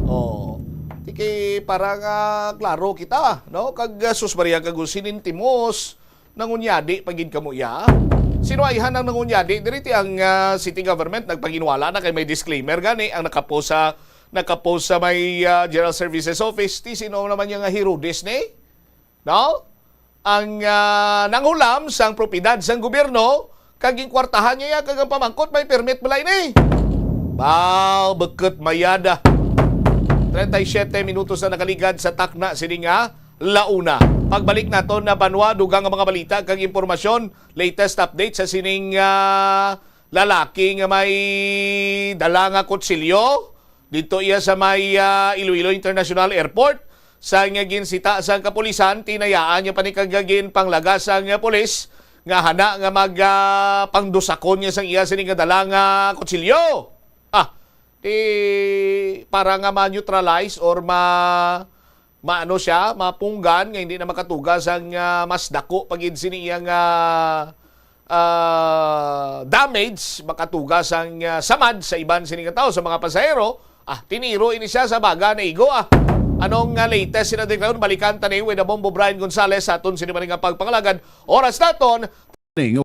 Oh, tiki para nga klaro kita, no? Kag ah, sus Maria kag sinintimos, nangunyadi pa gid kamo iya. Sino ayhan ang nangunyadi? Diri ti ang ah, city government nagpaginwala na kay may disclaimer gani ang nakapost sa nakapost sa may ah, General Services Office. Ti sino naman niya nga Herodes ni? No? Ang ah, nanghulam sang propiedad sang gobyerno kag ginkwartahan niya kag ang pamangkot may permit bala ini. Baw, bukut mayada. Treinta y siete minutos na nakaligad sa takna sini nga launa. Pagbalik naton na banwa, dugang nga mga balita kag impormasyon, latest update sa sining ah, lalaki nga may dala nga kutsilyo dito iya sa may ah, Iloilo International Airport. Sa nga ginsita sa kapulisan, tinayaan niya pa ni kagagin panglagas ang ah, pulis nga hana nga mag ah, pangdusakon niya sang iya sini nga dala nga kutsilyo. Ah, ti para nga ma-neutralize or ma maano siya, mapunggan nga hindi na makatuga sang ah, mas dako pa gid sini iya nga ah, damage, makatuga sang, ah, samad sa iban sini nga tawo, sa mga pasahero. Ah, tiniro ini siya sa baga, naigo, ah. Anong, ah, latest sina Declaron? Balikan ta ni with the Bombo Brian Gonzalez sa aton sini man nga pagpangalagad. Oras naton. Ning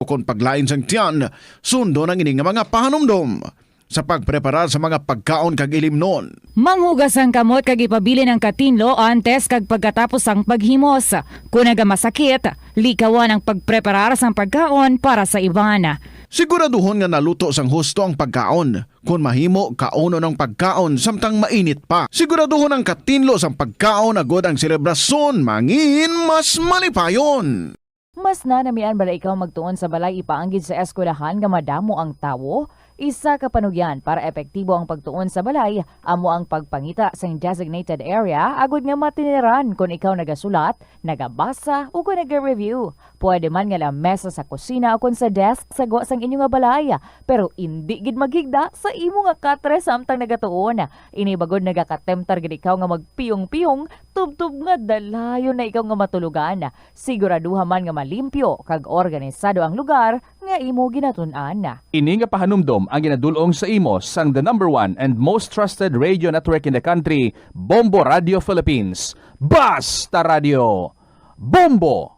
ukon paglain sang tiyan, sundon ang ini nga mga pahanumdom sa pagpreparar sa mga pagkaon kag ilimnon. Manghugas ang kamot kag ipabilin ang katinlo antes kag pagkatapos sang paghimos. Kon nagamasakit, likawan ang pagpreparar sang pagkaon para sa iban. Siguraduhon nga naluto sang husto ang pagkaon. Kon mahimo, kaunon ang pagkaon samtang mainit pa. Siguraduhon ang katinlo sang pagkaon agod ang selebrasyon mangin mas malipayon. Mas nanamian bala ikaw magtuon sa balay ipaanggid sa eskwelahan nga madamo ang tawo? Isa ka panugyan para epektibo ang pagtuon sa balay amo ang pagpangita sang designated area agud nga matiniran kon ikaw nagasulat, nagabasa, o kon naga-review. Pwede man nga lamesa sa kusina o kon sa desk sa gwa sang inyo nga balay, pero indi gid maghigda sa imo nga katre samtang nagatuon. Ini bagod nagakatemptar gid ikaw nga magpiyong-piyong tubtob nga dalayon na ikaw nga matulogan. Siguraduha man nga malimpyo kag organisado ang lugar nga imo ginatun-an. Ini nga pahanumdom ang ginadul-ong sa imo sang the number one and most trusted radio network in the country, Bombo Radio Philippines. Basta Radio, Bombo!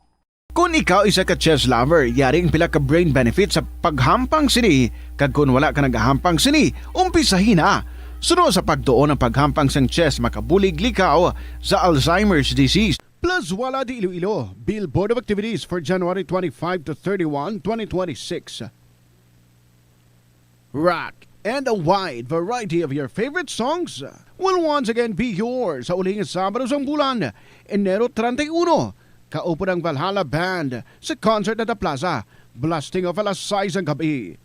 Kon ikaw isa ka chess lover, yari ang pila ka brain benefits sa paghampang sini, kag kon wala ka nagahampang sini, umpisahi na. Suno sa pagtuon ang paghampang sang chess makabulig likaw sa Alzheimer's disease. Plazuela de Iloilo, Billboard of Activities for January twenty-five to thirty-one, twenty twenty-six. Rock and a wide variety of your favorite songs will once again be yours sa ulihing Sabado sang bulan, Enero treinta y uno. Kaupod ang Valhalla Band sa concert at the Plaza, blasting off alas sais ang gabi.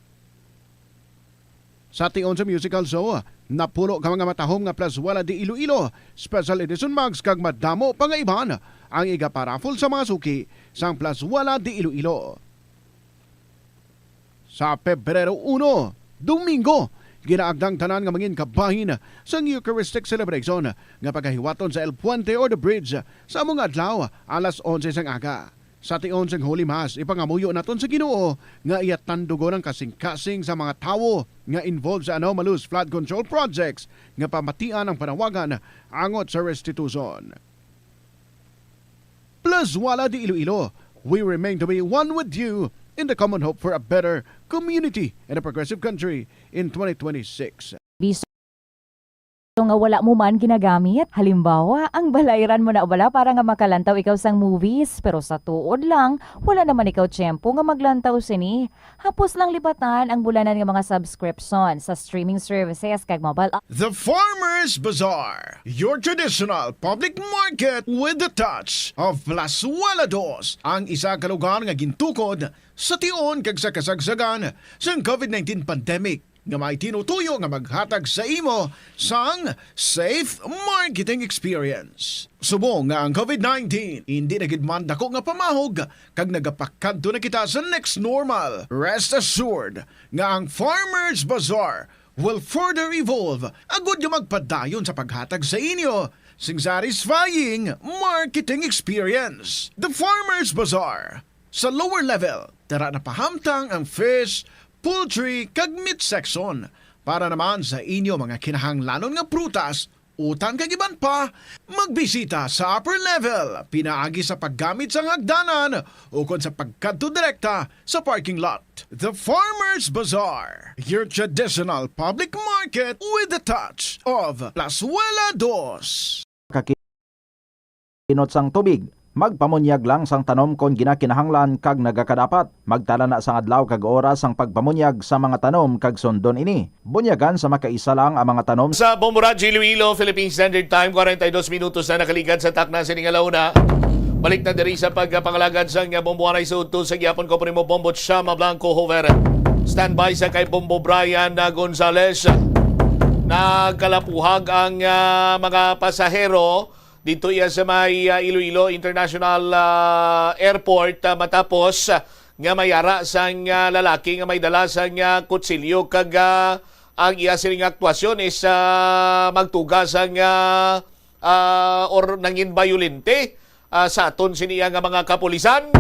Sa tion sa musical show, napulo ka mga matahom nga Plazuela de Iloilo Special Edition mugs kag madamo pa nga iban ang igaparaffle sa mga suki sang Plazuela de Iloilo. Sa Pebrero uno, Domingo, ginaagda ang tanan nga mangin kabahin sang Eucharistic Celebration nga pagahiwaton sa El Puente or the Bridge sa amo nga adlaw, alas onse sang aga. Sa tion sang Holy Mass, ipangamuyo naton sa Ginoo nga iya tandugon ang kasingkasing sa mga tawo nga involved sa anomalous flood control projects nga pamatian ang panawagan angot sa restitution. Plazuela de Iloilo, we remain to be one with you in the common hope for a better community and a progressive country in twenty twenty-six. Biso nga wala mo man ginagamit. Halimbawa, ang balayran mo na bala para nga makalantaw ikaw sang movies, pero sa tuod lang, wala naman ikaw tiyempo nga maglantaw sini. Hapos lang lipatan ang bulanan nga mga subscription sa streaming services kag mobile app. The Farmers Bazaar, your traditional public market with the touch of Plazuela Dos, ang isa ka lugar nga gintukod sa tion kag sa kasagsagan sang COVID nineteen pandemic nga may tinutuyo nga maghatag sa imo sang safe marketing experience. Subong nga ang COVID nineteen indi na gid man dako nga pamahog kag nagapakadto na kita sa next normal, rest assured nga ang Farmers Bazaar will further evolve agud nga magpadayon sa paghatag sa inyo sing satisfying marketing experience. The Farmers Bazaar. Sa lower level, tara na pahamtang ang fish, poultry, kag meat section para naman sa inyo mga kinahanglanon nga prutas, utan kag iban pa, magbisita sa upper level pinaagi sa paggamit sang hagdanan ukon sa pagkadto direkta sa parking lot. The Farmers Bazaar, your traditional public market with the touch of Plazuela Dos. Kakinot sang tubig. Magpamunyag lang sang tanom kon ginakinahanglan kag nagakadapat. Magtala na sang adlaw kag oras sang pagpamunyag sa mga tanom kag sundon ini. Bunyagan sa makaisa lang ang mga tanom. Sa Bombo Radyo Iloilo, Philippine Standard Time, kwarenta y dos minutos na nakaligad sa takna sini nga launa. Balik na diri sa pagpangalagad sang Bombo Anay sa udto sa gihapon ko, Primo Bombo Chama Blanco Hover. Standby sa kay Bombo Brian, ah, Gonzales. Nagkalapuhag ang, ah, mga pasahero dito iya sa may, ah, Iloilo International, ah, Airport, ah, matapos, ah, nga may ara sang, ah, lalaki nga may dala sang, ah, kutsilyo kag, ah, ang iya sining aktwasyon is, ah, magtuga sang, ah, ah, or nangin bayolente, ah, sa aton sini nga mga kapulisan.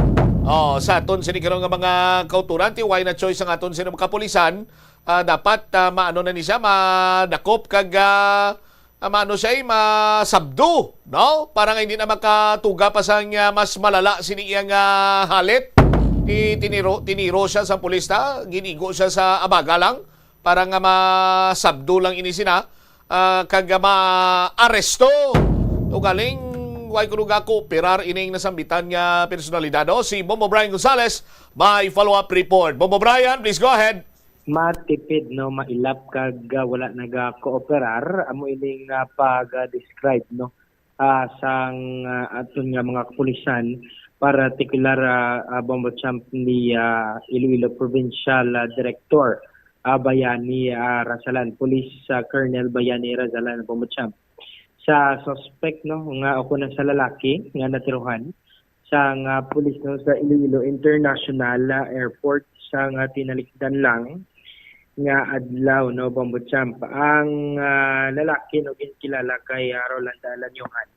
Oh, sa aton sini karon nga mga kauturan, ti why na choice ang aton sini mga kapulisan, ah, dapat, ah, maano na ni siya, madakop kag, ah, ah, maano siya, eh, masabdo, no? Para nga hindi na makatuga pa sang, ah, mas malala sini iyang, ah, halit. Ti-, tiniro, tiniro siya sa pulis ta, ginigo siya sa abaga lang para nga masabdo lang ini sina, ah, kag maaresto. Ugaling, way kuno ga kooperar ining nasambitan nga personalidad. O, si Bombo Brian Gonzalez, may follow-up report. Bombo Brian, please go ahead. Matipid, no, mailap kag, ah, wala naga-kooperar. Amo ining, ah, pag-describe, no, ah, sang, ah, aton nga mga kapulisan, partikular, ah, ah, Bombo Champ, ni, ah, Iloilo Provincial, ah, Director, ah, Bayani, ah, Razalan, Police, ah, Colonel Bayani Razalan, Bombo Champ. Sa suspect, no, nga o kon sa lalaki nga natirohan sang, ah, pulis, no, sa Iloilo International, ah, Airport sang, ah, tinalikdan lang nga adlaw, no, Bombo Champ. Ang, ah, lalaki, no, ginkilala kay, ah, Rolanda Lanyohan,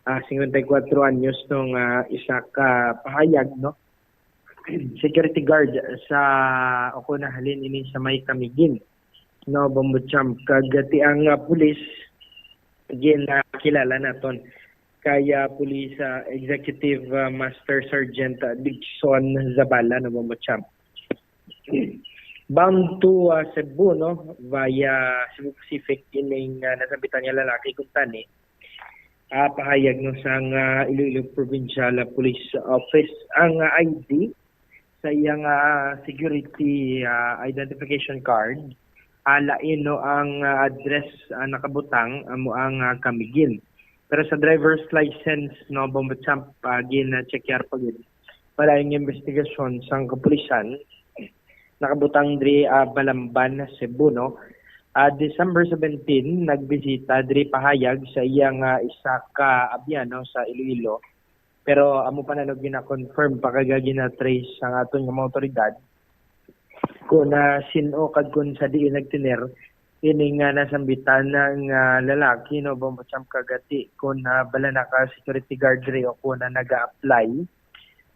ah, singkwenta y kuwatro anyos, no, nga isa ka pahayag, no, security guard sa, o kon nahalin ini sa may Camiguin, no, Bombo Champ. Kag ti ang, ah, pulis, gin, ah, kilala naton kay, ah, Police, ah, Executive, ah, Master Sergeant, ah, Dixon Zabala, no, Bombo Champ. Bound to, ah, Cebu, no, via Cebu Pacific, ining, ah, nasambitan nga lalaki kuntani, ah, pahayag, no, sang, ah, Iloilo Provincial, ah, Police Office. Ang, ah, I D sa iyang, ah, security, ah, identification card, ah, lain, no, ang, ah, address, ah, nakabutang amo ang, ah, Camiguin. Pero sa driver's license, no, Bombo Champ, ah, gin-check pa gid. Wala ang investigasyon sang kapulisan. Nakabutang diri, ah, Balamban, Cebu, no? Ah, December seventeen, nagbisita diri pahayag sa iyang, ah, isa ka abyan, no, sa Iloilo. Pero amo pa na, no, gina-confirm pa kag gina-trace sang aton nga mga awtoridad kung, ah, sin-o kag kung sa diin nagtener ini nga nasambitan nga lalaki, no, Bombo Champ, kag ti kung, ah, bala na ka security guard diri o kung, ah, naga-apply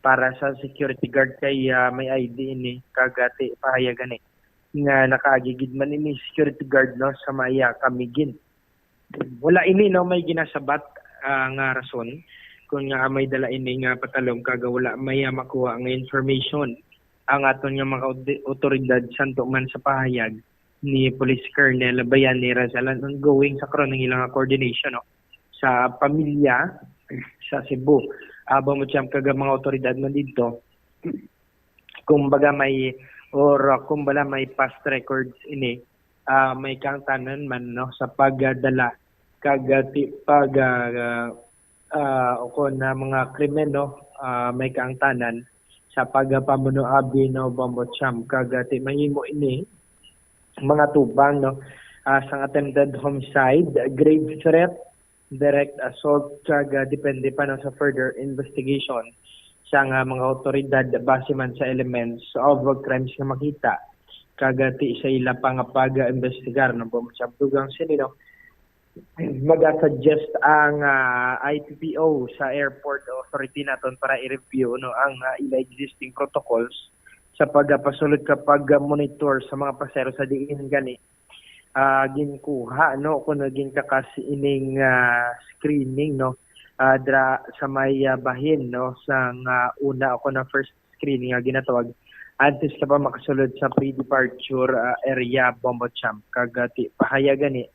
para sa security guard kay, ah, may I D ini kag ti pahayag gani nga nakaagi gid man ini security guard, no, sa may, ah, Camiguin. Wala ini, no, may ginasabat, ah, nga rason kung nga may dala ini nga patalom kag wala may, ah, makuha nga information ang aton nga mga aud-, awtoridad, santo man sa pahayag ni Police Colonel Bayani Razalan, ongoing sa karon ang ilang coordination, no, sa pamilya sa Cebu. Abo mo siyam kag mga awtoridad man didto, kumbaga may, or, uh, kumbaga may past records ini, ah, may kaangtanan man, no, sa pagdala kag, ah, ti-, pag, ah, ah, o kon, ah, mga krimen, no, ah, may kaangtanan sa pagpamuno abi, no, Bombo Champ, kag, ah, ti mahimo ini mga tubang, no, ah, sang attempted homicide, grave threat, direct assault, kag, ah, depende pa, no, sa further investigation sang, ah, mga awtoridad base man sa elements of crimes nga makita, kag, ah, ti sa ila pa nga pag-imbestigar, no, Bombo Champ. Dugang sini, no, magasuggest ang, ah, I P P O sa airport authority naton para i-review, no, ang, ah, ila existing protocols sa pagpasulod ka pag-monitor sa mga pasahero sa diin gani, ah, ginkuha, no, kung naging kakas ining, ah, screening, no, ah, dra sa may, ah, bahin, no, sang, ah, una o kung na first screening nga ginatawag antes ka pa makasulod sa pre-departure, ah, area, Bombo Champ. Kag, ah, ti pahayag gani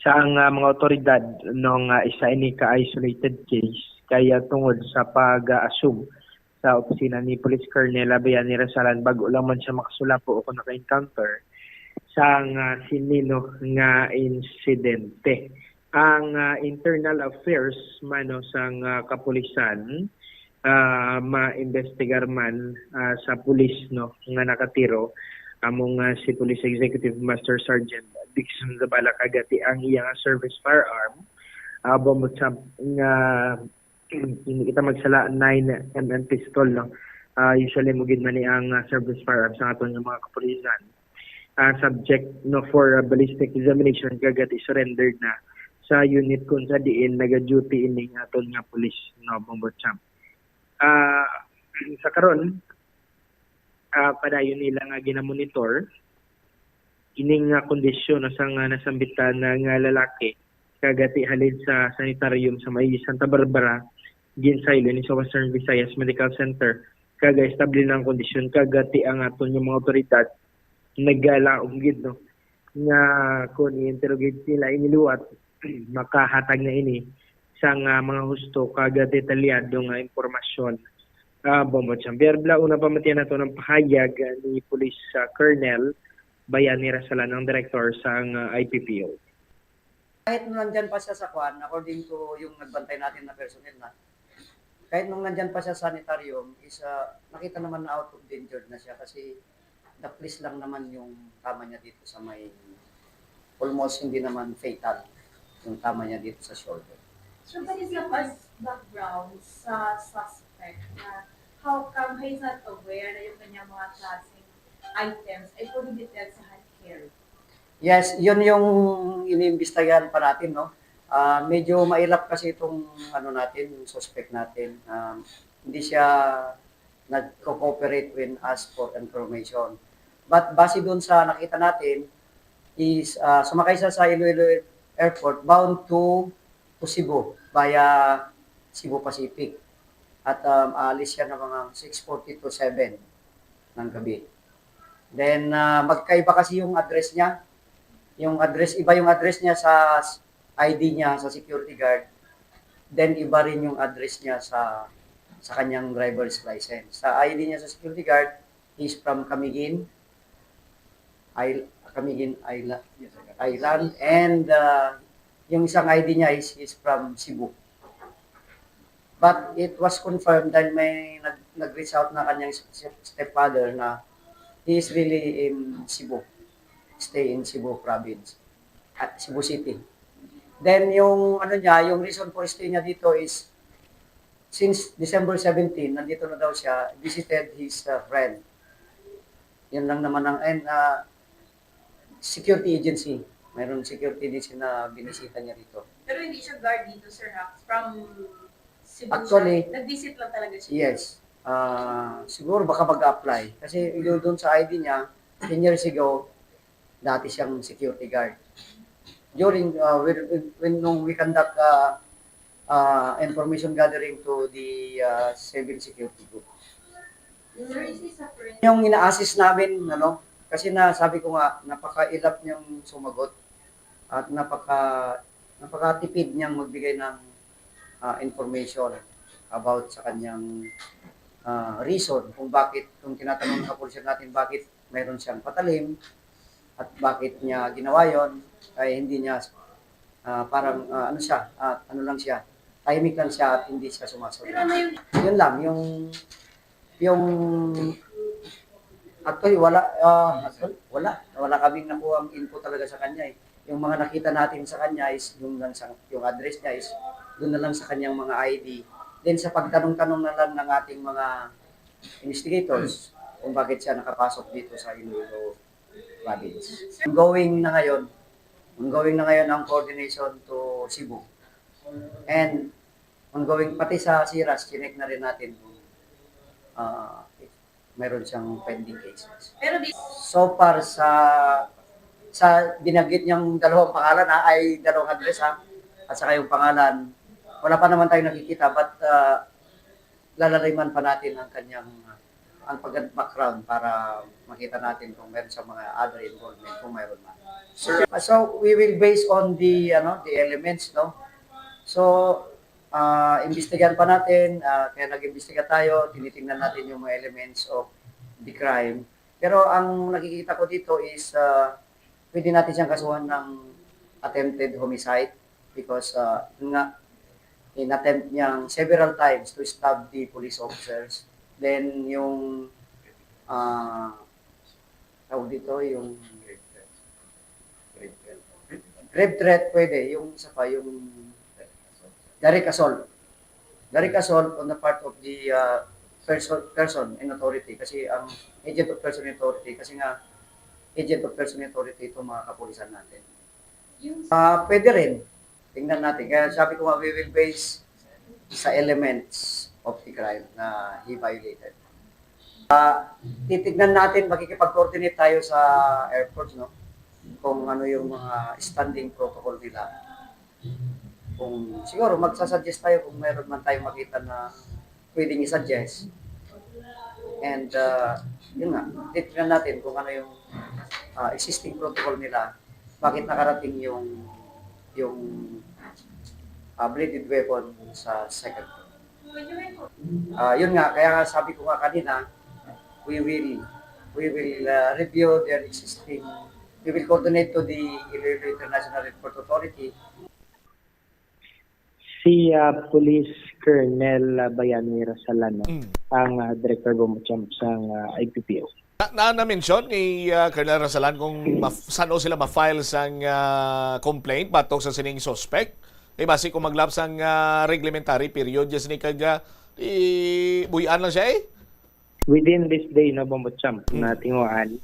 sa ang, ah, mga awtoridad, no, nga isa ini ka isolated case, kaya tungod sa pag-assume sa opisina ni Police Colonel Abayani Razalan, bago lang man siya makasulapo o kung naka-encounter sa nga sini, no, nga insidente. Ang, ah, internal affairs man, no, sang, ah, kapulisan, ah, maimbestigar man, ah, sa pulis, no, nga nakatiro, amo nga si Police Executive Master Sergeant Dixon Zabala, kag ti ang iya nga service firearm, ah, Bombo Champ, nga hindi kita magsala, nine M M pistol, no? Ah, usually mo gid man ni ang, ah, service firearm sa aton nga mga kapulisan. Ah, subject, no, for, ah, ballistic examination, kag ti surrendered na sa unit kung sa diin naga-duty ining aton nga pulis, no, Bombo Champ. Ah, Sa karon, ah, padayon nila nga ginamonitor ining nga kondisyon sang, ah, nasambitan na nga lalaki, kag ati halin sa sanitarium sa may Santa Barbara, ginsaylo ni sa Western Visayas Medical Center, kag establi na ang kondisyon, kag ati ang aton yung mga otoridad nagalaom gid, no, nga kung i-interrogate nila ini liwat, makahatag na ini sang, ah, mga husto kag detalyado nga impormasyon. Ah, Bombo Jean Pierre Bla, una pamatian nato ng pahayag, ah, ni Police, ah, Colonel Bayani Rasalan, ang direktor sang, ah, I P P O. Kahit nung nandyan pa siya sa kwan, according to yung nagbantay natin na personnel na, kahit nung nandyan pa siya sa sanitarium, is, ah, nakita naman na out of danger na siya kasi daplis lang naman yung tama niya dito sa may, almost hindi naman fatal yung tama niya dito sa shoulder. So, what is the first background sa suspect na how come he's not aware na yung kanyang mga klaseng items ay pwede detect sa hand carry? Yes, yun yung iniimbestigahan pa natin, no? Ah, medyo mailap kasi itong ano natin, yung suspect natin. Um, hindi siya nagko-cooperate when asked for information. But base dun sa nakita natin is, ah, sumakay siya sa Iloilo Airport bound to, to Cebu via Cebu Pacific. At, um, aalis siya ng mga six forty to seven ng gabi. Then, ah, magkaiba kasi yung address niya. Yung address, iba yung address niya sa s-, I D niya sa security guard. Then, iba rin yung address niya sa, sa kanyang driver's license. Sa I D niya sa security guard, he's from Camiguin, Isl-, Camiguin Isla-, Island, and, ah, yung isang I D niya is, is from Cebu. But it was confirmed dahil may nag-, nag-reach out na kanyang s-, s-, stepfather na he is really in Cebu, stay in Cebu province, at Cebu City. Then yung ano niya, yung reason for stay niya dito is since December seventeen, nandito na daw siya, visited his, uh, friend. Yun lang naman ang, and, uh, security agency. Mayroong security agency na binisita niya dito. Pero hindi siya guard dito, sir, ha? From Cebu siya? Actually, nag-visit lang talaga siya? Yes. Ah, siguro baka mag-apply. Kasi yung doon sa I D niya, ten years ago, dati siyang security guard. During, ah, when, when, nung we conduct, ah, ah, information gathering to the, ah, civil security group. Sir, is this a friend? Yung ina-assist namin, ano, kasi na sabi ko nga, napakailap niyang sumagot at napaka-, napakatipid niyang magbigay ng, ah, information about sa kanyang, ah, reason kung bakit, kung tinatanong ng kapulisan natin bakit mayroon siyang patalim at bakit niya ginawa yon, ay hindi niya, ah, parang, ah, ano siya, ah, ano lang siya, tahimik lang siya at hindi siya sumasagot. Pero ano yung Yun lang, yung, yung, actually, wala, ah, actually, wala. Wala kaming nakuha ang info talaga sa kanya eh. Yung mga nakita natin sa kanya is yung lang sa, yung address niya is doon na lang sa kanyang mga I D. Then sa pagtanong-tanong na lang ng ating mga investigators kung bakit siya nakapasok dito sa Iloilo province. Ongoing na ngayon, ongoing na ngayon ang coordination to Cebu. And ongoing, pati sa Siras, chinek na rin natin kung, ah, if mayroon siyang pending cases. Pero di- So far sa, sa binanggit niyang dalawang pangalan, ha, ay dalawang address, ha, at saka yung pangalan, wala pa naman tayong nakikita, but, ah, lalaliman pa natin ang kanyang, ang pag-, background para makita natin kung meron siyang mga other involvement, kung mayroon man. Sir, so we will base on the, ano, the elements, no? So, ah, imbestigahan pa natin, ah, kaya nag-imbestiga tayo, tinitingnan natin yung mga elements of the crime. Pero ang nakikita ko dito is, ah, pwede natin siyang kasuhan ng attempted homicide because, ah, yun nga, inattempt niyang several times to stab the police officers. Then yung, ah, tawag dito, yung grave threat, pwede. Yung isa pa, yung direct assault. Direct assault on the part of the, ah, person, person in authority. Kasi ang agent of person in authority, kasi nga agent of person in authority itong mga kapulisan natin. Ah, pwede rin. Tingnan natin. Kaya sabi ko nga, we will base sa elements of the crime na he violated. Ah, titignan natin, makikipag-coordinate tayo sa airport, no? Kung ano yung mga standing protocol nila. Kung siguro magsasuggest tayo kung mayroon man tayong makita na pwedeng i-suggest. And uh, yun nga, titignan natin kung ano yung uh, existing protocol nila, bakit nakarating yung yung uh, bladed weapon sa second floor. Uh, yun nga, kaya nga sabi ko nga kanina, we will we will uh, review their existing, we will coordinate to the Iloilo International Airport Authority. Si uh, Police Colonel uh, Bayani Rasalan, no? Mm. Ang uh, Director Bombo Champ sang uh, I P P O. Na, na, na-mention ni uh, Colonel Rasalan kung maf- saan sila ma-file sang uh, complaint batok sa sining suspect. Kay basi kung maglap sang uh, reglementary period, yes ni kag uh, ibuyan lang siya eh. Within this day, no, Bombo Champ, hmm. na tinguhaan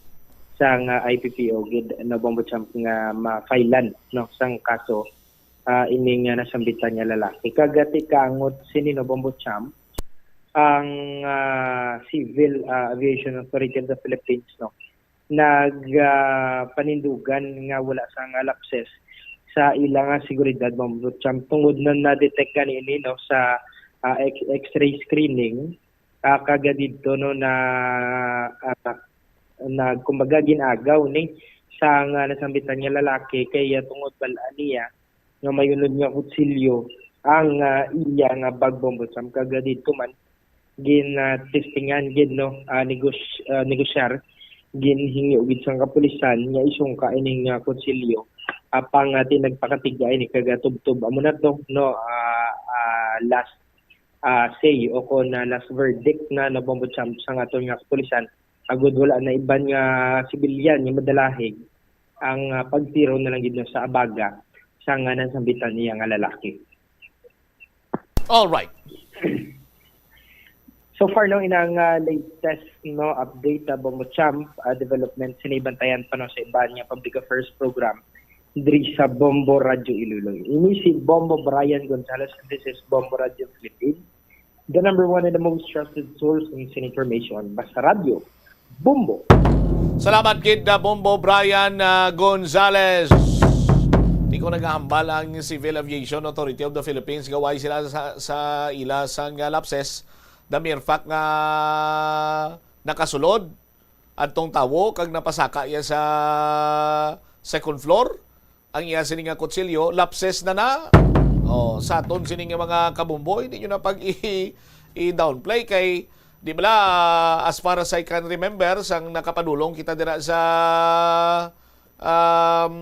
sang uh, I P P O gid, no, Bombo Champ, nga ma-filean, no, sang kaso uh, ining uh, nasambitan nga lalaki. Kagati kaangot sini, no, Bombo Champ, ang uh, Civil uh, Aviation Authority of the Philippines, no, nag uh, panindugan nga wala sang uh, lapses sa ila nga seguridad, Bombo Champ, tungod na na-detect gani ini, no, sa uh, X-ray screening, uh, kaga didto, no, na uh, nag kumbaga gin-agaw ni sang uh, nasambitan nga lalaki kay uh, tungod bal-an niya nga may unod nga kutsilyo ang uh, iya nga bag, Bombo Champ, kaga didto man gin uh, testingan gid, no, uh, negos- uh, negosyar, ginhingyo gid sang kapulisan nga isungka ining uh, kutsilyo, apang uh, ti nagpakatiga ini kaga tubtob amo na to, no, uh, uh, last uh, say o kon uh, last verdict na, no, Bombo Champ, sang aton nga kapulisan, agod wala na iban nga sibilyan nga madalahig ang uh, pagtiro na lang gid sa abaga sang uh, nasambitan niya nga lalaki. All right. So far, no, inang uh, latest, no, update, uh, Bombo Champ, uh, development, sinibantayan pa, no, sa iban nga public affairs program diri sa Bombo Radio Iloilo. Ini si Bombo Brian Gonzalez, and this is Bombo Radio Philippines, the number one and the most trusted source in information. Basta radyo, Bombo. Salamat gid, uh, Bombo Brian uh, Gonzalez. Di ko nagahambal ang Civil Aviation Authority of the Philippines, gaway sila sa, sa ila sang uh, lapses, the mere fact nga nakasulod adtong tawo kag napasaka iya sa second floor ang iya sini nga kutsilyo, lapses na na. Oh, sa aton sini nga mga kabombo, hindi nyo na pag i- i-downplay kay di bala, as far as I can remember, sang nakapadulong kita dira sa um,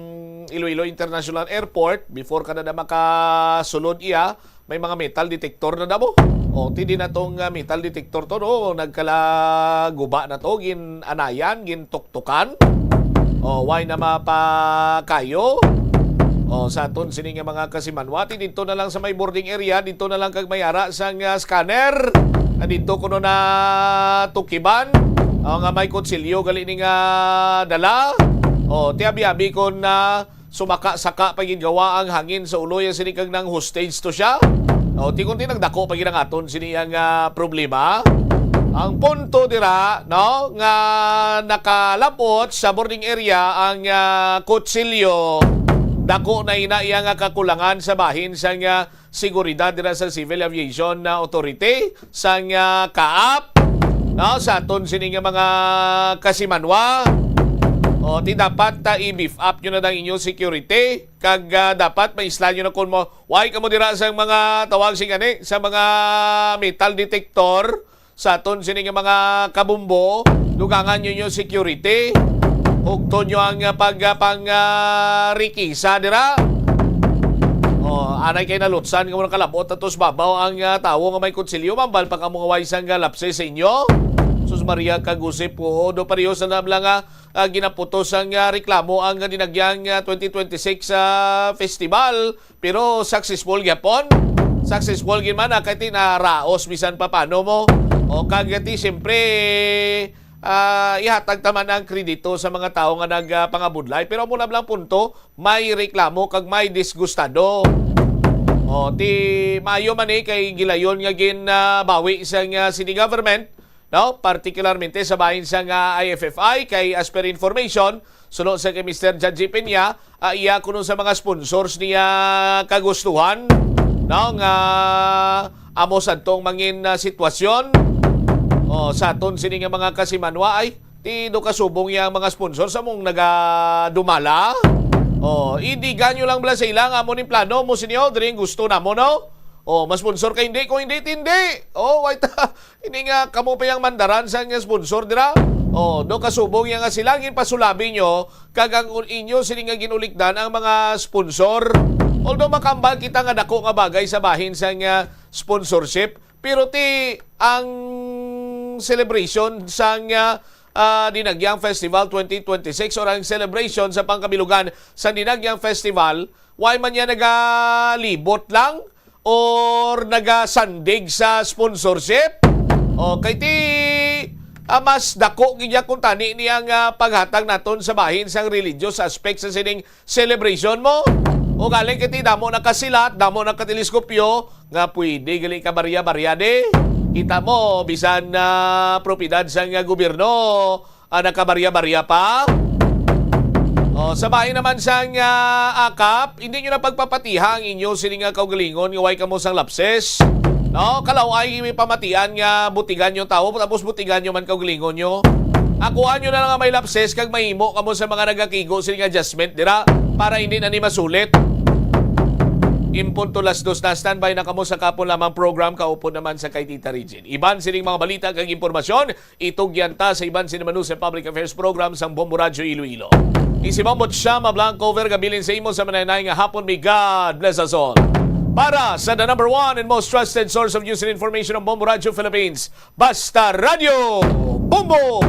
Iloilo International Airport, before ka na, na makasulod iya, may mga metal detector na damo. O, ti di na tong uh, metal detector to, no? Nagkalaguba na to, gin-anayan, gintuktukan. O, why na mapakayo? O, sa aton sini nga mga kasimanwa, ti dito na lang sa may boarding area, dito na lang kag may ara sang uh, scanner. Na dito kuno na tukiban. O, nga may kutsilyo gali ni nga dala. O, ti abi-abi kon na sumaka-saka pa gid gawa ang hangin sa ulo ya sini kag nang hostage to siya. O, ti kon ti nagdako pa gid ang aton sini ang ah, problema. Ang punto dira, no, nga nakalabot sa boarding area ang ah, kutsilyo. Dako na ina iya nga kakulangan sa bahin sang ah, seguridad dira sa Civil Aviation ah, Authority, sang ah, kaap, no, sa aton sini nga mga kasimanwa. O, ti dapat ta i-beef up nyo na ang inyong security, kag ah, dapat maisla nyo na kon mo, why kamo dira sa mga tawag sing ani, sa mga metal detector, sa aton sini nga mga kabumbo, dugangan nyo nyo security, hugton nyo ang ah, pag ah, pang ah, rikisa dira. O, anay kay nalutsan nga mo nakalabot ato sa babaw ang ah, tawo nga may kutsilyo, mambal pa kamo nga way sang ah, lapse sa inyo. Sus Maria kag Jose, puho, do pareho sa nabla nga ah, ginaputos ang ah, reklamo ang dinagyang ah, twenty twenty-six ah, festival, pero successful gyapon. Successful gid man ah, kay ti naraos bisan pa paano mo. O kag ti siyempre ah, ihatag ta man ang kredito sa mga tawo nga nagpangabudlay. Pero amo na lang punto, may reklamo kag may disgustado. O, ti maayo man ni kay gilayon nga ginbawi sang, ah, city government, no? Partikularmente sa bahin sang, ah, I F F I, kay as per information, suno sa kay Mister Judge Peña, ah, iya kuno sa mga sponsors niya kagustuhan, no? Nga amo sadtong mangin, ah, sitwasyon, o, sa aton sini nga mga kasimanwa, ay, ti do kasubong yang mga sponsor sa mong nagadumala. O, indigan nyo lang bala sa ila nga amo ning plano mo, senyor, diri ang gusto namo, no? O, mas sponsor ka hindi, kung hindi, hindi. O, wait, hindi nga kamo pa yang mandaran sa nga sponsor dira. O, do kasubong yang nga sila, ginpasulabi nyo, kag ang un-, inyo sini nga ginulikdan ang mga sponsor. Although makambal kita nga dako nga bagay sa bahin sa nga sponsorship, pero ti ang celebration sang, ah, ah, Dinagyang Festival twenty twenty-six or ang celebration sa pangkabilugan sa Dinagyang Festival, why man niya nagalibot lang or nagasandig sa sponsorship? O, kay ti, ah, mas dako gid ya kung tani niya nga paghatag naton sa bahin sang religious aspect sa sining celebration mo. O galing kay ti damo na kasilat, damo na kateleskopyo, nga pwede gali ka barya-barya di. Kita mo, bisan na propiedad sang gobyerno, ah, nakabarya-barya pa. O, sa bahin naman sang, ah, akap, hindi nyo na pagpapatiha ang inyo sini nga kaugalingon nga way kamo sang lapses. No, kalaw ay may pamatian nga butigan nyo tawo, tapos butigan nyo man kaugalingon nyo. Akuan nyo na lang nga may lapses kag mahimo kamo sa mga nagakigo sini nga adjustment dira para hindi na ni masulit. In punto las dos na, standby na kamo sa kapon lamang program, kaupod naman sa kay Tita Regine. Iban sining mga balita kag impormasyon, itugyan ta sa iban sini man sa Public Affairs Program sang Bombo Radyo Iloilo. Isi Bombo Chama Blanco Verga, bilin sa imo sa mananay nga hapon. May God bless us all. Para sa the number one and most trusted source of news and information ng Bombo Radyo Philippines, Basta Radyo Bombo!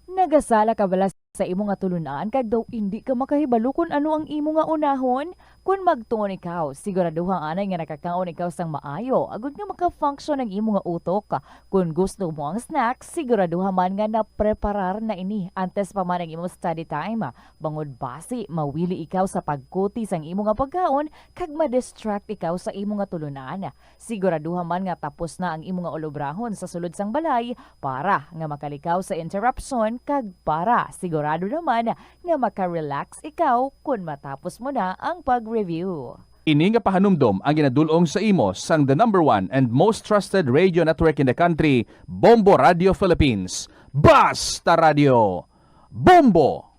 Nagasala ka bala sa imo nga tulunan kag daw indi ka makahibalo kon ano ang imo nga unahon? Kon magtuon ikaw, siguraduha anay nga nakakaon ikaw sang maayo agod nga maka-function ang imo nga utok. Kon gusto mo ang snack, siguraduha man nga napreparar na ini antes pa man ang imo study time, bangod basi mawili ikaw sa pagkuti sang imo nga pagkaon kag ma-distract ikaw sa imo nga tulunan. Siguraduha man nga tapos na ang imo nga ulobrahon sa sulod sang balay para nga makalikaw sa interruption kag para sigurado naman nga maka-relax ikaw kon matapos mo na ang pag-review. Ini nga pahanumdom ang ginadul-ong sa imo sang the number one and most trusted radio network in the country, Bombo Radio Philippines. Basta Radio! Bombo!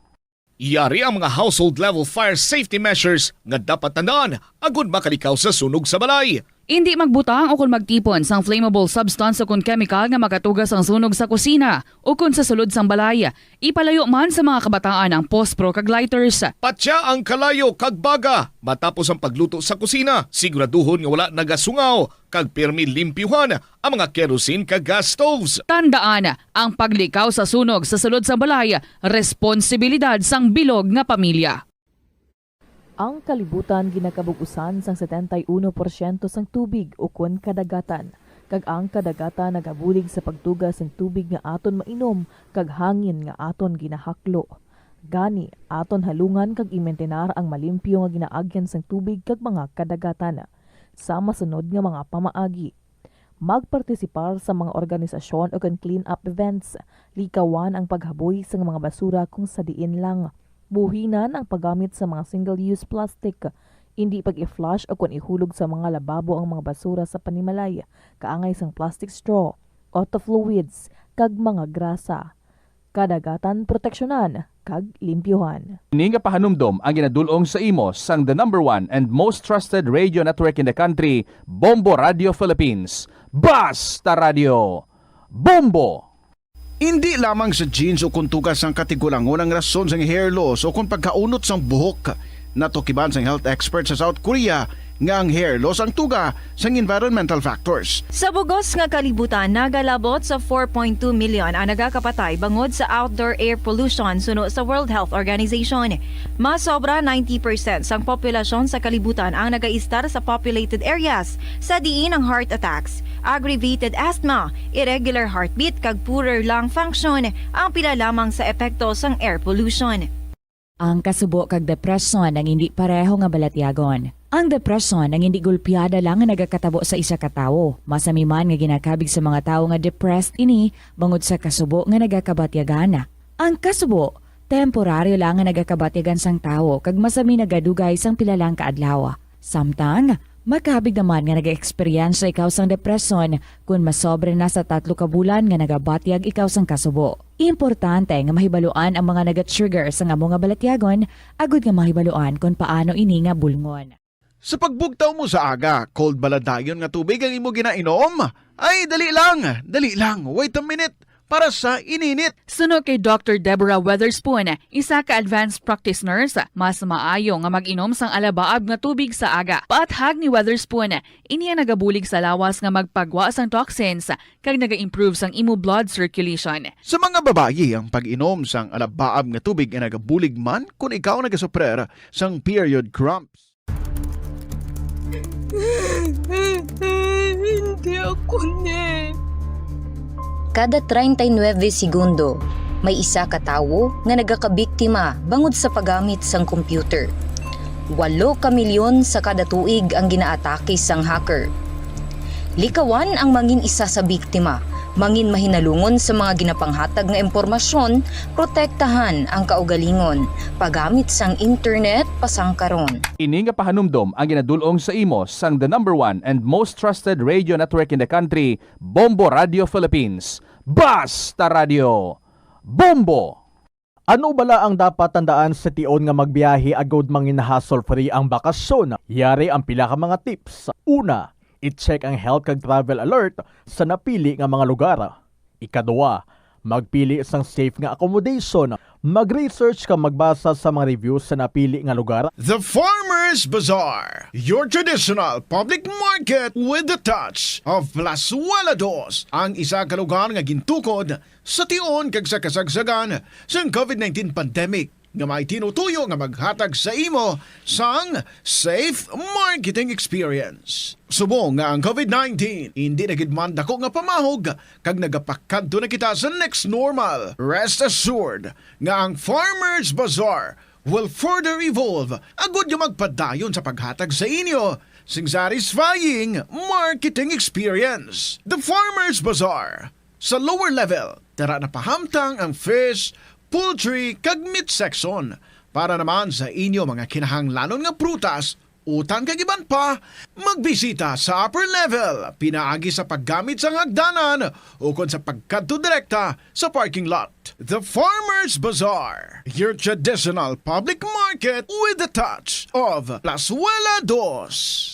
Yari ang mga household level fire safety measures nga dapat tandaan agud makalikaw sa sunog sa balay. Indi magbutang o kon magtipon sang flammable substance o kon chemical nga makatuga sang sunog sa kusina o kon sa sulod sang balay. Ipalayo man sa mga kabataan ang pospro kag lighters. Patya ang kalayo kag baga matapos ang pagluto sa kusina. Siguraduhon nga wala nagasungaw kag pirmi limpyuhan ang mga kerosene kag gas stoves. Tandaan, ang paglikaw sa sunog sa sulod sang balay, responsibilidad sang bilog nga pamilya. Ang kalibutan ginakabug-usan sang setenta y uno porsyento sang tubig ukon kadagatan, kag ang kadagatan nagabulig sa pagtuga sang tubig nga aton mainom kag hangin nga aton ginahaklo. Gani, aton halungan kag imintenar ang malimpyo nga ginaagyan sang tubig kag mga kadagatan. Sa masunod nga mga pamaagi, magpartisipar sa mga organisasyon ukon clean-up events. Likawan ang paghaboy sang mga basura kung sa diin lang. Buhinan ang paggamit sa mga single-use plastic. Indi pag-i-flush ukon ihulog sa mga lababo ang mga basura sa panimalay, kaangay sang plastic straw, auto fluids, kag mga grasa. Kadagatan proteksyonan kag limpyuhan. Ini nga pahanumdom ang ginadul-ong sa imo sang the number one and most trusted radio network in the country, Bombo Radio Philippines. Basta Radio Bombo! Indi lamang sa genes o kon tuga sang katigulangon ang rason sang hair loss o kon pagkaunot sang buhok. Natukiban sang health expert sa South Korea nga ang hair loss ang tuga sang environmental factors. Sa bugos nga kalibutan, nagalabot sa four point two million ang nagakapatay bangod sa outdoor air pollution, suno sa World Health Organization. Mas sobra ninety percent sang populasyon sa kalibutan ang nagaistar sa populated areas, sa diin ang heart attacks, aggravated asthma, irregular heartbeat, kag poorer lung function ang pila lamang sa epekto sang air pollution. Ang kasubo kag depresyon ang indi pareho nga balatyagon. Ang depresyon ang hindi gulpiada lang nga nagakatabo sa isa ka tawo. Masami man nga ginakabig sa mga tawo nga depressed ini bangod sa kasubo nga nagakabatyagan. Ang kasubo, temporaryo lang nga nagakabatyagan sang tawo kag masami nagadugay sang pila lang ka adlaw. Samtang, makabig naman nga nag-eksperyensya ikaw sang depresyon kon masobra na sa tatlo ka bulan nga nagabatyag ikaw sang kasubo. Importante nga mahibaluan ang mga naga-trigger sang amo nga balatyagon agud nga mahibaluan kon paano ini nga bulngon. Sa pagbugtaw mo sa aga, cold bala dayon nga tubig ang imo ginainom? Ay, dali lang, dali lang, wait a minute, para sa ininit. Suno kay Doctor Deborah Weatherspoon, isa ka advanced practice nurse, mas maayo nga mag-inom sang alabaab nga tubig sa aga. Paathag ni Weatherspoon, ini ang nagabulig sa lawas nga magpagwa sang toxins kag naga-improve sang imo blood circulation. Sa mga babayi, ang pag-inom sang alabaab nga tubig ay nagabulig man kon ikaw nagasuprer sang period cramps. Hindi ako ni. Kada treinta y nueve segundo, may isa ka tawo nga nagakabiktima bangod sa paggamit sang computer. Walo ka milyon sa kada tuig ang ginaatake sang hacker. Likawan ang mangin isa sa biktima, mangin mahinalungon sa mga ginapanghatag nga impormasyon, protektahan ang kaugalingon, paggamit sang internet pasangkaron. Ini nga pahanumdom ang ginadul-ong sa imo sang the number one and most trusted radio network in the country, Bombo Radio Philippines. Basta Radio Bombo! Ano bala ang dapat tandaan sa tion nga magbiyahe agud mangin hassle-free ang bakasyon? Yari ang pila ka mga tips. Una, i-check ang health kag travel alert sa napili nga mga lugar. Ikaduha, magpili sang safe nga accommodation. Mag-research kag magbasa sa mga reviews sa napili nga lugar. The Farmers Bazaar, your traditional public market with the touch of Plazuela Dos, ang isa ka lugar nga gintukod sa tion kag sa kasagsagan sang covid nineteen pandemic nga may tinutuyo nga maghatag sa imo sang safe marketing experience. Subong nga ang covid nineteen indi na gid man dako nga pamahog kag nagapakadto na kita sa next normal, rest assured nga ang Farmers Bazaar will further evolve agud nga magpadayon sa paghatag sa inyo sing satisfying marketing experience. The Farmers Bazaar, sa lower level, tara na pahamtang ang fish, poultry, kag meat section. Para naman sa inyo mga kinahanglanon nga prutas, utan kag iban pa, magbisita sa upper level pinaagi sa paggamit sang hagdanan ukon sa pagkadto direkta sa parking lot. The Farmers Bazaar, your traditional public market with the touch of Plazuela Dos.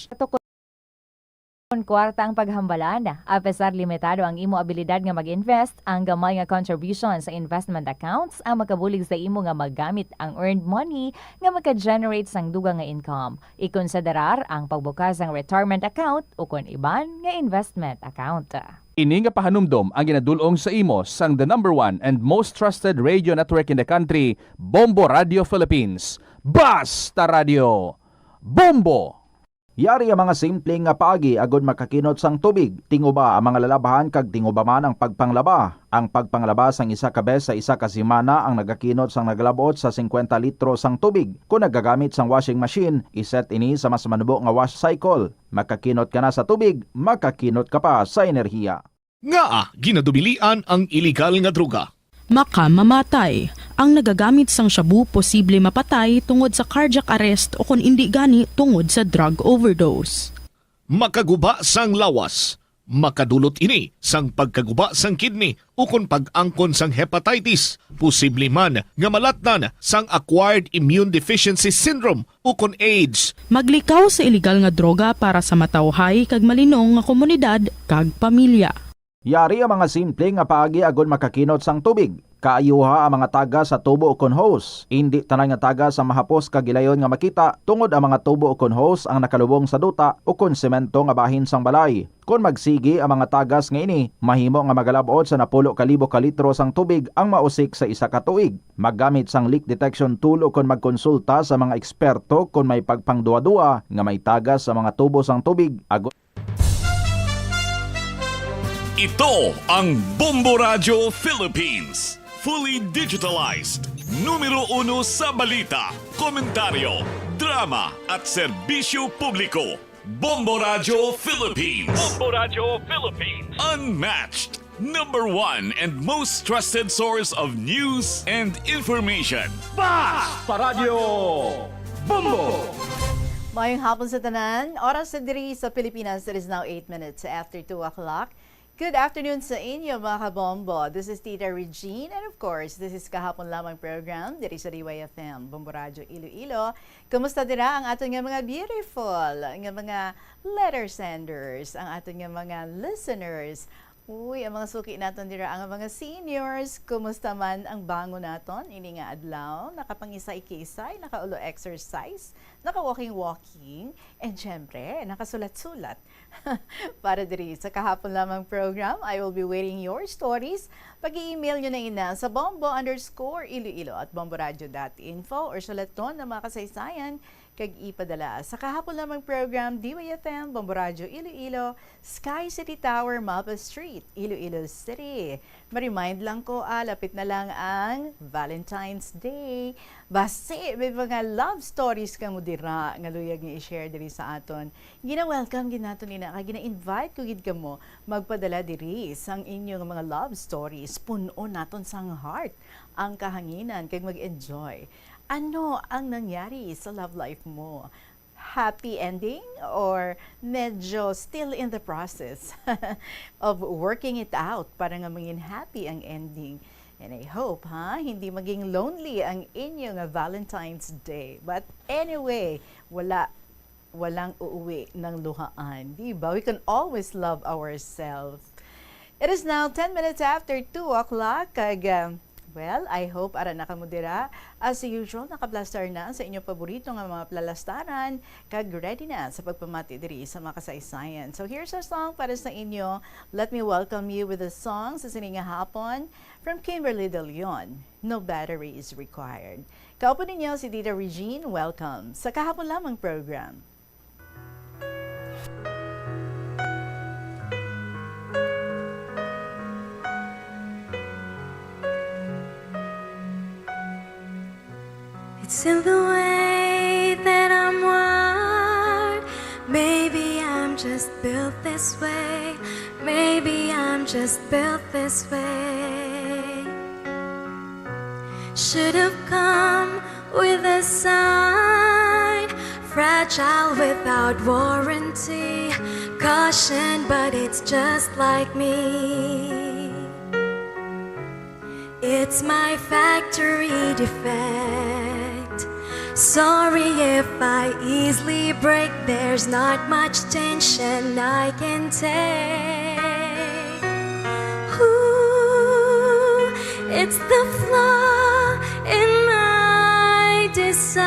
Kon kwarta ang paghambalan, apesar limitado ang imo abilidad nga mag-invest, ang gamay nga contribution sa investment accounts ang makabulig sa imo nga magamit ang earned money nga maka-generate sang dugang nga income. Ikonsiderar ang pagbukas sang retirement account ukon iban nga investment account. Ini nga pahanumdom ang ginadul-ong sa imo sang the number one and most trusted radio network in the country, Bombo Radio Philippines. Basta Radio Bombo! Yari ang mga simple nga paagi agud makakinot sang tubig. Tinguba ang mga lalabhan kag tinguba man ang pagpanglaba. Ang pagpanglaba sang isa ka bes sa isa ka semana ang nagakinot sang nagalab-ot sa singkwenta litro sang tubig. Kon nagagamit sang washing machine, iset ini sa mas manubo nga wash cycle. Makakinot ka na sa tubig, makakinot ka pa sa enerhiya. Ngaa ginadubilian ang iligal nga droga? Makamamatay. Ang nagagamit sang shabu posible mapatay tungod sa cardiac arrest o kon indi gani tungod sa drug overdose. Makaguba sang lawas. Makadulot ini sang pagkaguba sang kidney ukon pag-angkon sang hepatitis. Posible man nga malatnan sang acquired immune deficiency syndrome ukon AIDS. Maglikaw sa iligal nga droga para sa matawhay kag malinong nga komunidad kag pamilya. Yari ang mga simple nga paagi agud makakinot sang tubig. Kaayuha ang mga tagas sa tubo ukon hose. Indi tanan nga tagas ang mahapos kag gilayon nga makita, tungod ang mga tubo ukon hose ang nakalubong sa duta ukon semento nga bahin sang balay. Kon magsigi ang mga tagas nga ini, mahimo nga magalab-ot sa napulo ka libo ka litro sang tubig ang mausik sa isa ka tuig. Maggamit sang leak detection tool ukon magkonsulta sa mga eksperto kon may pagpangduwa-duwa nga may tagas sa mga tubo sang tubig, agud Ito ang Bombo Radyo Philippines. Fully digitalized. Numero uno sa balita, komentaryo, drama at serbisyo publiko. Bombo Radyo Philippines. Bombo Radyo Philippines. Unmatched, number one and most trusted source of news and information. Basta Radyo Bombo! Maayong hapon sa tanan. Oras sa diri sa Pilipinas, it is now eight minutes after two o'clock. Good afternoon sa inyo, mga kabombo. This is Tita Regine, and of course, this is Kahapon Lamang program diri sa D Y F M, Bombo Radyo Iloilo. Kumusta dira ang aton nga mga beautiful, nga mga letter senders, ang aton nga mga listeners? Uy, ang mga suki naton dira, ang mga seniors, kumusta man ang bangon naton ini nga adlaw? Nakapangisa-ikisay, nakaulo exercise, naka-walking-walking, and syempre, nakasulat-sulat. Para diri sa Kahapon Lamang program, I will be waiting your stories. Pag-i-email nyo na ina sa bombo underscore iloilo at bomboradio dot info or sulaton ang mga kasaysayan kag ipadala sa Kahapon Lamang program, D Y F M, Bombo Radyo Iloilo, Sky City Tower, Mapa Street, Iloilo City. Ma-remind lang ko, ah, lapit na lang ang Valentine's Day. Basi may mga love stories kamo dira nga luyag nga i-share diri sa aton. Gina-welcome gid naton ina, kag gina-invite ko gid kamo magpadala diri sang inyo nga mga love stories. Pun-on naton sang heart ang kahanginan kag mag-enjoy. Ano ang nangyari sa love life mo? Happy ending or medyo still in the process of working it out para nga mangin happy ang ending? And I hope, ha, hindi maging lonely ang inyo nga Valentine's Day. But anyway, wala, walang uuwi ng luhaan. Di ba? We can always love ourselves. It is now ten minutes after two o'clock. Kag, um, well, I hope ara na kamo dira. As usual, nakablastar na sa inyo paborito nga mga plalastaran, kag ready na sa pagpamati diri sa mga kasaysayan. So here's our song para sa inyo. Let me welcome you with a song sa sini nga hapon from Kimberly De Leon. No battery is required. Kaupo ninyo si Tita Regine. Welcome sa Kahapon Lamang program. It's in the way that I'm wired. Maybe I'm just built this way. Maybe I'm just built this way. Should have come with a sign. Fragile without warranty. Caution, but it's just like me. It's my factory defect. Sorry if I easily break. There's not much tension I can take. Ooh, it's the flaw in my design.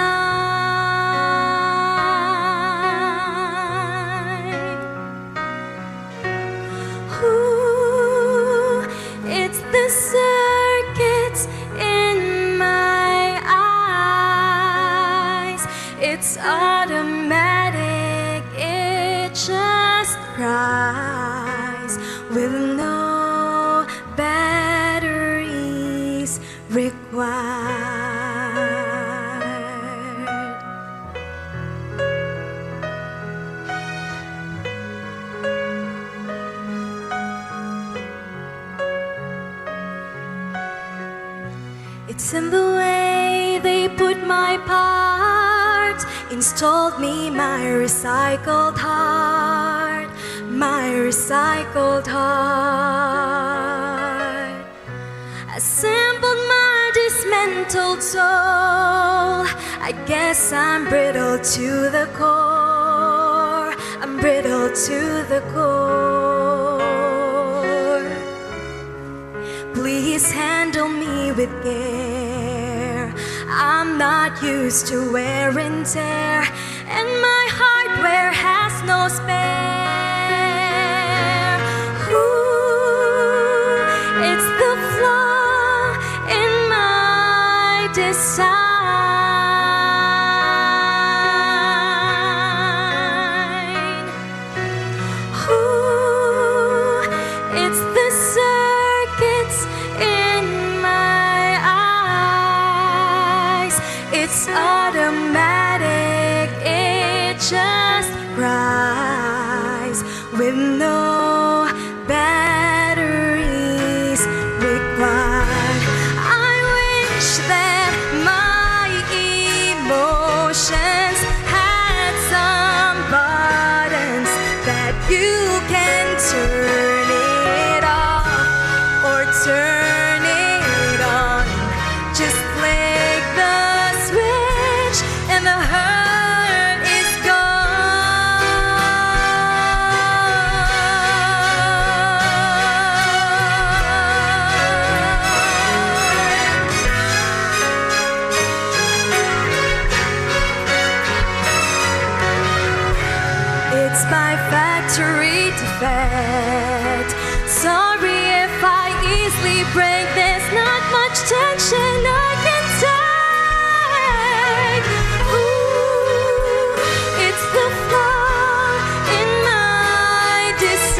Ooh, it's the circuits in my eyes. It's automatic, it just cries with no batteries required. It's in the way they put my parts, installed me my recycled heart, my recycled heart. Assembled my dismantled soul. I guess I'm brittle to the core. I'm brittle to the core. Please handle me with care. I'm not used to wear and tear, and my hardware has no spare. Ooh, it's the flaw in my design. Ooh, it's the circuits in my eyes. It's automatic. My factory defect. Sorry if I easily break. There's not much tension I can take. Ooh, it's the flaw in my design.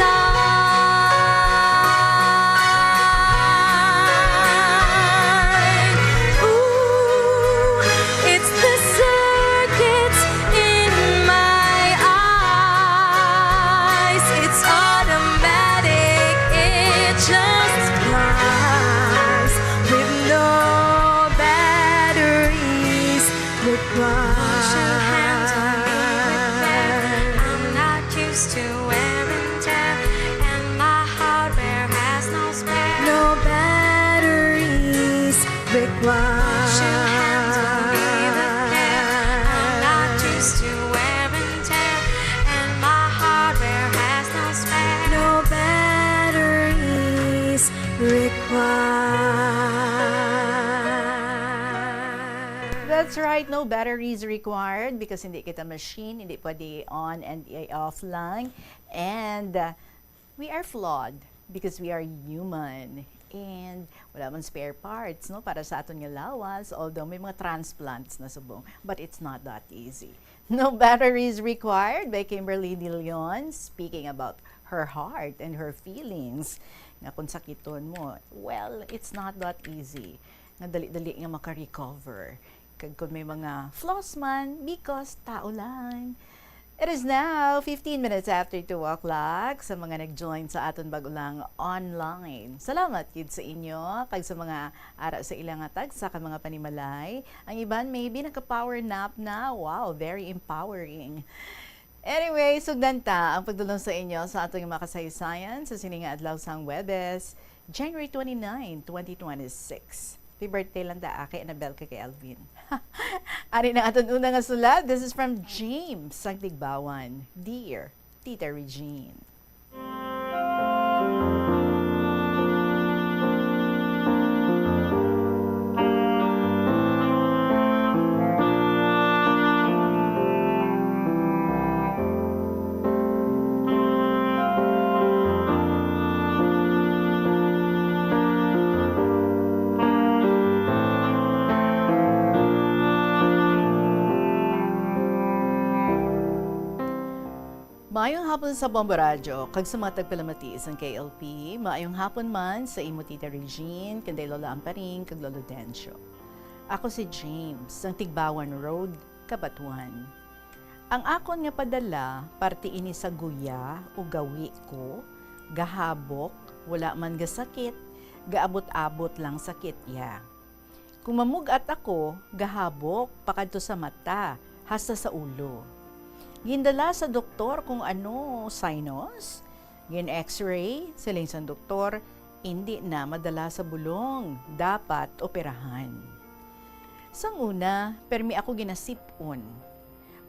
Ooh, it's the circuits in my eyes. It's automatic, it just flies with no batteries required. Wash your hands on me with care. I'm not used to wear and tear, and my hardware has no spare. No batteries required. Wash your hands on me with care. I'm not used to wear and tear, and my hardware has no spare. No batteries required. That's right, no batteries required because hindi kita machine, hindi pwede on and i-off lang. And uh, we are flawed because we are human. And wala man spare parts, no, para sa aton nga lawas, although may mga transplants na subong. But it's not that easy. No batteries required by Kimberly De Leon. Speaking about her heart and her feelings, nga kung sakiton mo, well, it's not that easy. Nga dali-dali nga maka-recover. Kag kung may mga flaws man, because tao lang. It is now fifteen minutes after two o'clock. Sa mga nag-join sa aton bago lang online, salamat gid sa inyo. Kag sa mga ara sa ila nga tagsa ka mga panimalay, ang iban maybe nagka-power nap na. Wow, very empowering. Anyway, sugdan ta ang pagdulong sa inyo sa aton nga mga kasaysayan sa sini nga adlaw sang Huwebes, January twenty-nine, twenty twenty-six. Happy birthday lang da, kay Annabel, kay Alvin. Ari na aton una nga sulat. This is from James, sang Tigbawan. Dear Tita Regine. Maayong hapon sa Bombo Radyo kag sa mga tagpalamati sang K L P. Maayong hapon man sa imo, Tita Regine, kanday Lola Amparing kag Lolo Dencio. Ako si James, sang Tigbawan Road, Cabatuan. Ang akon nga padala, parte ini sa guya o gawi ko, gahabok, wala man gasakit, gaabot-abot lang sakit iya. Kung mamug-at ako, gahabok pakadto sa mata, hasta sa ulo. Gindala sa doktor kung ano, sinus? Gin-X-ray, siling sang doktor, indi na madala sa bulong, dapat operahan. Sang una, permi ako ginasip-on.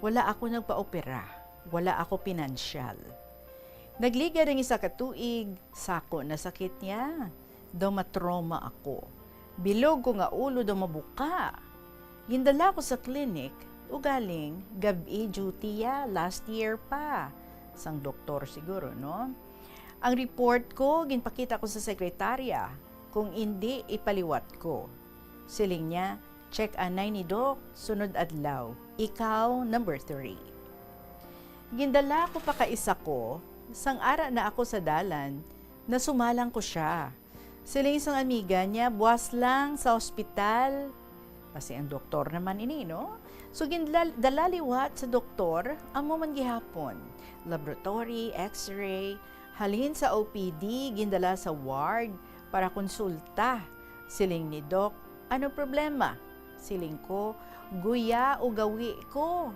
Wala ako nagpaopera, wala ako pinansyal. Nagligad ang isa ka tuig, sako na sakit niya. Daw matrauma ako. Bilog ko nga ulo daw mabuka. Gindala ko sa clinic, ugaling gab-i duty ya, last year pa. Sang doktor siguro, no? Ang report ko, ginpakita ko sa sekretarya. Kung indi, ipaliwat ko. Siling niya, "Check anay ni Doc, sunod adlaw. Ikaw, number three." Gindala ko pa kaisa ko, sang ara na ako sa dalan, nasumalang ko sia. Siling sang amiga niya, "Buas lang sa ospital." Kasi ang doktor naman ini, no? So, gindala-, dala liwat sa doktor, amo man gihapon. Laboratory, X-ray, halin sa O P D, gindala sa ward para konsulta. Siling ni Doc, "Ano problema?" Siling ko, "Guya o gawi ko."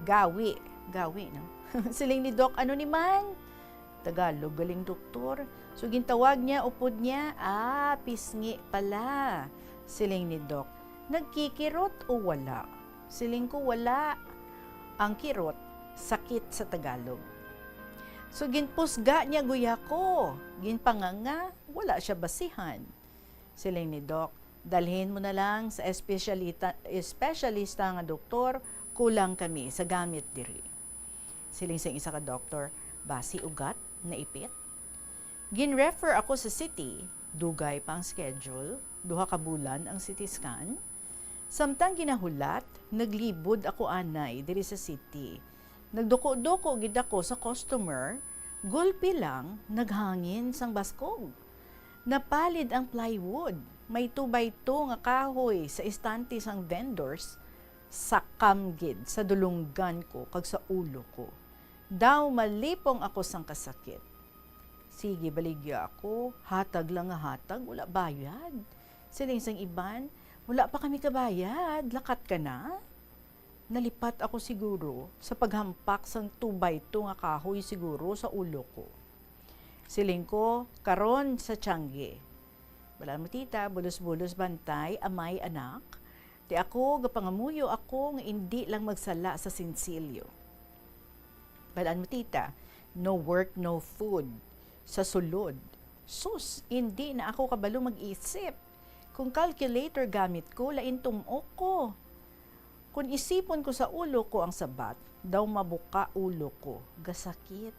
Gawi, gawi, no? Siling ni Doc, "Ano ni man?" Tagalog galing doktor. So, gintawag niya, upod niya, "Ah, pisngi pala." Siling ni Doc, "Nagkikirot o wala?" Siling ko, "Wala." Ang kirot, sakit sa Tagalog. So, ginpusga niya guya ko. Ginpanganga, wala siya basihan. Siling ni Doc, "Dalhin mo na lang sa espesyalita-, espesyalista nga doktor, kulang kami sa gamit diri." Siling sang isa ka doktor, "Basi ugat, naipit." Gin-refer ako sa city, dugay pa ang schedule, duha ka bulan ang C T scan. Samtang ginahulat, naglibod ako anay diri sa city. Nagduko-duko gid ako sa customer, gulpi lang naghangin sang baskog. Napalid ang plywood, may two by two nga kahoy sa istante sang vendors, sakam gid sa dulunggan ko kag sa ulo ko. Daw malipong ako sang kasakit. "Sige, baligya ako. Hatag lang nga hatag, wala bayad." Siling sang iban, "Wala pa kami kabayad, lakat ka na." Nalipat ako siguro sa paghampak sang two by two nga kahoy siguro sa ulo ko. Siling ko, "Karon sa tiangge." Balaan mo, tita, bulos-bulos bantay, amay, anak. Ti ako, gapangamuyo ako nga indi lang magsala sa sinsilyo. Balaan mo, tita, no work, no food. Sa sulod, sus, indi na ako kabalo mag-isip. Kung calculator gamit ko, lain tum-ok ko. Kung isipon ko sa ulo ko ang sabat, daw mabuka ulo ko, gasakit.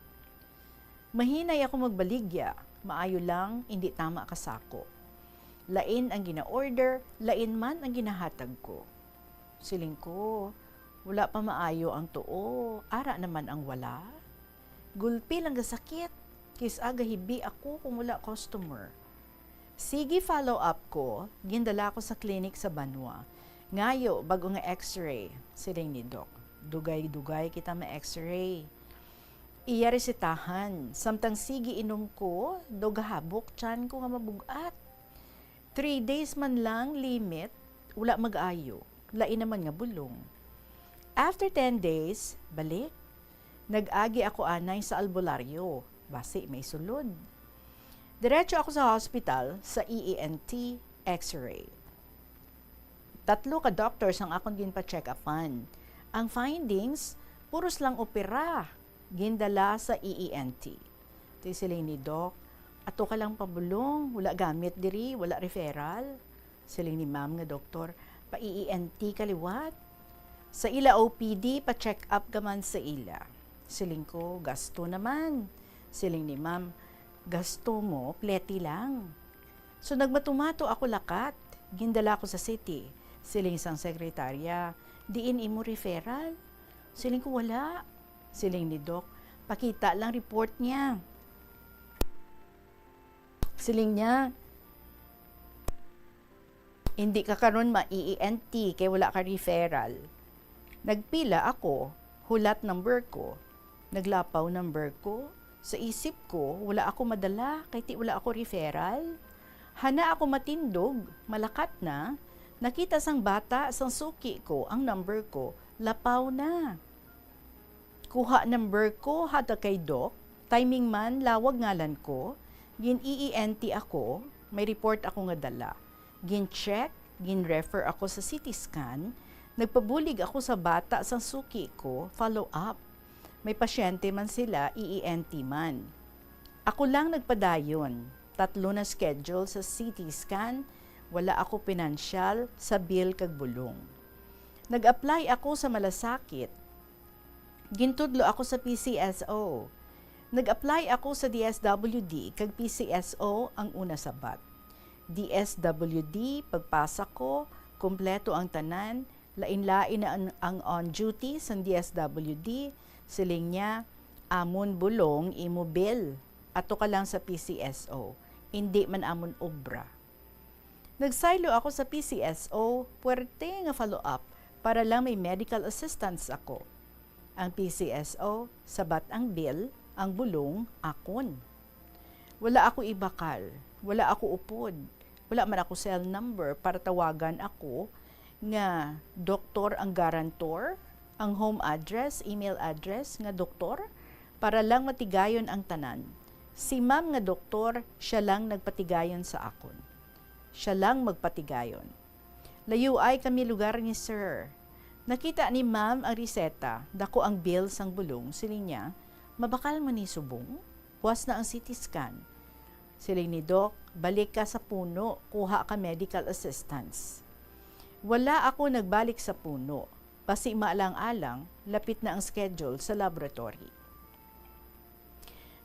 Mahinay ako magbaligya, maayo lang, indi tama ka sako. Lain ang gina-order, lain man ang ginahatag ko. Siling ko, "Wala pa maayo ang tuo, ara naman ang wala." Gulpi lang gasakit, kis-a gahibi ako kung wala customer. Sige, follow up ko, gindala ko sa clinic sa banwa. "Ngayo, bag-o nga X-ray," siling ni Doc. Dugay-dugay kita ma-X-ray. Iya resetahan, samtang sige inom ko, daw gahabok tiyan ko nga mabug-at. Three days man lang limit, wala mag-ayo. Lain naman nga bulong. After ten days, balik. Nag-agi ako anay sa albularyo, basi may sulod. Diretso ako sa hospital sa E E N T X-ray. Tatlo ka doctors ang akon ginpa-check-upan. Ang findings, puros lang opera, gindala sa E E N T. Ti siling ni Doc, "Ato ka lang pabulong, wala gamit diri, wala referral." Siling ni Ma'am nga doktor, "Pa-E E N T ka liwat." Sa ila O P D, pa-check up ka man sa ila. Siling ko, "Gasto naman." Siling ni Ma'am, "Gasto mo, plete lang." So nagmatumato ako lakat, gindala ko sa city. Siling sang sekretarya, "Diin imo referral?" Siling ko, "Wala." Siling ni Doc, "Pakita lang report niya." Siling niya, "Hindi ka karon ma-E E N T kay wala ka referral." Nagpila ako, hulat number ko. Naglapaw number ko. Sa isip ko, wala ako madala kay ti wala ako referral. Hana ako matindog, malakat na. Nakita sang bata sang suki ko ang number ko, lapaw na. Kuha number ko, hatag kay Doc. Timing man, Lawag ngalan ko. Gin-E E N T ako. May report ako nga dala. Gin-check, gin-refer ako sa C T scan. Nagpabulig ako sa bata sang suki ko, follow up. May pasyente man sila, E E N T man. Ako lang nagpadayon. Tatlo na schedule sa C T scan. Wala ako pinansyal sa bill kag bulong. Nag-apply ako sa malasakit. Gintudlo ako sa P C S O. Nag-apply ako sa D S W D kag P C S O ang una sabat. D S W D, pagpasa ko, kompleto ang tanan, lain-lain na ang, ang on duty sang D S W D. Siling niya, "Amon bulong imo bill. Ato ka lang sa P C S O. Indi man amon obra." Nagsaylo ako sa P C S O, puwerte nga follow-up para lang may medical assistance ako. Ang P C S O, sabat ang bill, ang bulong, akon. Wala ako ibakal, wala ako upod, wala man ako cell number para tawagan ako nga doktor ang guarantor, ang home address, email address nga doktor, para lang matigayon ang tanan. Si ma'am nga doktor, siya lang nagpatigayon sa akon. Siya lang magpatigayon. Layuay kami lugar ni sir. Nakita ni ma'am ang reseta, dako ang bill sang bulong, siling niya, "Mabakal man ni subong? Puas na ang C T scan." Siling ni Doc, "Balik ka sa puno, kuha ka medical assistance." Wala ako nagbalik sa puno. Basi maalang-alang, lapit na ang schedule sa laboratory.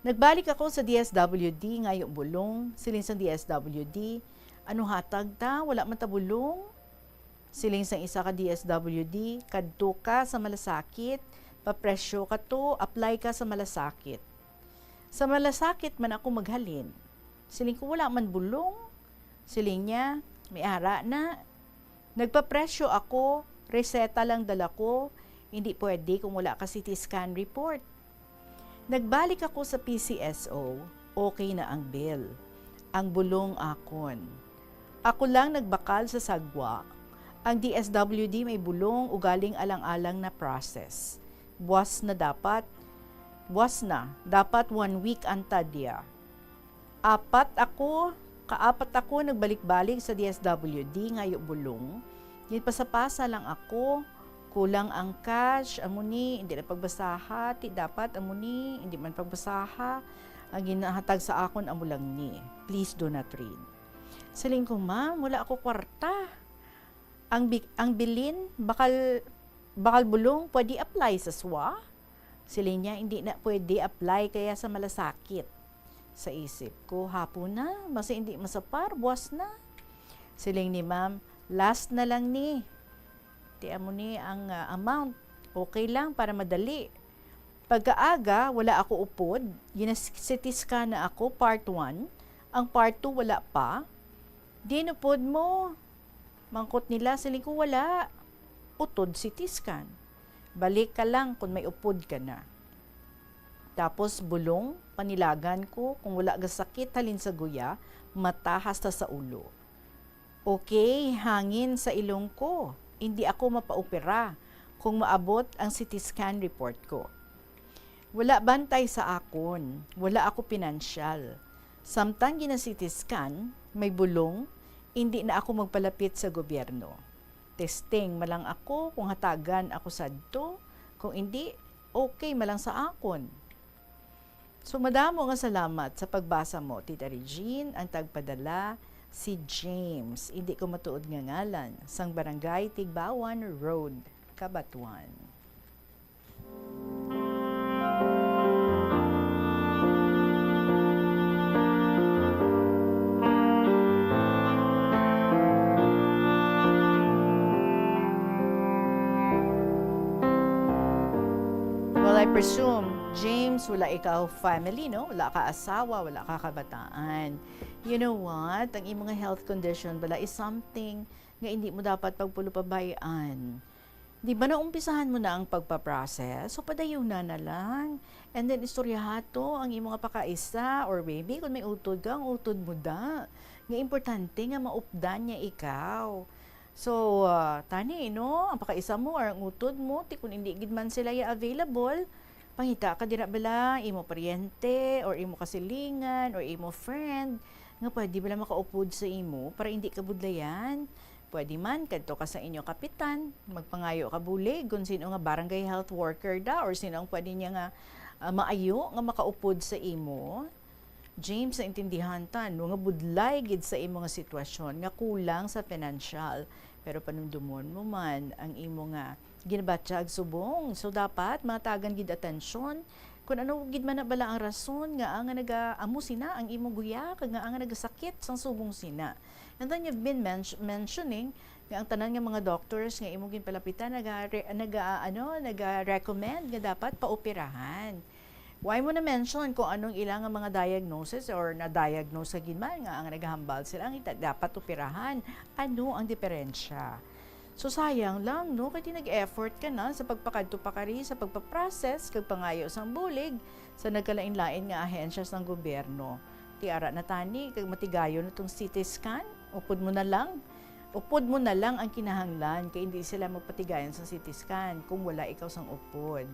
Nagbalik ako sa D S W D, ngayo bulong, siling sang D S W D, "Ano hatag ta? Wala man ta bulong." Siling sang isa ka D S W D, "Kadto ka sa malasakit, papresyo ka to, apply ka sa malasakit." Sa malasakit man ako maghalin. Siling ko, "Wala man bulong." Siling niya, "May ara na." Nagpapresyo ako, reseta lang dala ko, hindi pwede kung wala ka C T scan report. Nagbalik ako sa P C S O, okay na ang bill. Ang bulong akon. Ako lang nagbakal sa sagwa. Ang D S W D may bulong ugaling alang-alang na process. Buwas na dapat, buwas na, dapat one week ang tadya. Apat ako, kaapat ako nagbalik-balik sa D S W D, ngayo bulong. Ginpasapasa lang ako, kulang ang cash, amo ni, hindi na pagbasaha, ti dapat amo ni, hindi man pagbasaha, ang ginahatag sa akon amo lang ni. Please do not read. Siling ko, "Ma'am, wala ako kwarta." Ang bi-, ang bilin, bakal, bakal bulong, pwede apply sa swa? Siling niya, "Hindi na pwede apply kaya sa malasakit." Sa isip ko, "Hapon na, basi hindi masapar, buwas na." Siling ni ma'am, "Last na lang ni. Ti amo ni ang, ah, amount. Okay lang para madali." Pagkaaga, wala ako upod. Gina-C T scan na ako, part one. Ang part two, wala pa. "Diin upod mo?" Mangkot nila, siling ko, "Wala. Utod C T scan. Balik ka lang kung may upod ka na." Tapos bulong, panilagan ko kung wala gasakit halin sa guya, mata hasta sa ulo. Okay, hangin sa ilong ko. Hindi ako mapaopera kung maabot ang C T scan report ko. Wala bantay sa akon, wala ako pinansyal. Samtang gina-C T scan, may bulong, hindi na ako magpalapit sa gobyerno. Testing malang ako kung hatagan ako sadto, kung hindi, okay malang sa akon. So, madamo nga salamat sa pagbasa mo, Tita Regine. Ang tagpadala, si James, hindi ko matuod nga ngalan, sang Barangay Tigbawan Road, Cabatuan. Well, I presume, James, wala ikaw family, no? Wala ka asawa, wala ka kabataan. You know what? Ang imong health condition bala is something nga hindi mo dapat pagpulupabayan. Di ba naumpisahan mo na ang pagpa-process? So, padayuna na lang. And then, istoryaha to ang imo nga pakaisa, or maybe kung may utod ka, ang utod mo da. Nga importante nga maupdan niya ikaw. So, ah, tani, no? Ang pakaisa mo or ang utod mo, ti kung hindi gid man sila ya available, pangita ka dira bala, imo paryente, or imo kasilingan, or imo friend, nga pwede bala makaupod sa imo para hindi ka budlayan. Pwede man, kadto ka sa inyo kapitan, magpangayo ka bulig kung sino nga barangay health worker da or sino ang pwede niya nga, ah, maayo nga makaupod sa imo. James, naintindihan ta, no, nga budlay gid sa imo nga sitwasyon, nga kulang sa pinansyal. Pero panumdomon mo man ang imo nga ginabatyag subong. So, dapat matagan gid atensyon kung ano gid man na bala ang rason nga ang naga-, amo sina ang imo guya, kag nga ang nagasakit sang subong sina. And then you've been mention-, mentioning nga ang tanan nga mga doctors nga imo ginpalapitan naga-, naga-, ano, naga-recommend nga dapat paoperahan. Why mo na-mention kung anong ila nga mga diagnosis or na-diagnose ka gid man nga ang nagahambal sila nga ita-, dapat operahan? Ano ang diferensya? So, sayang lang, no? Kay ti nag-effort ka na sa pagpakadto pakari sa pagpa-process kag pangayo sang bulig sa nagkalain-lain nga ahensya sang gobyerno. Ti ara na tani, kag matigayon na tong C T scan, upod mo na lang. Upod mo na lang ang kinahanglan, kay hindi sila magpatigayon sa C T scan kung wala ikaw sang upod.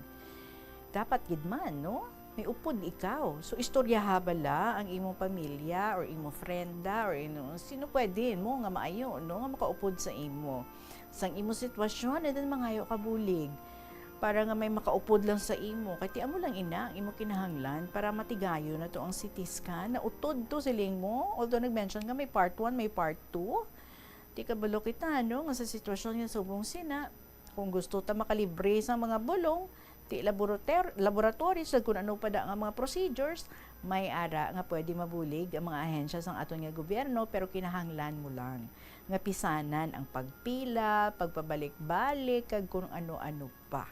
Dapat gid man, no? May upod ikaw. So, istoryaha bala ang imong pamilya or imong friend da or ino, sino pwede mo nga maayo, no, nga makaupod sa imo. Sang imo sitwasyon, and then mangayo ka bulig para nga may makaupod lang sa imo. Kay ti amo lang ina ang imo kinahanglan para matigayon na to ang C T scan. Nautod to, siling mo. Although nag-mention nga may part one, may part two. Ti kabalo kita, no, nga sa sitwasyon nga subong sina, Kung gusto ta makalibre sa mga bulong, ti laborator-, laboratories, kag kun ano pa da nga mga procedures, may ara nga pwede mabulig ang mga ahensya sang aton nga gobyerno, pero kinahanglan mo lang nga pisanan ang pagpila, pagpabalik-balik, kag kung ano-ano pa.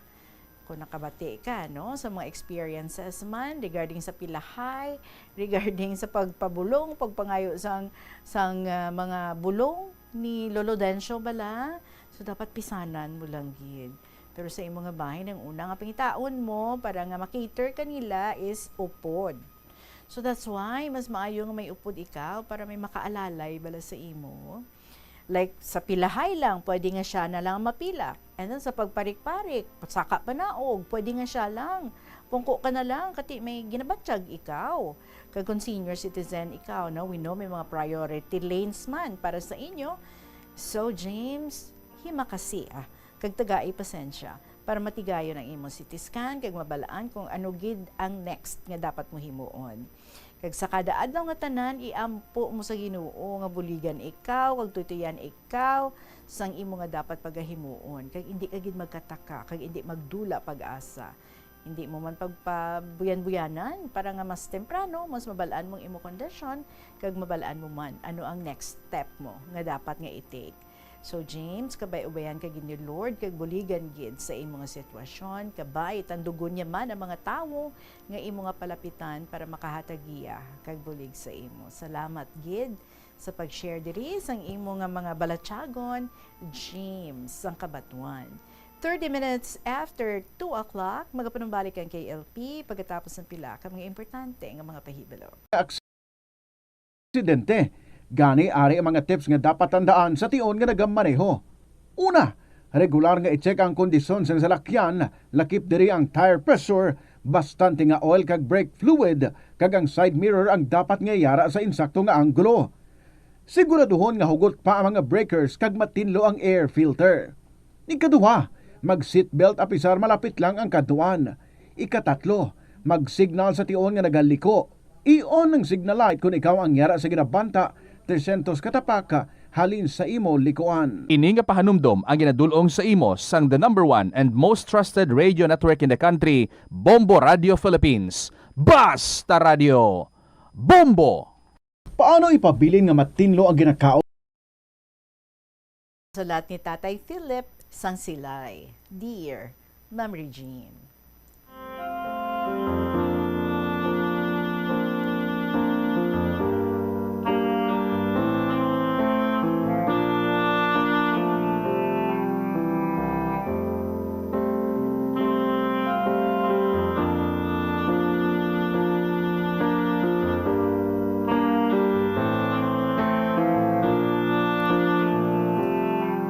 Kung nakabati ka, no, sa mga experiences man regarding sa pilahay, regarding sa pagpabulong, pagpangayo sang, sang, ah, mga bulong ni Lolo Dencio bala, so dapat pisanan mo lang gid. Pero sa imo nga bahin, ang una nga pangitaon mo para nga ma-cater kanila is upod. So that's why mas maayo nga may upod ikaw para may makaalalay bala sa imo. Like, sa pilahay lang, pwede nga siya na lang mapila. And then sa pagparik-parik, saka panaog, pwede nga siya lang. Pungko ka na lang, kati may ginabatyag ikaw. Kag kung senior citizen ikaw, no, we know may mga priority lanes man para sa inyo. So, James, himakasi, ah, kag tagai pasensya para matigayon ang imong C T scan kag mabalaan kung ano gid ang next nga dapat mo himuon. Kag sa kada adlaw nga tanan, iampo mo sa Ginoo nga buligan ikaw kag tuytoyan ikaw sang imo nga dapat pagahimuon, kag indi ka gid magkataka kag indi magdula pag-asa. Indi mo man pagpabuyan-buyanan para nga mas temprano, mas mabal-an mo ang imo kondisyon, kag mabal-an mo man ano ang next step mo nga dapat nga i-take. So, James, kabay-ubayan ka gid ni Lord, kag buligan gid sa imo nga sitwasyon. Kabay, tandugon niya man ang mga tawo nga imo nga palapitan para makahatag giya kag bulig sa imo. Salamat gid sa pag-share diri sang imo nga mga balatyagon, James, sang Kabatuan. Thirty minutes after two o'clock, magapanumbalik ang K L P pagkatapos ng pila ka mga importante nga mga pahibalo. Aksidente. Gani, ari ang mga tips nga dapat tandaan sa tion nga nagamaneho. Una, regular nga i-check ang kondisyon sang salakyan, lakip diri ang tire pressure, bastante nga oil kag brake fluid, kag ang side mirror ang dapat nga yara sa insakto nga anggulo. Siguraduhon nga hugot pa ang mga breakers kag matinlo ang air filter. Ikaduha, mag-seatbelt apisar malapit lang ang kadtuan. Ikatatlo, mag-signal sa tion nga nagaliko. I-on ang signal light kon ikaw ang yara sa ginabanta tresyentos ka tapak halin sa imo likuan. Ini nga pahanumdom ang ginadul-ong sa imo sang the number one and most trusted radio network in the country, Bombo Radio Philippines. Basta Radio, Bombo! Paano ipabilin nga matinlo ang ginakaon? Sulat ni Tatay Philip sang Silay. Dear Ma'am Regine.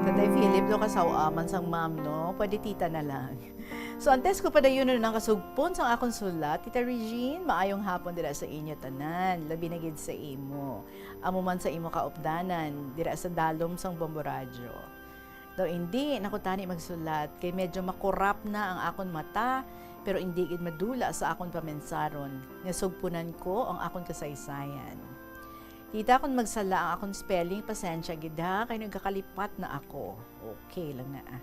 Tatay Philip, no, kasaw-aman sang ma'am, no? Pwede tita na lang. So, antes ko padayunon ang kasugpon sang akon sulat, Tita Regine, maayong hapon dira sa inyo tanan, labi na gid sa imo. Amo man sa imo kaupdanan, dira sa dalom sang Bombo Radyo. Daw indi na ko tani magsulat, kay medyo makurap na ang akon mata, pero indi gid madula sa akon pamensaron, nga sugpunan ko ang akon kasaysayan. Tita, kon magsala ang akon spelling, pasensya gid ha, kay nagakalipat na ako. Okay lang na, ah.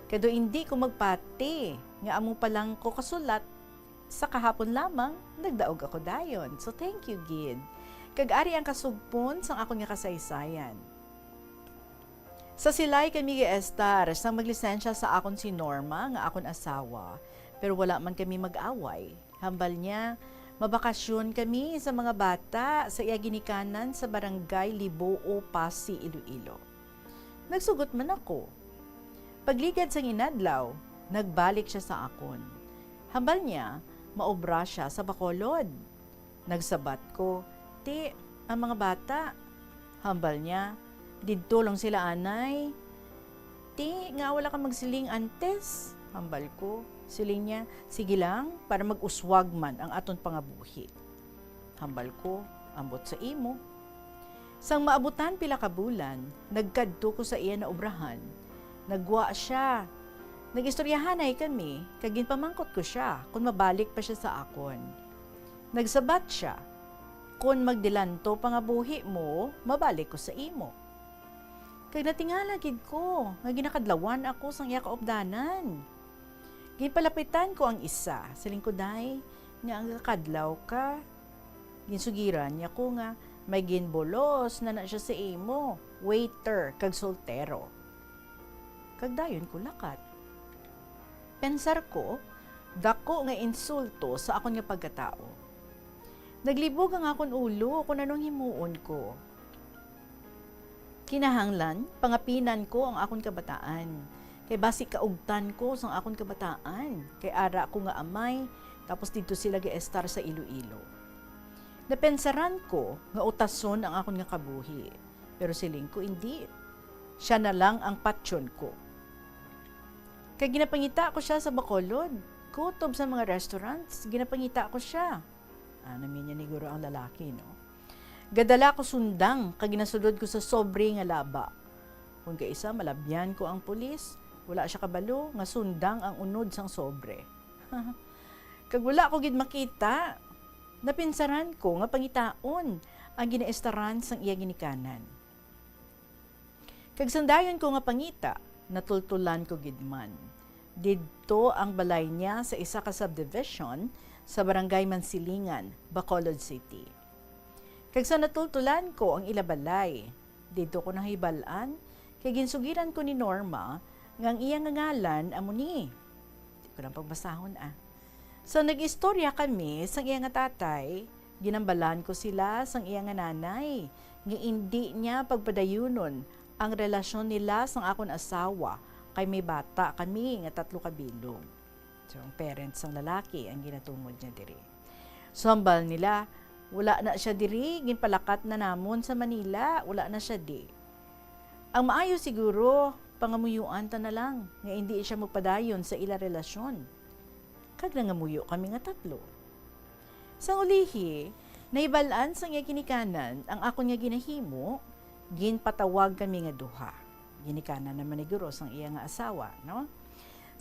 Kay daw indi ko magpati nga amo pa lang ko kasulat, sa kahapon lamang, nagdaog ako dayon. So, thank you gid. Kag ari ang kasugpon sang akon nga kasaysayan. Sa Silay kami giestar sang maglisensya sa akon si Norma nga akon asawa, pero wala man kami mag-away. Hambal niya, mabakasyon kami sa mga bata sa iya ginikanan sa Barangay Liboo, Passi, Iloilo. Nagsugot man ako. Pagligad sang inadlaw, nagbalik sia sa akon. Hambal niya, maobra sia sa Bacolod. Nagsabat ko, "Ti, ang mga bata," hambal niya, "didto lang sila anay." "Ti, ngaa wala ka magsiling antes?" hambal ko. Siling niya, "Sige lang, para mag-uswag man ang aton pangabuhi." Hambal ko, "Ambot sa imo." Sang maabutan pila ka bulan, nagkadto ko sa iya naobrahan. Naggwa sia. Nag-istoryahanay kami, kag ginpamangkot ko sia kon mabalik pa sia sa akon. Nagsabat sia, "Kon magdilanto pangabuhi mo, mabalik ko sa imo." Kag natingala gid ko nga ginakadlawan ako sang iya kaupdanan. Ginpalapitan ko ang isa, siling ko, "Day, ngaa gakadlaw ka?" Ginsugiran niya ko nga may ginbulos na na siya sa imo, waiter kag soltero. Kag dayon ko lakat. Pensar ko, dako nga insulto sa akon nga pagkatao. Naglibog ang akon ulo kon anong himuon ko. Kinahanglan pangapinan ko ang akon kabataan, kay basi kaugtan ko sang akon kabataan, kay ara ko nga amay, tapos didto sila gaestar sa Iloilo. Napensaran ko nga utason ang akon nga kabuhi, pero siling ko, "Indi, siya na lang ang patyon ko." Kay ginapangita ko siya sa Bacolod, kutob sa mga restaurants, ginapangita ko siya. Ano niya ni guro ang lalaki, no? Gadala ko sundang kag ginasulod ko sa sobre nga laba. Kon kaisa malabyan ko ang pulis, wala siya kabalo nga sundang ang unod sang sobre. Kag wala ko gid makita. Napinsaran ko nga pangitaon ang ginaestaran sang iya ginikanan. Kag sang dayon ko nga pangita, natultulan ko gid man. Didto ang balay niya sa isa ka subdivision sa Barangay Mansilingan, Bacolod City. Kag sa natultulan ko ang ila balay, didto ko nahibal-an kay ginsugiran ko ni Norma nga ang iya nga ngalan amo ni. Di ko lang pagbasahon, ah. So, nag-istorya kami sang iya nga tatay, ginambalan ko sila sang iya nga nanay, nga indi niya pagpadayunon ang relasyon nila sang akon asawa, kay may bata kami nga tatlo ka bilog. So, ang parents sang lalaki ang ginatumod niya diri. So, hambal nila, "Wala na siya diri, ginpalakat na namon sa Manila, wala na siya di." Ang maayo siguro, pangamuyuan ta na lang nga indi siya magpadayon sa ila relasyon. Kag nangamuyo kami nga tatlo. Sang ulihi, nahibal-an sang iya ginikanan ang akon nga ginahimo, ginpatawag kami nga duha. Ginikanan naman ni guro sang iya nga asawa, no?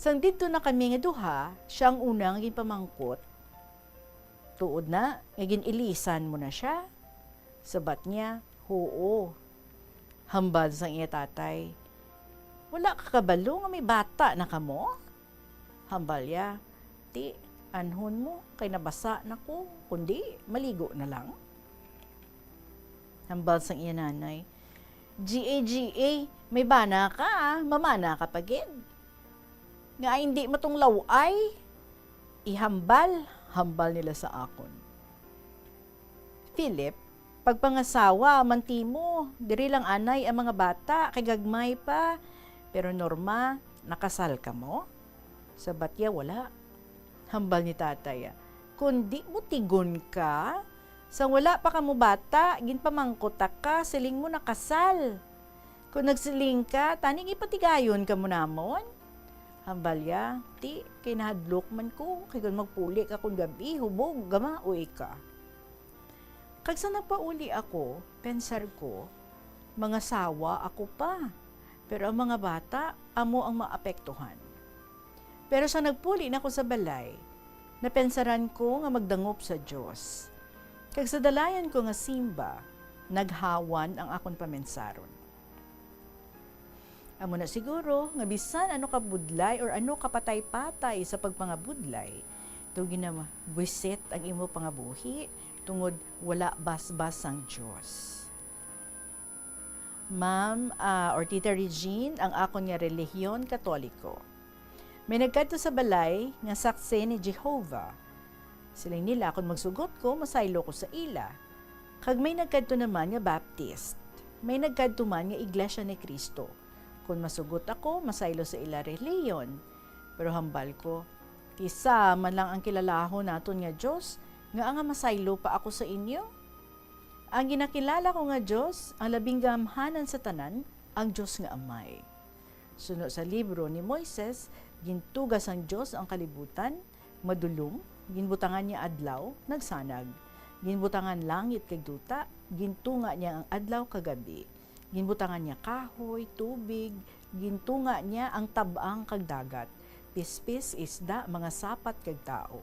Sang didto na kami nga duha, siya ang una nga ginpamangkot, "Tuod na nga gin-ilisan mo na siya?" Sabat niya, "Huo." Hambal sang iya tatay, "Wala ka kabalo nga may bata na kamo?" Hambal iya, "Ti, anhon mo kay nabasa na ko, kundi maligo na lang." Hambal sang iya nanay, "G A, G A, may bana ka, ah, mamana ka pa gid. Nga hindi matunglaw ay ihambal," hambal nila sa akon. "Philip, pagpangasawa man timo, diri lang anay ang mga bata kay gagmay pa. Pero Norma, nakasal ka mo?" Sabat iya, "Wala." Hambal ni tatay, ah, "Kundi butigon ka, sang wala pa kamo bata, ginpamangkot ta ka, siling mo nakasal. Kung nagsiling ka, tani gipatigayon kamo namon?" Hambal iya, "Ti, kay nahadlok man ko, kay kung magpuli ka kung gabi, hubog, gamaoy ka." Kag sa nagpauli ako, pensar ko, "Mangasawa ako pa, pero ang mga bata amo ang maapektuhan." Pero sa nagpuli na ko sa balay, napensaran ko nga magdangop sa Dios. Kag sa dalayan ko nga simba, naghawan ang akon pamensaron. Amo na siguro nga bisan ano ka budlay or ano ka patay-patay sa pagpangabudlay, daw ginabwisit ang imo pangabuhi tungod wala basbas sang Dios. Ma'am, ah, or Tita Regine, ang akon nga relihiyon Katoliko. May nagkadto sa balay nga saksi ni Jehovah. Siling nila, "Kon magsugot ko, masaylo ko sa ila." Kag may nagkadto naman nga Baptist. May nagkadto man nga Iglesia ni Cristo. Kon masugot ako, masaylo sa ila relihiyon. Pero hambal ko, "Isa man lang ang kilalahon naton nga Dios, ngaa nga masaylo pa ako sa inyo?" Ang ginakilala ko nga Dios, ang labing gamhanan sa tanan, ang Dios nga Amay. Suno sa libro ni Moises, gintuga sang Dios ang kalibutan, madulom, ginbutangan niya adlaw, nagsanag. Ginbutangan langit kag duta, gintunga niya ang adlaw kag gabi. Ginbutangan niya kahoy, tubig, gintunga niya ang tab-ang kag dagat, pispis, isda, mga sapat kag tawo.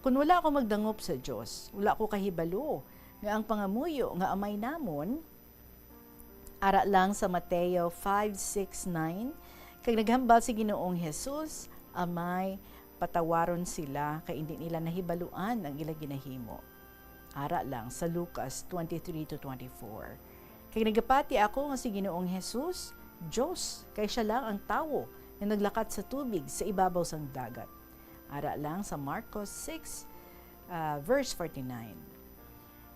Kon wala ako magdangop sa Dios, wala ko kahibalo nga ang pangamuyo nga Amay namon Ara lang sa Mateo five six nine, kag naghambal si Ginoong Jesus, "Amay, patawaron sila, kay indi nila nahibaluan ang ila ginahimo." Ara lang sa Lucas twenty-three to twenty-four. Kag nagapati ako nga si Ginoong Jesus, Dios, kay siya lang ang tawo nga naglakat sa tubig sa ibabaw sang dagat. Ara lang sa Marcos six, ah, verse forty-nine.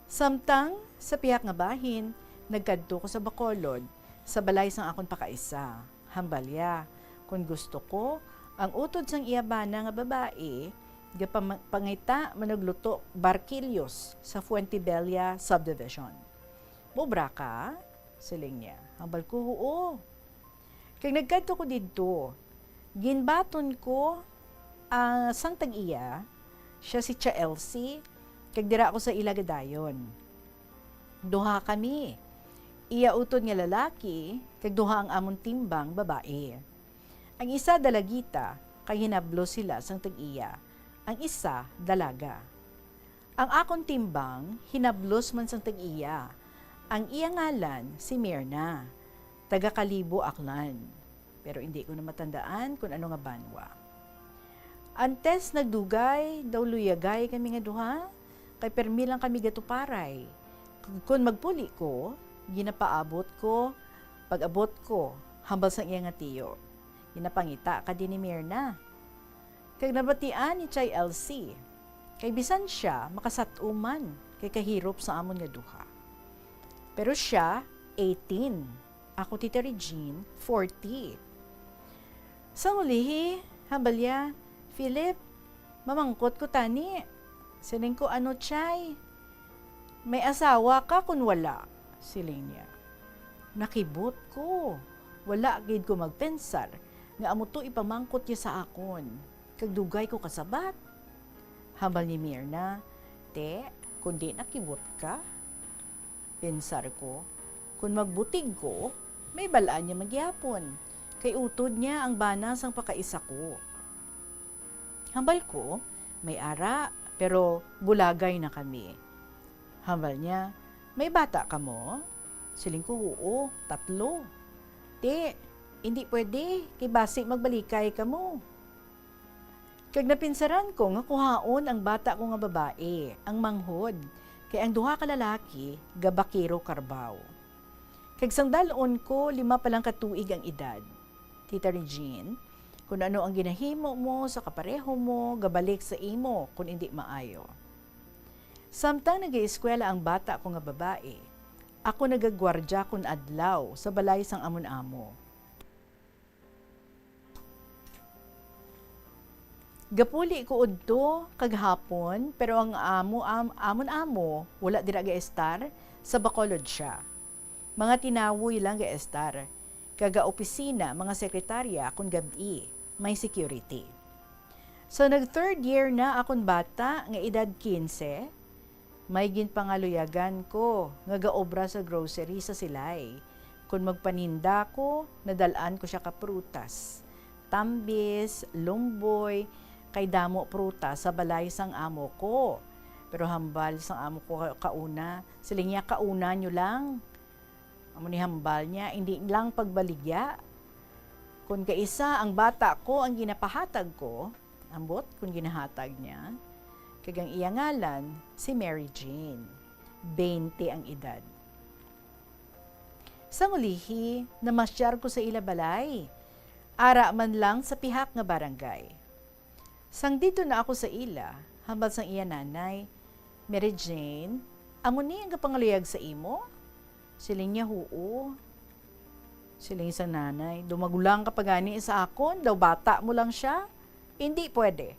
Samtang sa pihak nga bahin, nagkadto ko sa Bacolod, sa balay sang akon pakaisa. Hambal iya, kon gusto ko, ang utod sang iya bana nga babayi, gapama-, pangita manugluto barkillos sa Fuentebella Subdivision. "Mobra ka?" siling niya. Hambal ko, "Huo." Kag nagkadto ko didto. Ginbaton ko, ah, sang tag-iya, siya si Tia Elsie, kag dira ako sa ila gadayon. Duha kami. Iya utod nga lalaki, kag duha ang amon timbang babayi. Ang isa dalagita, kay hinablos sila sang tag-iya. Ang isa dalaga. Ang akon timbang hinablos man sang tag-iya. Ang iya ngalan si Mirna, taga Kalibo, Aklan. Pero indi ko na matandaan kon ano nga banwa. Antes nagdugay daw luyagay kami nga duha, kay permi lang kami gatuparay. K-, kon magpuli ko, ginapaabot ko, pag-abot ko, hambal sang iya nga tiyo. Ginapangita ka din ni Mirna. Kag nabatian ni Chay Elsie, kay bisan sia makasat-o man kay kahirop sa amon nga duha. Pero sia, eighteen. Ako, Tita Regine, forty. Sang ulihi, hambal iya, "Philip, mamangkot ko tani." Siling ko, "Ano, Chay? May asawa ka kun wala?" siling niya. Nakibot ko. Wala gid ko magpensar nga amo to ipamangkot niya sa akon, kag dugay ko kasabat. Hambal ni Mirna, "Te, kundi nakibot ka." Pensar ko, "Kun magbutig ko, may bal-an niya man gihapon, kay utod niya ang bana sang pakaisa ko." Hambal ko, "May ara, pero bulagay na kami." Hambal niya, "May bata kamo?" Siling ko, "Huo, tatlo." "Ti, indi pwede, kay basi magbalikay kamo." Kag napinsaran ko nga kuhaon ang bata ko nga babayi, ang manghod, kay ang duha ka lalaki gabakero karbaw. Kag sang dal-on ko, lima pa lang ka tuig ang edad. Tita Regine, kun ano ang ginahimo mo sa kapareho mo, gabalik sa imo kun indi maayo. Samtang nag-ieskwela ang bata ko nga babayi, ako nagagwardya kun adlaw sa balay sang amon amo. Gapuli ko udto kag hapon, pero ang amo, am-, amon amo wala dira gaestar, sa Bacolod sia. Mga tinawoy lang gaestar, kag gaopisina mga sekretarya kon gab-i, may security. So, nag-third year na akon bata nga edad quince, may ginpangaluyagan ko nga gaobra sa grocery sa Silay. Kon magpaninda ko, nadal-an ko sia ka prutas, tambis, lumboy, kay damo prutas sa balay sang amo ko. Pero hambal sang amo ko ka-, kauna, siling niya, "Kauna niyo lang." Amo ni hambal niya, indi lang pagbaligya. Kon kaisa ang bata ko ang ginapahatag ko, ambot kon ginahatag niya, kag ang iya ngalan si Mary Jane, twenty ang edad. Sang ulihi, namasyar ko sa ila balay, ara man lang sa pihak nga barangay. Sang didto na ako sa ila, hambal sang iya nanay, "Mary Jane, amo ni ang gapangaluyag sa imo?" Siling niya, "Huo." Siling sang nanay, "Daw magulang ka pa gani sa akon, daw bata mo lang sia. Indi pwede.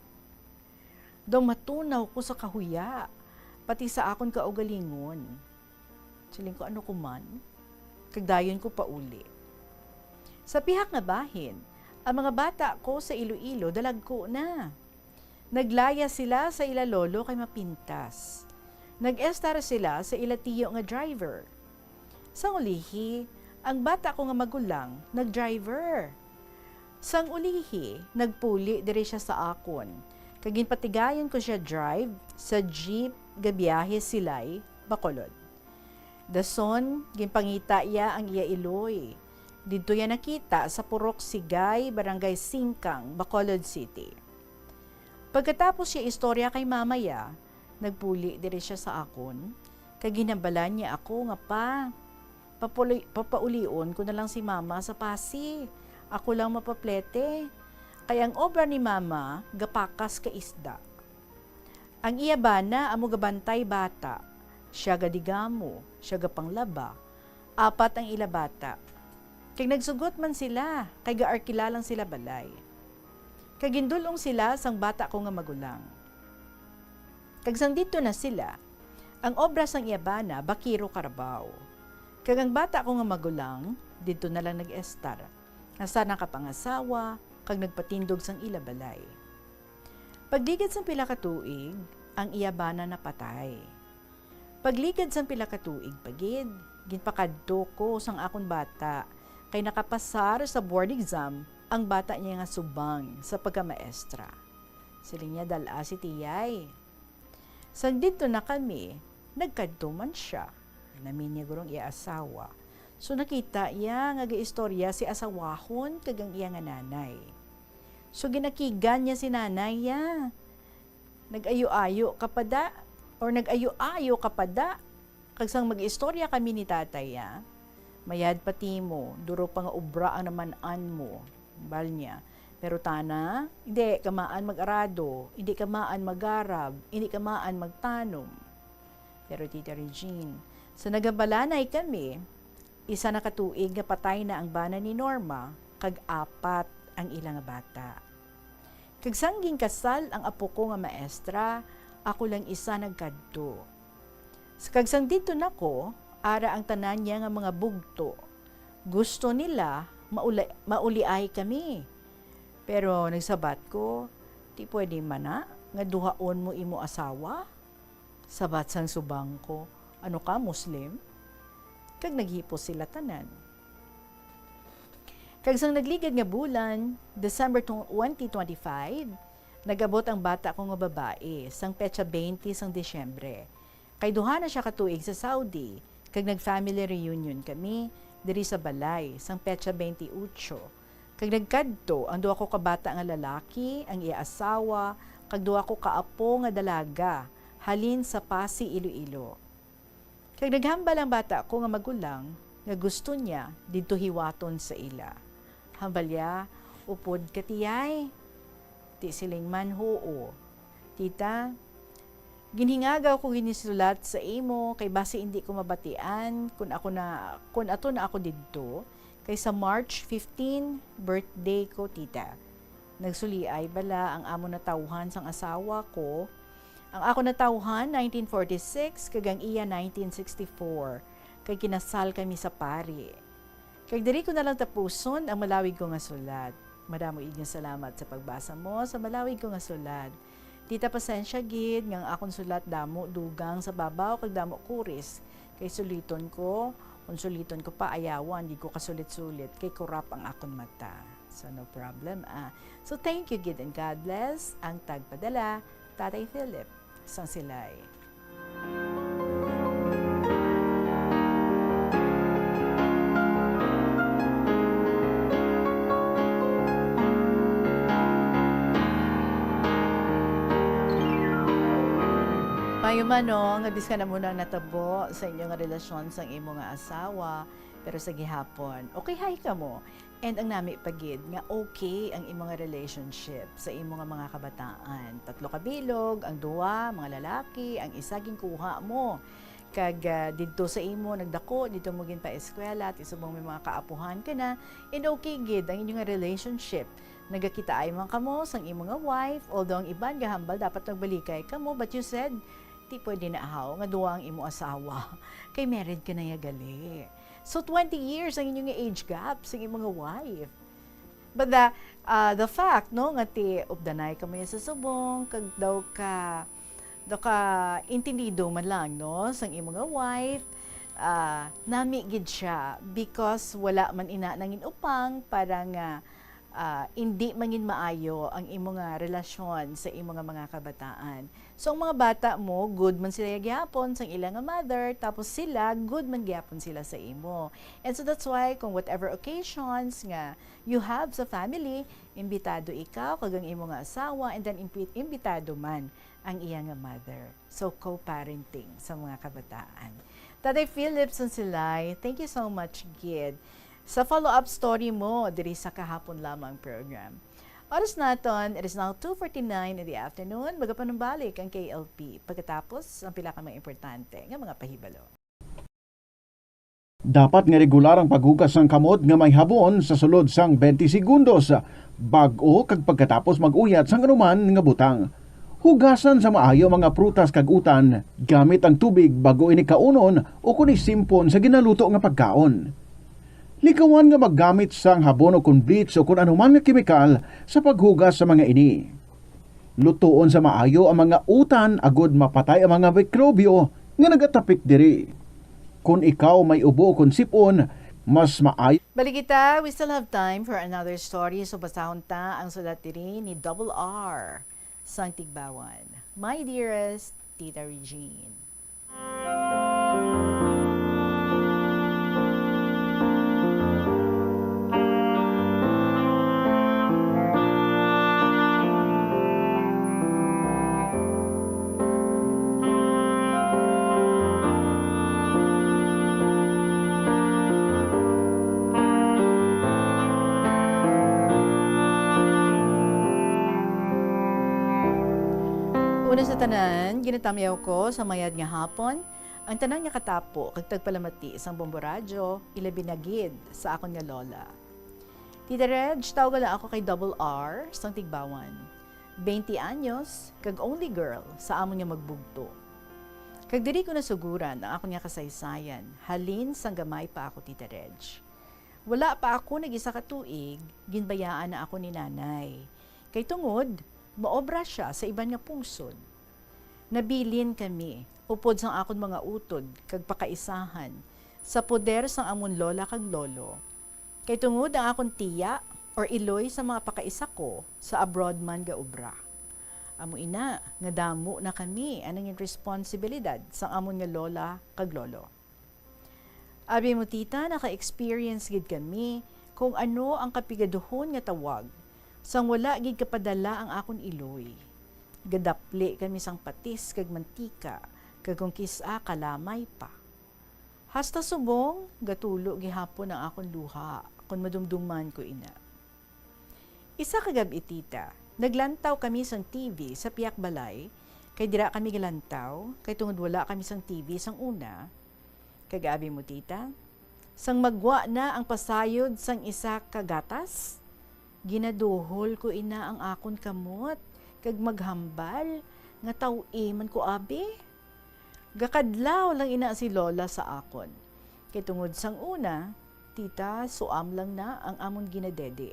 Daw matunaw ko sa kahuya, pati sa akon kaugalingon." Siling ko, "Ano ko man?" Kag dayon ko pauli. Sa pihak nga bahin, ang mga bata ko sa Iloilo dalagko na. Naglaya sila sa ila lolo kay mapintas. Nag-estar sila sa ila tiyo nga driver. Sang ulihi, ang bata ko nga magulang nag-driver. Sang ulihi, nagpuli diri sia sa akon, kag ginpatigayon ko sia drive sa jeep gabiyahe Silay, Bacolod. Dason, ginpangita iya ang iya iloy. Didto iya nakita sa Purok Sigay, Barangay Singkang, Bacolod City. Pagkatapos siya istorya kay mama iya, nagpuli diri siya sa akon, kag ginhambalan niya ako nga, "Pa, papuli-, papaulion ko na lang si mama sa Pasi. Ako lang mapaplete. Kay ang obra ni mama, gapakas ka isda." Ang iya bana amo gabantay bata. Siya gadigamo, siya gapanglaba. Apat ang ila bata. Kag nagsugot man sila, kay gaarkila lang sila balay. Kag gindul-ong sila sang bata ko nga magulang. Kag sang didto na sila, ang obra sang iya bana, Bakiro Carabao. Kag ang bata ko nga magulang, didto na lang nag-estar. Hasta nakapangasawa, kag nagpatindog sang ila balay. Pagligad sang pila ka tuig, ang iya bana napatay. Pagligad sang pila ka tuig pa gid, ginpakadto ko sang akon bata, kay nakapasar sa board exam ang bata niya nga subang sa pagkamaestra. Siling niya, "Dal-a si tiyay." Sang didto na kami, nagkadto man sia. Namin niya gurong iya asawa. So, nakita iya nga gaistorya si asawahon kag ang iya nga nanay. So, ginakigan niya si nanay iya. "Nag-ayo-ayo ka pa da, or nag-ayo-ayo ka pa da, kag sang mag-istorya kami ni tatay, ah, mayad pa timo, duro pa nga ubra ang naman-an mo," bal niya. "Pero tana, hindi ka maan mag-arado, hindi ka maan maggarab, hindi ka maan magtanom." Pero, Tita Regine, sa nagabalanay kami, isa na ka tuig nga patay na ang bana ni Norma, kag apat ang ila nga bata. Kag sang ginkasal ang apo ko nga maestra, ako lang isa nagkadto. S-, kag sang didto na ko, ara ang tanan niya nga mga bugto. Gusto nila maula-, mauliay kami. Pero nagsabat ko, "Di pwede man na nga duhaon mo imo asawa?" Sabat sang subang ko, "Ano ka, Muslim?" Kag naghipos sila tanan. Kag sang nagligad nga bulan, December twenty twenty-five, nag-abot ang bata ko nga babayi sang petsa twenty sang Disyembre. Kay duha na sia ka tuig sa Saudi, kag nag-family reunion kami diri sa balay sang petsa twenty-eight. Kag nagkadto ang duha ko ka bata nga lalaki, ang iya asawa, kag duha ko ka apo nga dalaga, halin sa Pasi, Iloilo. Kag naghambal ang bata ko nga magulang nga gusto niya didto hiwaton sa ila. Hambal niya, "Upod ka, tiyay?" Ti siling man, "Huo." "Tita, ginhingagaw ko ginisulat sa imo kay basi indi ko mabatian kun ako na, kun ato na ako didto, kay sa March fifteen, birthday ko, tita." Nagsuliay bala ang amo natawhan sang asawa ko. Ang ako natawhan, nineteen forty-six, kag ang iya, nineteen sixty-four, kay kinasal kami sa pari. Kag diri ko na lang tapuson ang malawig ko nga sulat. Madamo gid nga salamat sa pagbasa mo sa malawig ko nga sulat. Tita, pasensya gid nga ang akon sulat damo dugang sa babaw kag damo kuris. Kay suliton ko, kung suliton ko pa, ayawan gid ko kasulit-sulit kay kurap ang akon mata. So, no problem, ah. So, thank you gid and God bless ang tagpadala, Tatay Philip sang Silay. Maayo man, no, nga bisan amo na ang natabo sa inyo nga relasyon sang imo nga asawa, pero sa gihapon, okay hay kamo. And ang nami pa gid nga okay ang imo nga relationship sa imo nga mga kabataan. Tatlo ka bilog, ang duha, mga lalaki, ang isa ginkuha mo. Kag, ah, didto sa imo nagdako, didto mo ginpaeskwela, ti subong may mga kaapuhan ka na. And okay gid ang inyo nga relationship. Nagakitaay man kamo sang imo nga wife, although ang iban gahambal dapat nagbalikay kamo, but you said, "Ti pwede na, haw, nga duha ang imo asawa. Kay married ka na ya gali." So, twenty years ang inyo nga age gap sa imo nga wife. But the, ah, the fact, no, nga ti updanay kamo ya sa subong, kag daw ka, daw ka intindido man lang, no, sang imo nga wife, ah, nami gid siya because wala man ina nangin upang para nga ah, indi mangin maayo ang imo nga relasyon sa imo nga mga kabataan. So, ang mga bata mo, good man sila gyapon sang ila nga mother, tapos sila, good man gyapon sila sa imo. And so that's why, kung whatever occasions nga you have sa family, imbitado ikaw, kag ang imo nga asawa, and then impi-, imbitado man ang iya nga mother. So, co-parenting sa mga kabataan. Tatay Philip Sansilay, thank you so much, gid, sa follow-up story mo diri sa Kahapon Lamang program. Oras naton, it is now two forty-nine in the afternoon. Magapanumbalik ang K L P pagkatapos ang pila ka mga importante nga mga pahibalo. Dapat nga regular ang paghugas sang kamot nga may habon sa sulod sang twenty segundos, bag-o kag pagkatapos mag-uyat sang anuman nga butang. Hugasan sa maayo ang mga prutas kag utan gamit ang tubig bag-o ini kaunon o kon isimpon sa ginaluto nga pagkaon. Likawan nga maggamit sang habon o kon bleach o kon anuman nga kemikal sa paghugas sa mga ini. Lutoon sa maayo ang mga utan agod mapatay ang mga mikrobyo nga nagatapik diri. Kon ikaw may ubo o kon sipon, mas maayo. Balik kita, we still have time for another story. So, basahon ta ang sulat diri ni Double R sang Tigbawan. My dearest Tita Regine. Una sa tanan, ginatamyaw ko sa mayad nga hapon ang tanan nga katapo kag tagpalamati sang Bombo Radyo, ilabi na gid sa akon nga lola. Tita Reg, tawga lang ako kay Double R sang Tigbawan. Twenty anyos, kag only girl sa amon nga magbugto. Kag diri ko nasuguran ang akon nga kasaysayan halin sang gamay pa ako, Tita Reg. Wala pa ako nag-isa ka tuig, ginbayaan na ako ni Nanay. Kay tungod, maobra sia sa iban nga pungsod. Nabilin kami upod sang akon mga utod kag pakaisahan sa poder sang amon lola kag lolo. Kay tungod ang akon tiya or iloy sa mga pakaisa ko sa abroad man gaobra. Amo ina nga damo na kami ang nangin responsibilidad sang amon nga lola kag lolo. Abi mo, tita, naka-experience gid kami kung ano ang kapigaduhon nga tawag sang wala gid kapadala ang akon iloy. Gadapli kami sang patis kag mantika, kag kung kis-a kalamay pa. Hasta subong gatulo gihapon ang akon luha kon madumduman ko ina. Isa ka gab-i, tita, naglantaw kami sang T V sa pihak balay, kay dira kami galantaw, kay tungod wala kami sang T V sang una. Kag abi mo, tita, sang magwa na ang pasayod sang isa ka gatas, ginaduhol ko ina ang akon kamot, kag maghambal nga taw-i man ko abi. Gakadlaw lang ina si Lola sa akon, kay tungod sang una, tita, suam lang na ang amon ginadedi.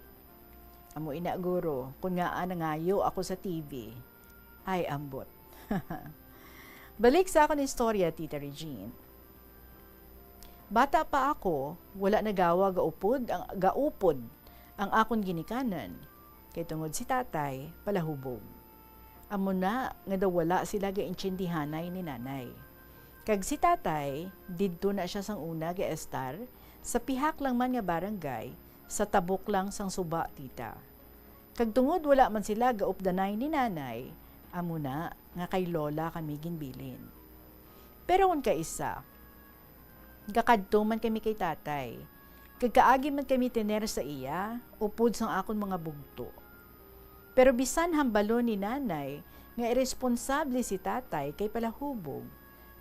Amo ina guro, kun ngaa nangayo ako sa T V. Ay, ambot. Balik sa akon istorya, Tita Regine. Bata pa ako, wala na gawa gaupod ang, gaupod ang akon ginikanan, kay tungod si tatay palahubog. Amo na nga daw wala sila gaintiendihanay ni nanay. Kag si tatay, didto na sia sang una gaestar sa pihak lang man nga barangay, sa tabok lang sang suba, tita. Kag tungod wala man sila gaupdanay ni nanay, amo na nga kay lola kami ginbilin. Pero kon kaisa, gakadto man kami kay tatay, kag kaagi man kami tener sa iya, upod sang akon mga bugto. Pero bisan hambalon ni nanay nga iresponsable si tatay kay palahubog,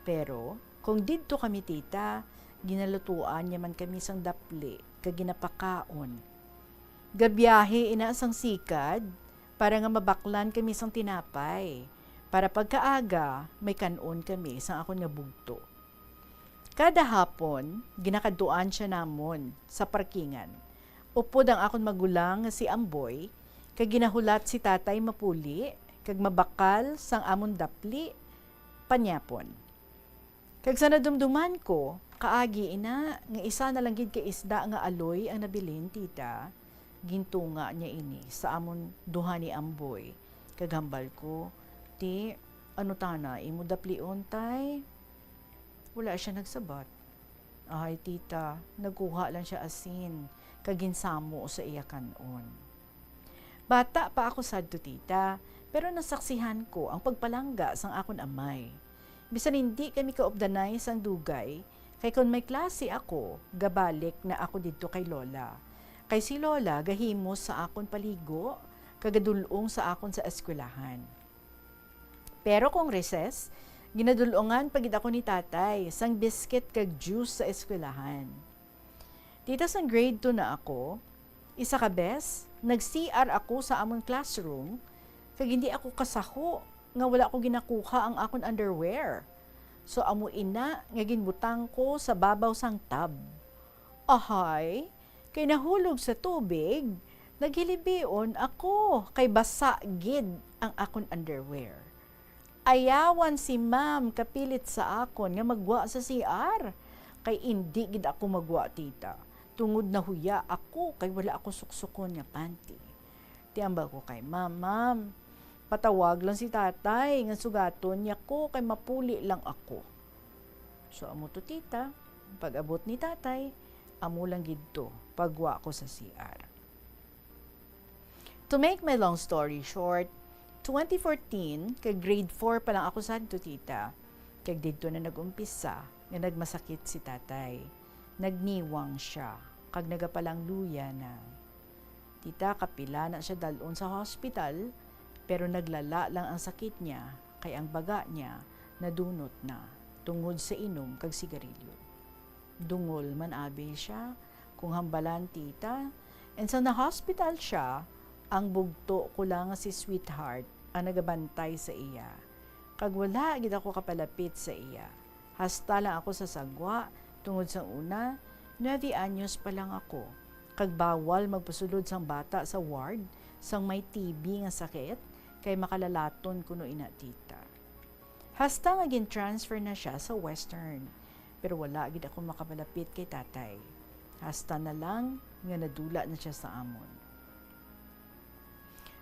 pero kung didto kami, tita, ginalutuan niya man kami sang dapli kag ginapakaon. Gabiyahe ina sang sikad para nga mabaklan kami sang tinapay, para pagkaaga may kan-on kami sang akon nga bugto. Kada hapon, ginakadtuan sia namon sa parkingan. Upod ang akon magulang nga si Amboy, kag ginahulat si tatay mapuli kag mabakal sang amon dapli panyapon. Kag sa nadumduman ko, kaagi ina nga isa na lang gid ka isda nga aloy ang nabilin, tita, Gintunga niya ini sa amon duha ni Amboy, kag hambal ko, "Ti, ano tana imo daplion, tay?" Wala siya nagsabat. Ay, tita, nagkuha lang siya asin, kag ginsamo sa iya kan-on. Bata pa ako sadto, tita, pero nasaksihan ko ang pagpalangga sang akon amay. Bisan hindi kami kaupdanay sang dugay, kay kon may klase ako, gabalik na ako didto kay Lola. Kay si Lola gahimo sa akon paligo, kag gadul-ong sa akon sa eskwelahan. Pero kung recess, ginadul-ongan pa gid ako ni Tatay sang biscuit kag juice sa eskwelahan. Tita, sang grade two na ako, isa ka bes, nag-C R ako sa amon classroom, kag hindi ako kasaho nga wala ko ginakuha ang akon underwear. So, amo ina nga ginbutang ko sa babaw sang tub. Ahay, kay nahulog sa tubig, naghilibion ako kay basa gid ang akon underwear. Ayawan si ma'am kapilit sa akon nga magwa sa C R, kay indi gid ako magwa, tita, tungod nahuya ako kay wala ako suksukon nga panty. Ti hambal ko kay ma'am, "Ma'am, patawag lang si tatay nga sugaton niya ko kay mapuli lang ako." So, amo to, tita, pag-abot ni tatay, amo lang gid to, pagwa ko sa C R. To make my long story short, twenty fourteen, kay grade four pa lang ako sadto, tita, kag didto na nag-umpisa nga nagmasakit si tatay. Nagniwang siya, kag nagapalangluya na. Tita, kapila na siya dal-on sa hospital, pero naglala lang ang sakit niya, kay ang baga niya nadunot na tungod sa inom kag sigarilyo. Dungol man abi siya kung hambalan, tita. And sa na-hospital siya, ang bugto ko lang nga si sweetheart ang nagabantay sa iya. Kag wala gid ako kapalapit sa iya. Hasta lang ako sa sagwa, tungod sang una, nuebe anyos pa lang ako. Kag bawal magpasulod sang bata sa ward sang may T B nga sakit, kay makalalaton kuno ina, tita. Hasta nga gin-transfer na siya sa Western, pero wala gid ako makapalapit kay tatay. Hasta na lang nga nadula na siya sa amon.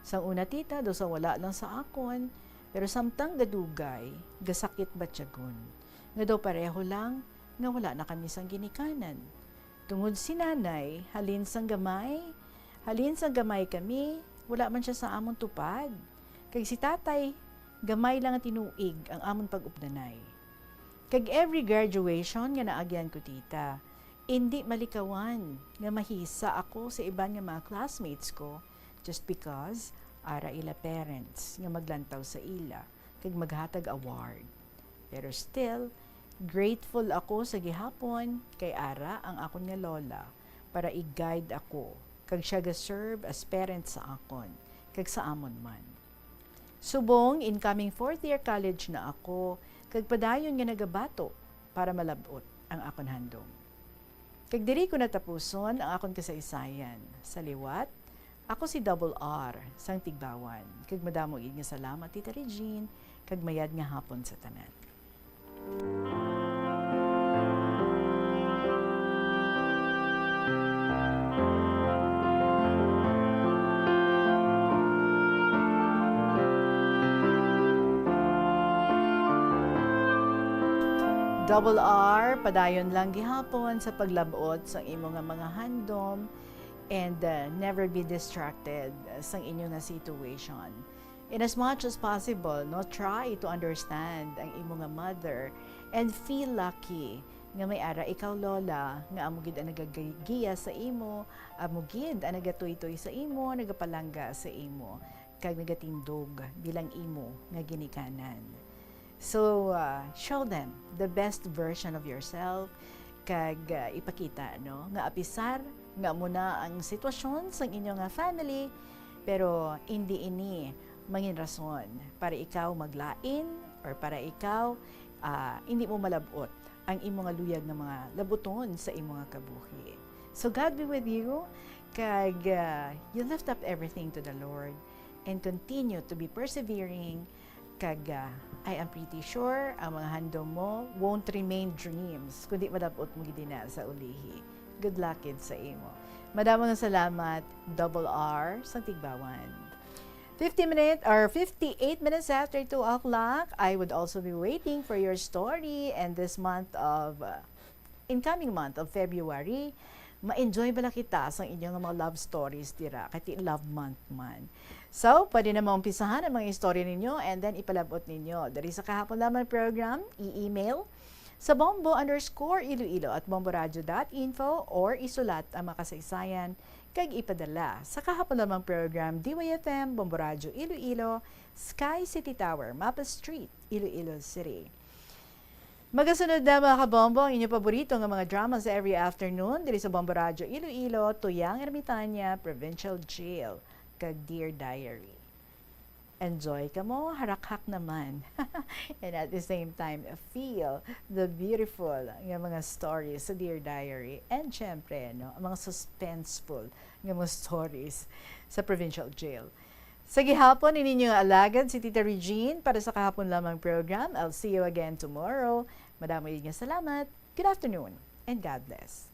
Sang una, tita, daw sa wala lang sa akon, pero samtang gadugay, gasakit batyagon, nga daw pareho lang nga wala na kami sang ginikanan. Tungod si nanay, halin sang gamay, halin sang gamay kami, wala man siya sa amon tupad. Kag si tatay, gamay lang nga tinuig ang amon pag-updanay. Kag every graduation nga naagyan ko, tita, indi malikawan nga mahisa ako sa iban nga mga classmates ko just because ara ila parents nga maglantaw sa ila kag maghatag award. Pero still, grateful ako sa gihapon kay ara ang akon nga lola para i-guide ako, kag siya ga-serve as parent sa akon kag sa amon man. Subong incoming fourth year college na ako, kag padayon nga nagabato para malab-ot ang akon handom. Kag diri ko natapuson ang akon kasaysayan. Sa liwat, ako si Double R sang Tigbawan, kag madamo gid nga salamat, Tita Regine, kag mayad nga hapon sa tanan. Double R, padayon lang gihapon sa paglab-ot sang imo nga mga handom, and, uh, never be distracted, uh, sang inyo nga situation. In as much as possible, no, try to understand ang imo nga mother and feel lucky nga may ara ikaw, lola, nga amo gid ang nagagiya sa imo, amo gid ang nagatuytoy sa imo, nagapalangga sa imo, kag nagatindog bilang imo nga ginikanan. So, uh, show them the best version of yourself, kag, uh, ipakita, no, nga apisar nga amo na ang sitwasyon sang inyo nga family, pero indi ini mangin rason para ikaw maglain or para ikaw, ah, indi mo malab-ot ang imo nga luyag nga mga labuton sa imo nga kabuhi. So God be with you, kag, ah, you lift up everything to the Lord and continue to be persevering, kag, ah, I am pretty sure ang mga handom mo won't remain dreams, kundi malab-ot mo gid na sa ulihi. Good luck gid sa imo. Madamo nga salamat, Double R sa Tigbawan. Fifty minutes or fifty-eight minutes after two o'clock, I would also be waiting for your story, and this month of, uh, incoming month of February, ma-enjoy bala kita sa inyong mga love stories dira, kay ti love month man. So, pwede na maumpisahan ang mga istorya ninyo and then ipalabot ninyo diri sa Kahapon Lamang program, i-email sa bombo underscore iloilo at bomboradio dot info or isulat ang mga kasaysayan kag ipadala sa Kahapon Lamang program, D Y F M, Bombo Radyo Iloilo, Sky City Tower, Mapa Street, Iloilo City. Magasunod na, mga kabombo, ang inyo paborito nga mga drama sa every afternoon diri sa Bombo Radyo Iloilo, Tuyang Ermitaña, Provincial Jail, kag Dear Diary. Enjoy kamo, harakhak naman. And at the same time, feel the beautiful nga mga stories sa Dear Diary. And syempre, no, ang mga suspenseful nga mga stories sa Provincial Jail. Sa gihapon, ini ninyo nga alagad si Tita Regine para sa Kahapon Lamang program. I'll see you again tomorrow. Madamo nga salamat. Good afternoon and God bless.